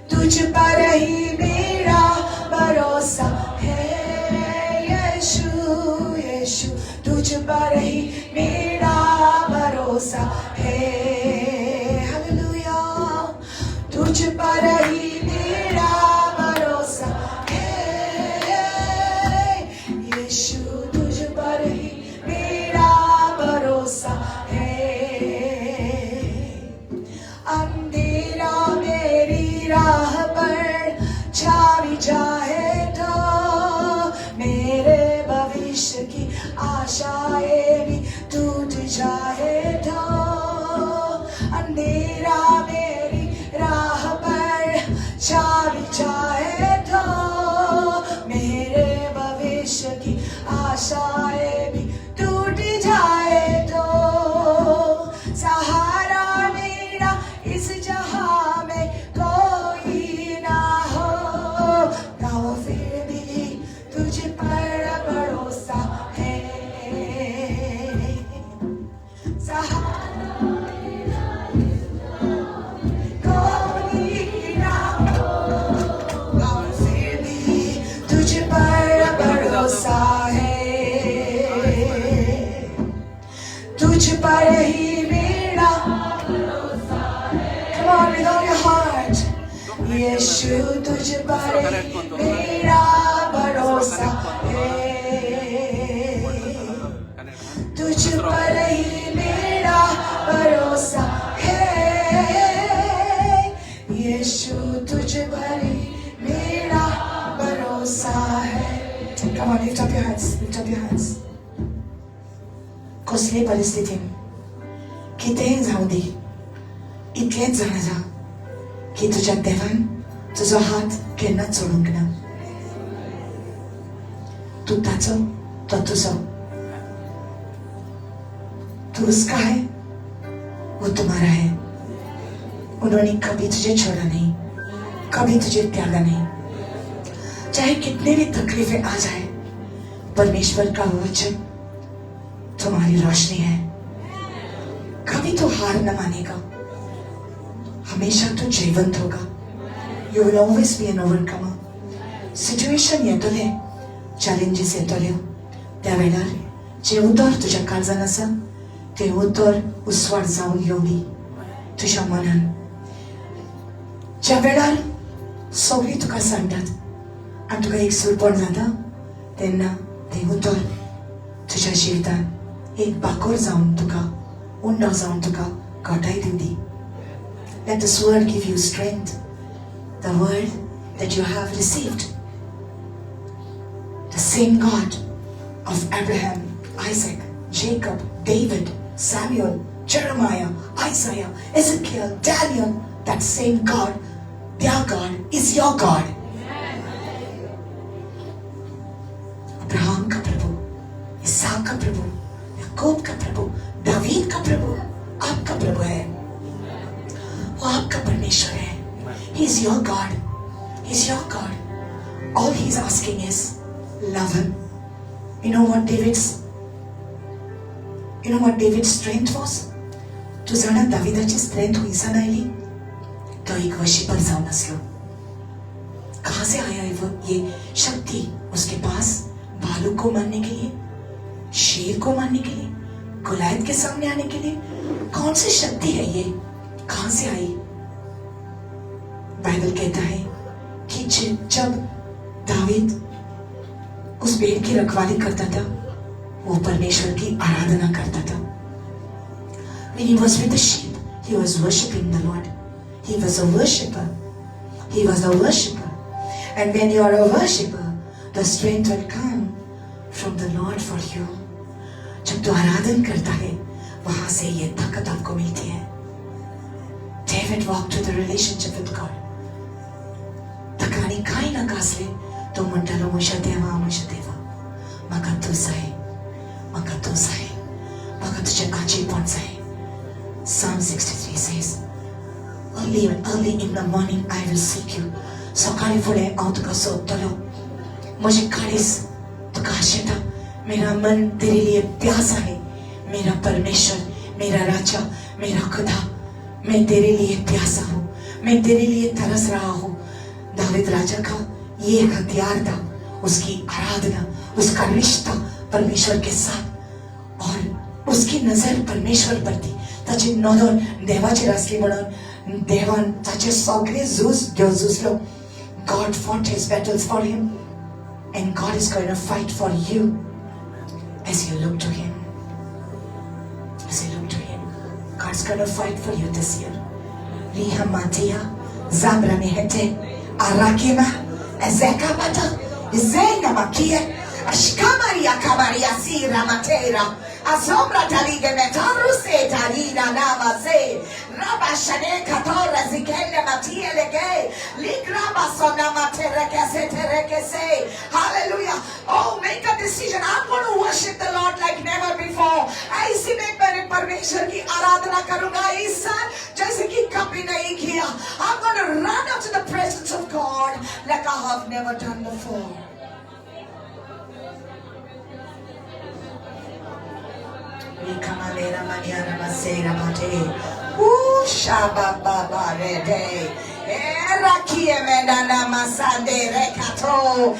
तुझ पर ही मेरा भरोसा है यीशु, यीशु तुझ पर ही मेरा भरोसा है. हालेलुया. तुझ पर ही मेरा भरोसा है यीशु, तुझ पर ही मेरा भरोसा है. अंधेरा मेरी राह पर छा भी जाए तो मेरे भविष्य की आशाएं भी टूट जाए तो, अंधेरा मेरी राह पर छा भी जाए तो मेरे भविष्य की आशाएं भी टूट जाए तो, सहारा मेरा इस जहां में कोई ना हो, गाओ फिर भी तुझ पर भरोसा है. सहारा मेरा कोई ना हो, गाओ फिर भी तुझ पर भरोसा है. तुझ पर ही मेरा. Come on, with all your heart. यीशु तुझ पर ही मेरा भरोसा है. तुझ पर ही मेरा भरोसा है यीशु, तुझ पर ही मेरा भरोसा है. Come on, lift up your hands, lift up your hands. कसले परिस्थितीन कितेंय जावं दी, इतलेंच जाणा जा की तुज्या देवान तुजो हात केन्नाच सोडूंक ना. तूं ताचो, तो तुजो. तू उसका है, वो तुम्हारा है. उन्होंने कभी तुझे छोड़ा नहीं, कभी तुझे त्यागा नहीं. चाहे कितने भी तकलीफें आ जाए, परमेश्वर का वचन तुम्हारी रोशनी है. कभी तो हार न मानेगा, हमेशा तो जीवंत होगा. You will always be an overcomer. Situation येतले, चॅलेंजीस येतल्यो, त्या वेळार जें उतर तुज्या काळजान आसा तें उतर उस्वाड जावन येवंदी तुज्या मनान. ज्या वेळार सगळीं तुका सांगतात आनी तुका एक सुरपण जाता, तेन्ना तें उतर तुज्या जिवितान एक बाकोर जावन तुका, उंडो जावन तुका घटाय दिवंदी. Let this word give you strength, the word that you have received. The same God of Abraham, Isaac, Jacob, David, Samuel, Jeremiah, Isaiah, Ezekiel, Daniel, that same God, their God is your God. Abraham का प्रभु, इसहाक का प्रभु, याकूब का प्रभु, दावीद का प्रभु आपका प्रभु है. वो आपका परमेश्वर है. He is your God. He is your God. All he's asking is, love him. You know what David's you know what David's strength was? तूं जाणा दाविदाची strength खंयसान आयली? तो एक वर्शिपर जावन आसलो. कहाँ से आया है वो ये शक्ति उसके पास? भालू को मारने के लिए, शेर को मारने के लिए, गुलायत के सामने आने के लिए कौन सी शक्ति है ये? कहां से आई? बाइबल कहता है कि जब दावीद उस भेड़ की रखवाली करता था, वो परमेश्वर की आराधना करता था. When he was with the sheep, he was worshiping the Lord. He was a worshipper. He was a worshipper. And when you are a worshipper, the strength will come from the Lord for you. जब तू आराधन करता है, वहां से ये ताकत आपको मिलती है. David walked to the relationship with God. ताका आनी कांय नाका आसलें. तो म्हणटालो, म्हज्या देवा, म्हज्या देवा, म्हाका तूं जाय, म्हाका तूं जाय, म्हाका तुजें आजीपण जाय. Psalm 63 says, "Early, early in the morning I will seek you." सकाळी फुडें हांव तुका सोदतलो. म्हजें काळीज तुका आशेता. मेरा मन तेरे लिए प्यासा है, मेरा परमेश्वर, मेरा राजा, मेरा खुदा. मैं तेरे लिए प्यासा हूँ, मैं तेरे लिए तरस रहा हूँ. दाविद राजा का ये एक हथियार था, उसकी आराधना, उसका रिश्ता परमेश्वर के साथ, और उसकी नजर परमेश्वर पर थी. ताची नदर देवाचेर आसली म्हणून देवान ताचे सगळे झूज झुजलो. God fought his battles for him, and God is going to fight for you as you look to him. As you look to him, God's going to fight for you this year. Rihamatia, Zabra Nehete, Arakima, Ezekabata, Zena Makia, Ashkamaria Kamaria Sira Matera, Azombra Talige Metaru Se Tarina Namase, Rabashane Katora Zikele Matia Lege, Ligraba Sona Matereke Tereke Se. Hallelujah. Oh, make a decision. I'm going to worship the Lord like never before. ऐसी मैं मेरे परमेश्वर की आराधना करूंगा इस साल जैसे कि कभी नहीं किया. I'm going to run out to the presence of God like I have never done before. Ikamalera maniana masera mate. Shaba baba rede. Era kiemena masande rekato.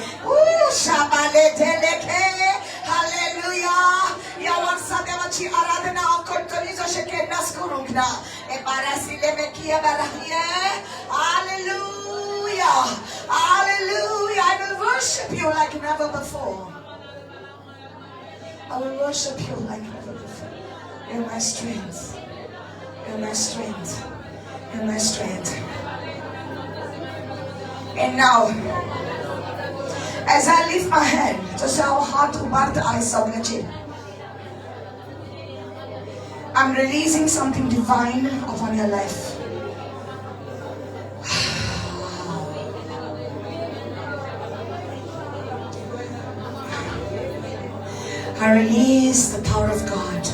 Shaba leke. Hallelujah. ह्या वर्सा देवाची आराधना हांव करतली जशें केन्नाच करूंक ना. ए बारासिले मेकिया बाराहिये. Hallelujah. Hallelujah. I will worship you like never before. I will worship you like never before. You're my strength. You're my strength. You're my strength. And now, as I lift my hand, जसो हांव हात उबारता आयज सगळ्याचेर, I'm releasing something divine upon your life. I release the power of God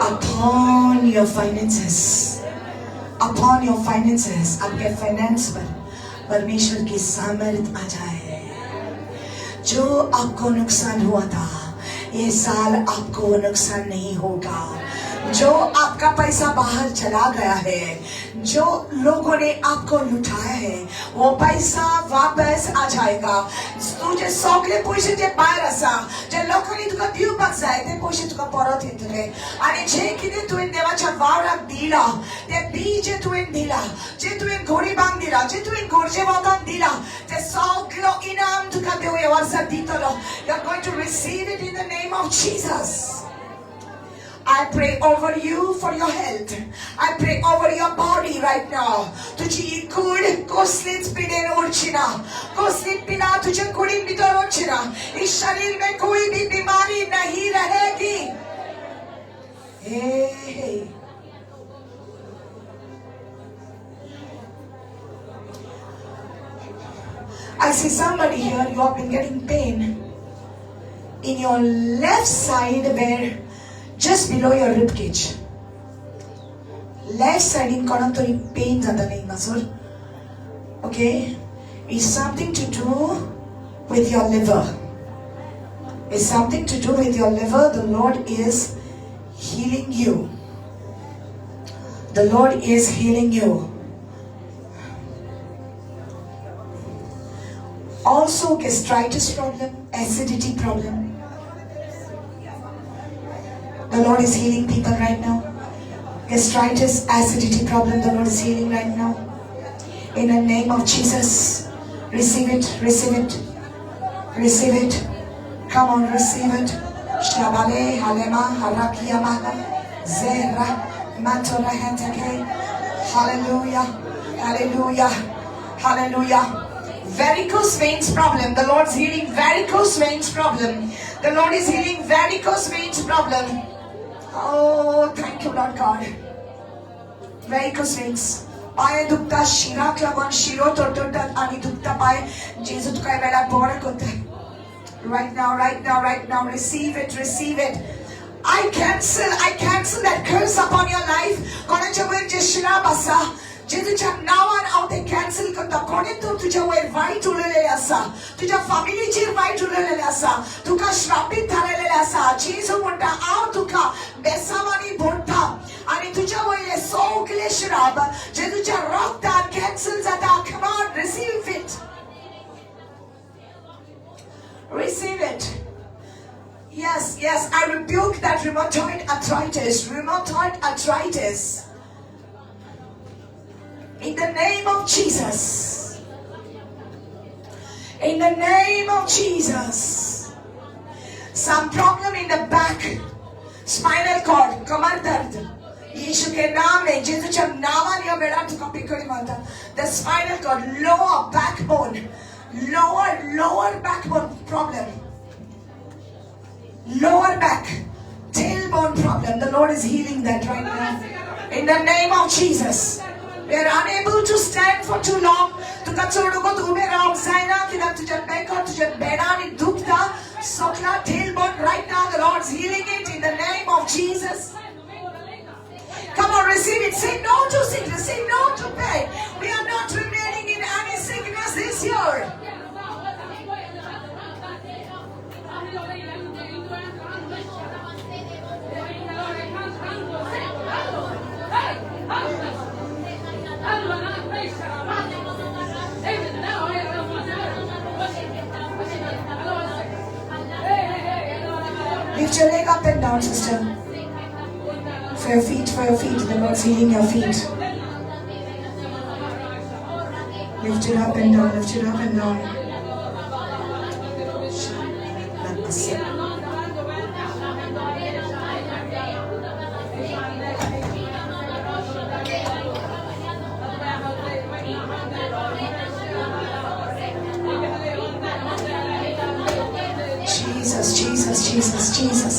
upon your finances. Upon your finances. आपके finance पर परमेश्वर की सामर्थ आ जाए. जो आपको नुकसान हुआ था, ये साल आपको वो नुकसान नहीं होगा. जो आपका पैसा बाहर चला गया है, जो लोगों ने आपको लुटाया है, वो पैसा वापस आ जाएगा. तुझे सगळे पयशे जे भायर आसा, जे लोकांनी तुका दिवपाक जाय, ते पयशे तुका परत येतले. आनी जे कितें तुवें देवाच्या वावराक दिला, ते बी जे तुवें दिला, जे तुवें गरिबांक दिला, जे तुवें गरजेवंतांक दिला, ते सगळो इनाम तुका देव ह्या वर्सा दितलो. You are going to receive it in the name of Jesus. I pray over you for your health. I pray over your body right now. तुझी ही कूड कसलीच पिडेन उरची ना. कसलीच पिडा तुझ्या कुडीन भितर उरची ना. इस शरीर में कोई भी बीमारी नहीं रहेगी. Hey, hey. I see somebody here, you have been getting pain in your left side, where just below your rib cage. Left सायडीन कोणाक तरी पेन जातालें हिंगासर. Okay, It's something to do with your liver. It's something to do with your liver. The Lord is healing you. The Lord is healing you. Also gastritis problem, acidity problem. The Lord is healing people right now. Gastritis, acidity problem, the Lord is healing right now. In the name of Jesus, receive it, receive it, receive it. Come on, receive it. Shabale, Halema, Harakiyamaha, Zera, Matora Hatake. Hallelujah, hallelujah, hallelujah. Varicose veins problem. The Lord's healing varicose veins problem. The Lord is healing varicose veins problem. Oh, thank you, Lord God. Varicose veins. पांय दुखता, Chirac लागून शिरो तोडतोडटात आनी दुखता पांय. जेजू तुका ह्या वेळार बरें करता. Right now, right now, right now, receive it, receive it. I cancel that curse upon your life. कोणाच्या वयर जे श्राप आसा, जेजूच्या नांवान हांव तें कॅन्सल करता. कोणें तर तुज्या वयर वायट उलयलेलें आसा, तुज्या फामिलीचेर वायट उलयलेलें आसा, तुका श्रापीत थारायलेलें आसा, जेजू म्हणटा हांव तुका बेसांवांनी भरता आनी तुज्या वयले सगळे श्राप जेजूच्या रक्तान कॅन्सल जाता. Come on, receive it. Receive it. Yes, yes, I rebuke that rheumatoid arthritis. Rheumatoid arthritis. In the name of Jesus. In the name of Jesus. Some problem in the back. Spinal cord. कमर दर्द. यीशु K नाम में, जेजूच्या नावान ह्या वेळार तुका पिकडी मारता. The spinal cord, lower backbone. Lower backbone problem. Lower back, tailbone problem. The Lord is healing that right now. In the name of Jesus. We are unable to stand for too long. तुका चड वगत उबें रावंक जायना कित्याक तुज्या बेकार तुज्या बेणांनी दुखता. सकला tailbone right now. The Lord's healing it in the name of Jesus. Come on, receive it. Say no to sickness. Say no to pain. We are not remaining in any sickness this year. Lift your leg up and down, sister. For your feet, for your feet. The Lord's healing your feet. Lift it up and down, lift it up and down. Jesus, Jesus, Jesus, Jesus.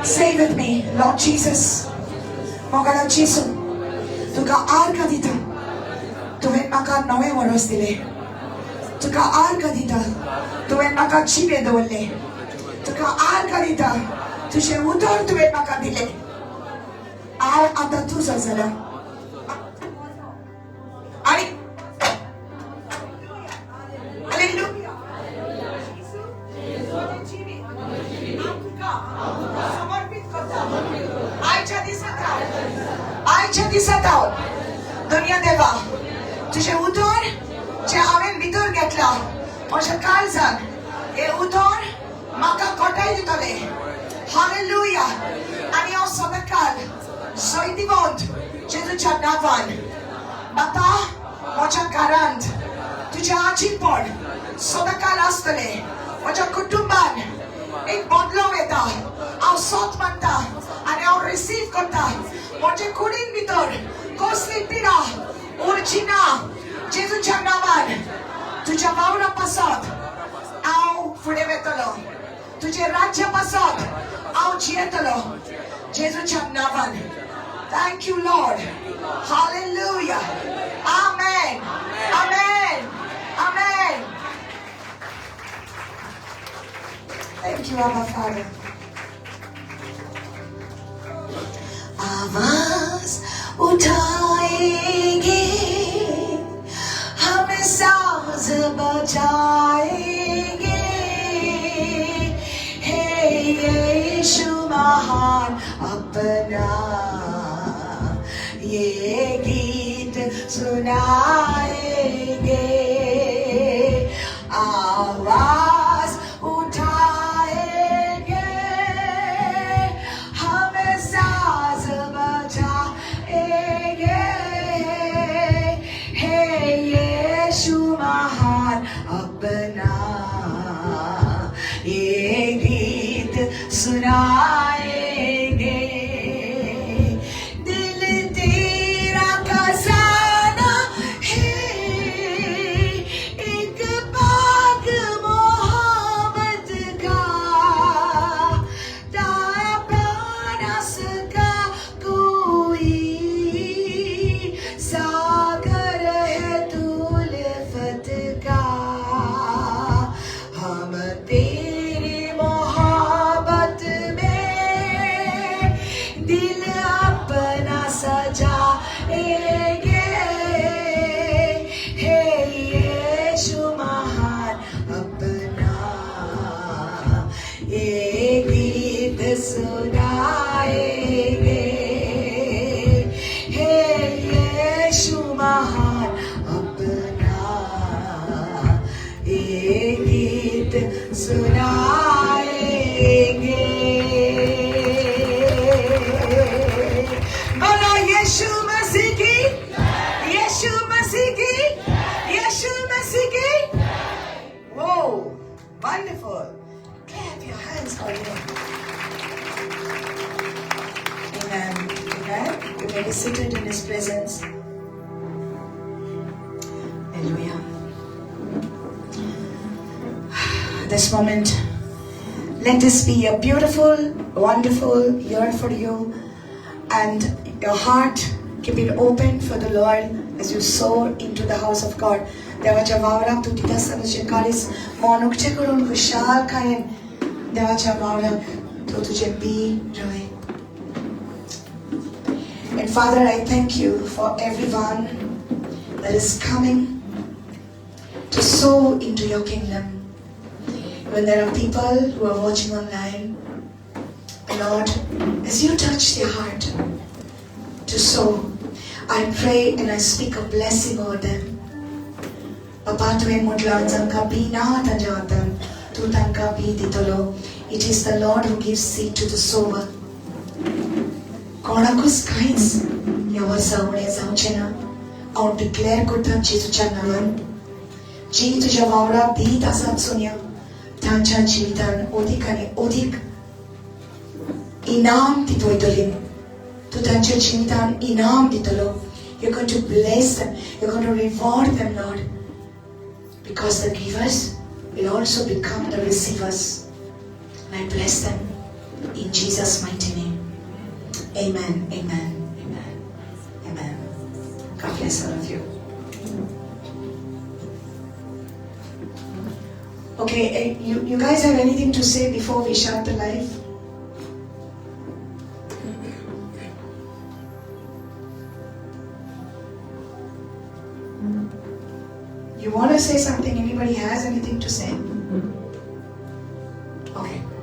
Say with me, Lord Jesus, मोगाळा जेजू, तुका आर्गां दिता. तुवें म्हाका नवें वर्स दिलें. तुका आर्गां दिता. तुवें म्हाका जिवे दवरलें. तुका आर्गां दिता. तुजें उतर तुवें म्हाका दिलें. हांव आतां तुजो जाला. आनी Hallelujah. समर्पित करता. आयच्या दिसात हांव, आयच्या दिसात हांव दुनिया देवा, तुजें उतर जें हांवें भितर घेतलां म्हज्या काळजान, हें उतर म्हाका कोटाय दितलें. हालेलुया. आनी हांव सदांकाळ जैतिवंत जेजूच्या नांवान. बापा, म्हज्या घरांत तुजें आजीपण सदांकाळ आसतलें. म्हज्या कुटुंबान एक बदलाव येता. हांव सत मानता आनी हांव रिसीव करता. म्हजे कुडीन भितर कसली पिडा उरची ना. जेजूच्या नांवान तुज्या वावरा पासत हांव फुडें वतलो. तुजें राज्य पासत हांव जियेतलो. जेजूच्या नांवान. Thank you, Lord. Hallelujah. Amen. Amen. Amen. Thank you, Abba Father. आवाज उठाए. उठाएंगे, हम साज बजाएंगे, हे यीशु महान अपना ये गीत सुनाएंगे, आवाज उठाएंगे, हम साज बजाएंगे, हे यीशु महान अपना ये गीत सुनाएंगे। दिल तेरा खजाना है, एक पाक मोहब्बत का, तापा ना सका कोई, सागर है तुलफत का, हम तेरी मोहब्बत में दिल अपना सजाएंगे, हे यीशु महान अपना ये गीत सुनाएंगे, हे यीशु महान अपना ये गीत सुनाएंगे। बोलो यीशु मसीह की, यीशु मसीह की, यीशु मसीह की। Whoa, wonderful. Clap your hands for him. Amen. Amen. You may be seated in his presence. Hallelujah. This moment, let this be a beautiful, wonderful year for you, and your heart, keep it open for the Lord as you sow into the house of God. देवाच्या वावराक तूं दिता आसतना तुजें काळीज मन उकतें करून खुशालकायेन देवाच्या वावराक तूं तुजें B Roy. And Father, I thank you for everyone that is coming to sow into your kingdom. When there are people who are watching online, Lord, as you touch their heart to sow, I pray and I speak a blessing over them. बाबा, तुवें म्हटलां जांकां बी ना तांच्या हातान तूं तांकां बी दितलो. It is the Lord who gives seed to the sower. कोणाकूच कांयच ह्या वर्सा उणें जावचें ना. हांव डिक्लेअर करता जेजूच्या नांवान, जी तुज्या वावराक दीत आसात सोनिया, तांच्या जिवितान अदीक आनी अदीक इनाम दित वयतली. तूं तांच्या जिवितान इनाम दितलो. You're going to bless them. You're going to reward them, Lord. Because the givers will also become the receivers. And I bless them in Jesus' mighty name. Amen, amen, amen, amen. God bless all of you. Okay, you guys have anything to say before we shut the live? You want to say something? Anybody has anything to say?